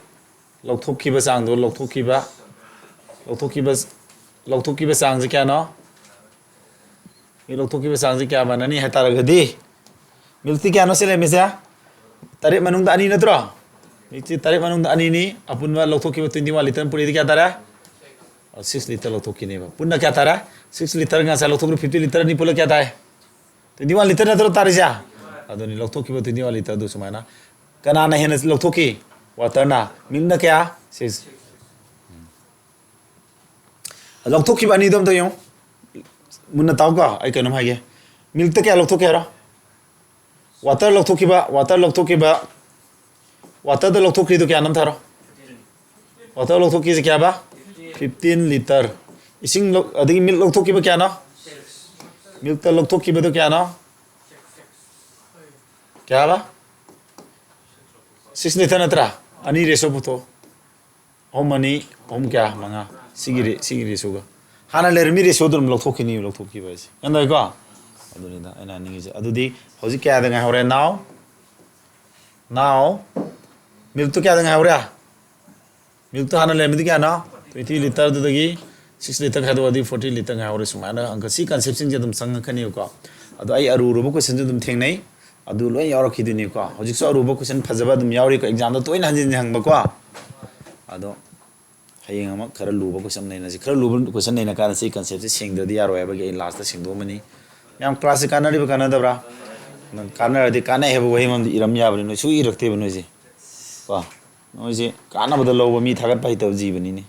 ꯂꯧꯊꯣꯛꯈꯤꯕ ꯆꯥꯡꯗꯣ, ꯂꯧꯊꯣꯛꯈꯤꯕ, ꯂꯧꯊꯣꯛꯈꯤꯕ, ꯂꯧꯊꯣꯛꯈꯤꯕ ꯆꯥꯡꯁꯦ ꯀꯌꯥꯅꯣ? Milk ꯂꯧꯊꯣꯛꯈꯤꯕ ꯆꯥꯡꯁꯦ ꯀꯌꯥ ꯃꯥꯟꯅꯅꯤ ꯍꯥꯏ ꯇꯥꯔꯒꯗꯤ, milk ꯇꯤ ꯀꯌꯥꯅꯣ ꯁꯤ ꯂꯩꯔꯝꯃꯤꯁꯦ? ꯇꯔꯦꯠ ꯃꯅꯨꯡꯗ ꯑꯅꯤ ꯅꯠꯇ꯭ꯔꯣ? Milk ꯁꯤ ꯇꯔꯦꯠ ꯃꯅꯨꯡꯗ ꯑꯅꯤꯅꯤ꯫ ꯑꯄꯨꯟꯕ ꯂꯧꯊꯣꯛꯈꯤꯕ twenty one liter ꯄꯨꯔꯤꯗꯤ ꯀꯌꯥ ꯇꯥꯔꯦ? Six liter ꯂꯧꯊꯣꯛꯈꯤꯅꯦꯕ꯫ ꯄꯨꯟꯅ ꯀꯌꯥ ꯇꯥꯔꯦ? Six liter ꯉꯁꯥꯏ ꯂꯧꯊꯣꯛꯈ꯭ꯔꯦ, fifty liter ꯑꯅꯤ ꯄꯨꯜꯂ ꯀꯌꯥ ꯇꯥꯏ? Twenty one liter ꯅꯠꯇ꯭ꯔꯣ ꯇꯥꯔꯤꯁꯦ? ꯑꯗꯨꯅꯤ, ꯂꯧꯊꯣꯛꯈꯤꯕ twenty one liter ꯗꯨ ꯁꯨꯃꯥꯏꯅ꯫ ꯀꯅꯥꯅ ꯍꯦꯟꯅ ꯂꯧꯊꯣꯛꯈꯤ? Water ꯅ꯫ Milk ꯅ ꯀꯌꯥ? Six꯫ ꯂꯧꯊꯣꯛꯈꯤꯕ ꯑꯅꯤꯗꯣ ꯑꯝꯇ ꯌꯦꯡꯉꯨ꯫ ꯃꯨꯟꯅ ꯇꯥꯎꯀꯣ, ꯑꯩ ꯀꯩꯅꯣꯝ ꯍꯥꯏꯒꯦ꯫ Milk ꯇ ꯀꯌꯥ ꯂꯧꯊꯣꯛꯀꯦ ꯍꯥꯏꯔꯣ? Water ꯂꯧꯊꯣꯛꯈꯤꯕ, water ꯂꯧꯊꯣꯛꯈꯤꯕ, water ꯗ ꯂꯧꯊꯣꯛꯈ꯭ꯔꯤꯗꯣ ꯀꯌꯥꯅꯣ ꯑꯝꯇ ꯍꯥꯏꯔꯣ? Water ꯂꯧꯊꯣꯛꯈꯤꯁꯦ ꯀꯌꯥꯕ? Fifteen liter꯫ ꯏꯁꯤꯡ ꯂꯧ-, ꯑꯗꯒꯤ milk ꯂꯧꯊꯣꯛꯈꯤꯕ ꯀꯌꯥꯅꯣ? Milk ꯇ ꯂꯧꯊꯣꯛꯈꯤꯕꯗꯣ ꯀꯌꯥꯅꯣ? ꯀꯌꯥꯕ? Six liter ꯅꯠꯇ꯭ꯔꯥ? ꯑꯅꯤ ratio ꯄꯨꯊꯣꯛꯑꯣ꯫ ꯑꯍꯨꯝ ꯑꯅꯤ, ꯑꯍꯨꯝ ꯀꯌꯥ? ꯃꯉꯥ꯫ ꯁꯤꯒꯤ ꯔꯦ-, ꯁꯤꯒꯤ ratio ꯒ꯫ ꯍꯥꯟꯅ ꯂꯩꯔꯝꯃꯤ ꯔꯦꯁꯤꯌꯣꯗꯨ ꯑꯗꯨꯝ ꯂꯧꯊꯣꯛꯈꯤꯅꯤ, ꯂꯧꯊꯣꯛꯈꯤꯕ ꯍꯥꯏꯁꯦ, ꯒ꯭ꯌꯥꯟ ꯇꯥꯏꯀꯣ? ꯑꯗꯨꯅꯤꯗ ꯑꯩꯅ ꯍꯥꯏꯅꯤꯡꯉꯤꯁꯦ꯫ ꯑꯗꯨꯗꯤ ꯍꯧꯖꯤꯛ ꯀꯌꯥꯗ ꯉꯥꯏꯍꯧꯔꯦ ꯅꯥꯎ? ꯅꯥꯎ, ꯃꯤꯜꯛꯇꯣ ꯀꯌꯥꯗ ꯉꯥꯏꯍꯧꯔꯦ? ꯃꯤꯜꯛꯇꯣ ꯍꯥꯟꯅ ꯂꯩꯔꯝꯃꯤꯗꯤ ꯀꯌꯥꯅꯣ? Twenty litre ꯗꯨꯗꯒꯤ six litre ꯈꯥꯏꯗꯣꯛꯑꯗꯤ forty litre ꯉꯥꯏꯍꯧꯔꯦ꯫ ꯁꯨꯃꯥꯏꯅ ꯑꯪꯀ ꯁꯤ concept ꯁꯤꯡꯁꯦ ꯑꯗꯨꯝ ꯆꯪꯉꯛꯀꯅꯦꯕꯀꯣ꯫ ꯑꯗꯣ ꯑꯩ ꯑꯔꯨꯔꯕ question ꯁꯨ ꯑꯗꯨꯝ ꯊꯦꯡꯅꯩ, ꯑꯗꯨ ꯂꯣꯏ ꯌꯥꯎꯔꯛꯈꯤꯗꯣꯏꯅꯤꯀꯣ꯫ ꯍꯧꯖꯤꯛꯁꯨ ꯑꯔꯨꯕ question ꯐꯖꯕ ꯑꯗꯨꯝ ꯌꯥꯎꯔꯤꯀꯣ, exam ꯗ ꯇꯣꯏꯅ ꯍꯟꯖꯤꯟ ꯍꯟꯖꯤꯟ ꯍꯪꯕꯀꯣ꯫ ꯑꯗꯣ ꯍꯌꯦꯡ ꯑꯃ ꯈꯔ ꯂꯨꯕ question ꯅꯩꯅꯁꯤ꯫ ꯈꯔ ꯂꯨꯕ question ꯅꯩꯅ ꯀꯥꯟꯗ ꯁꯤ concept ꯁꯦ ꯁꯦꯡꯗ꯭ꯔꯗꯤ ꯌꯥꯔꯣꯏ ꯍꯥꯏꯕꯒꯤ ꯑꯩ last ꯇ ꯁꯦꯡꯗꯣꯛꯑꯝꯕꯅꯤ꯫ ꯃꯌꯥꯝ class ꯁꯦ ꯀꯥꯟꯅꯔꯤꯕ ꯀꯥꯟꯅꯗꯕ꯭ꯔꯥ? ꯅꯪ ꯀꯥꯟꯅꯔꯗꯤ ꯀꯥꯟꯅꯩ ꯍꯥꯏꯕ ꯋꯥꯍꯩ ꯑꯃꯗꯤ ꯏꯔꯝ ꯌꯥꯕꯅꯤ, ꯅꯣꯏ ꯁꯨ ꯏꯔꯛꯇꯦꯕ ꯅꯣꯏꯁꯦ꯫ ꯀꯣ, ꯅꯣꯏꯁꯦ ꯀꯥꯟꯅꯕꯗ ꯂꯧꯕ ꯃꯤ ꯊꯥꯒꯠꯄ ꯍꯩꯇꯕ ꯖꯤꯕꯅꯤꯅꯦ꯫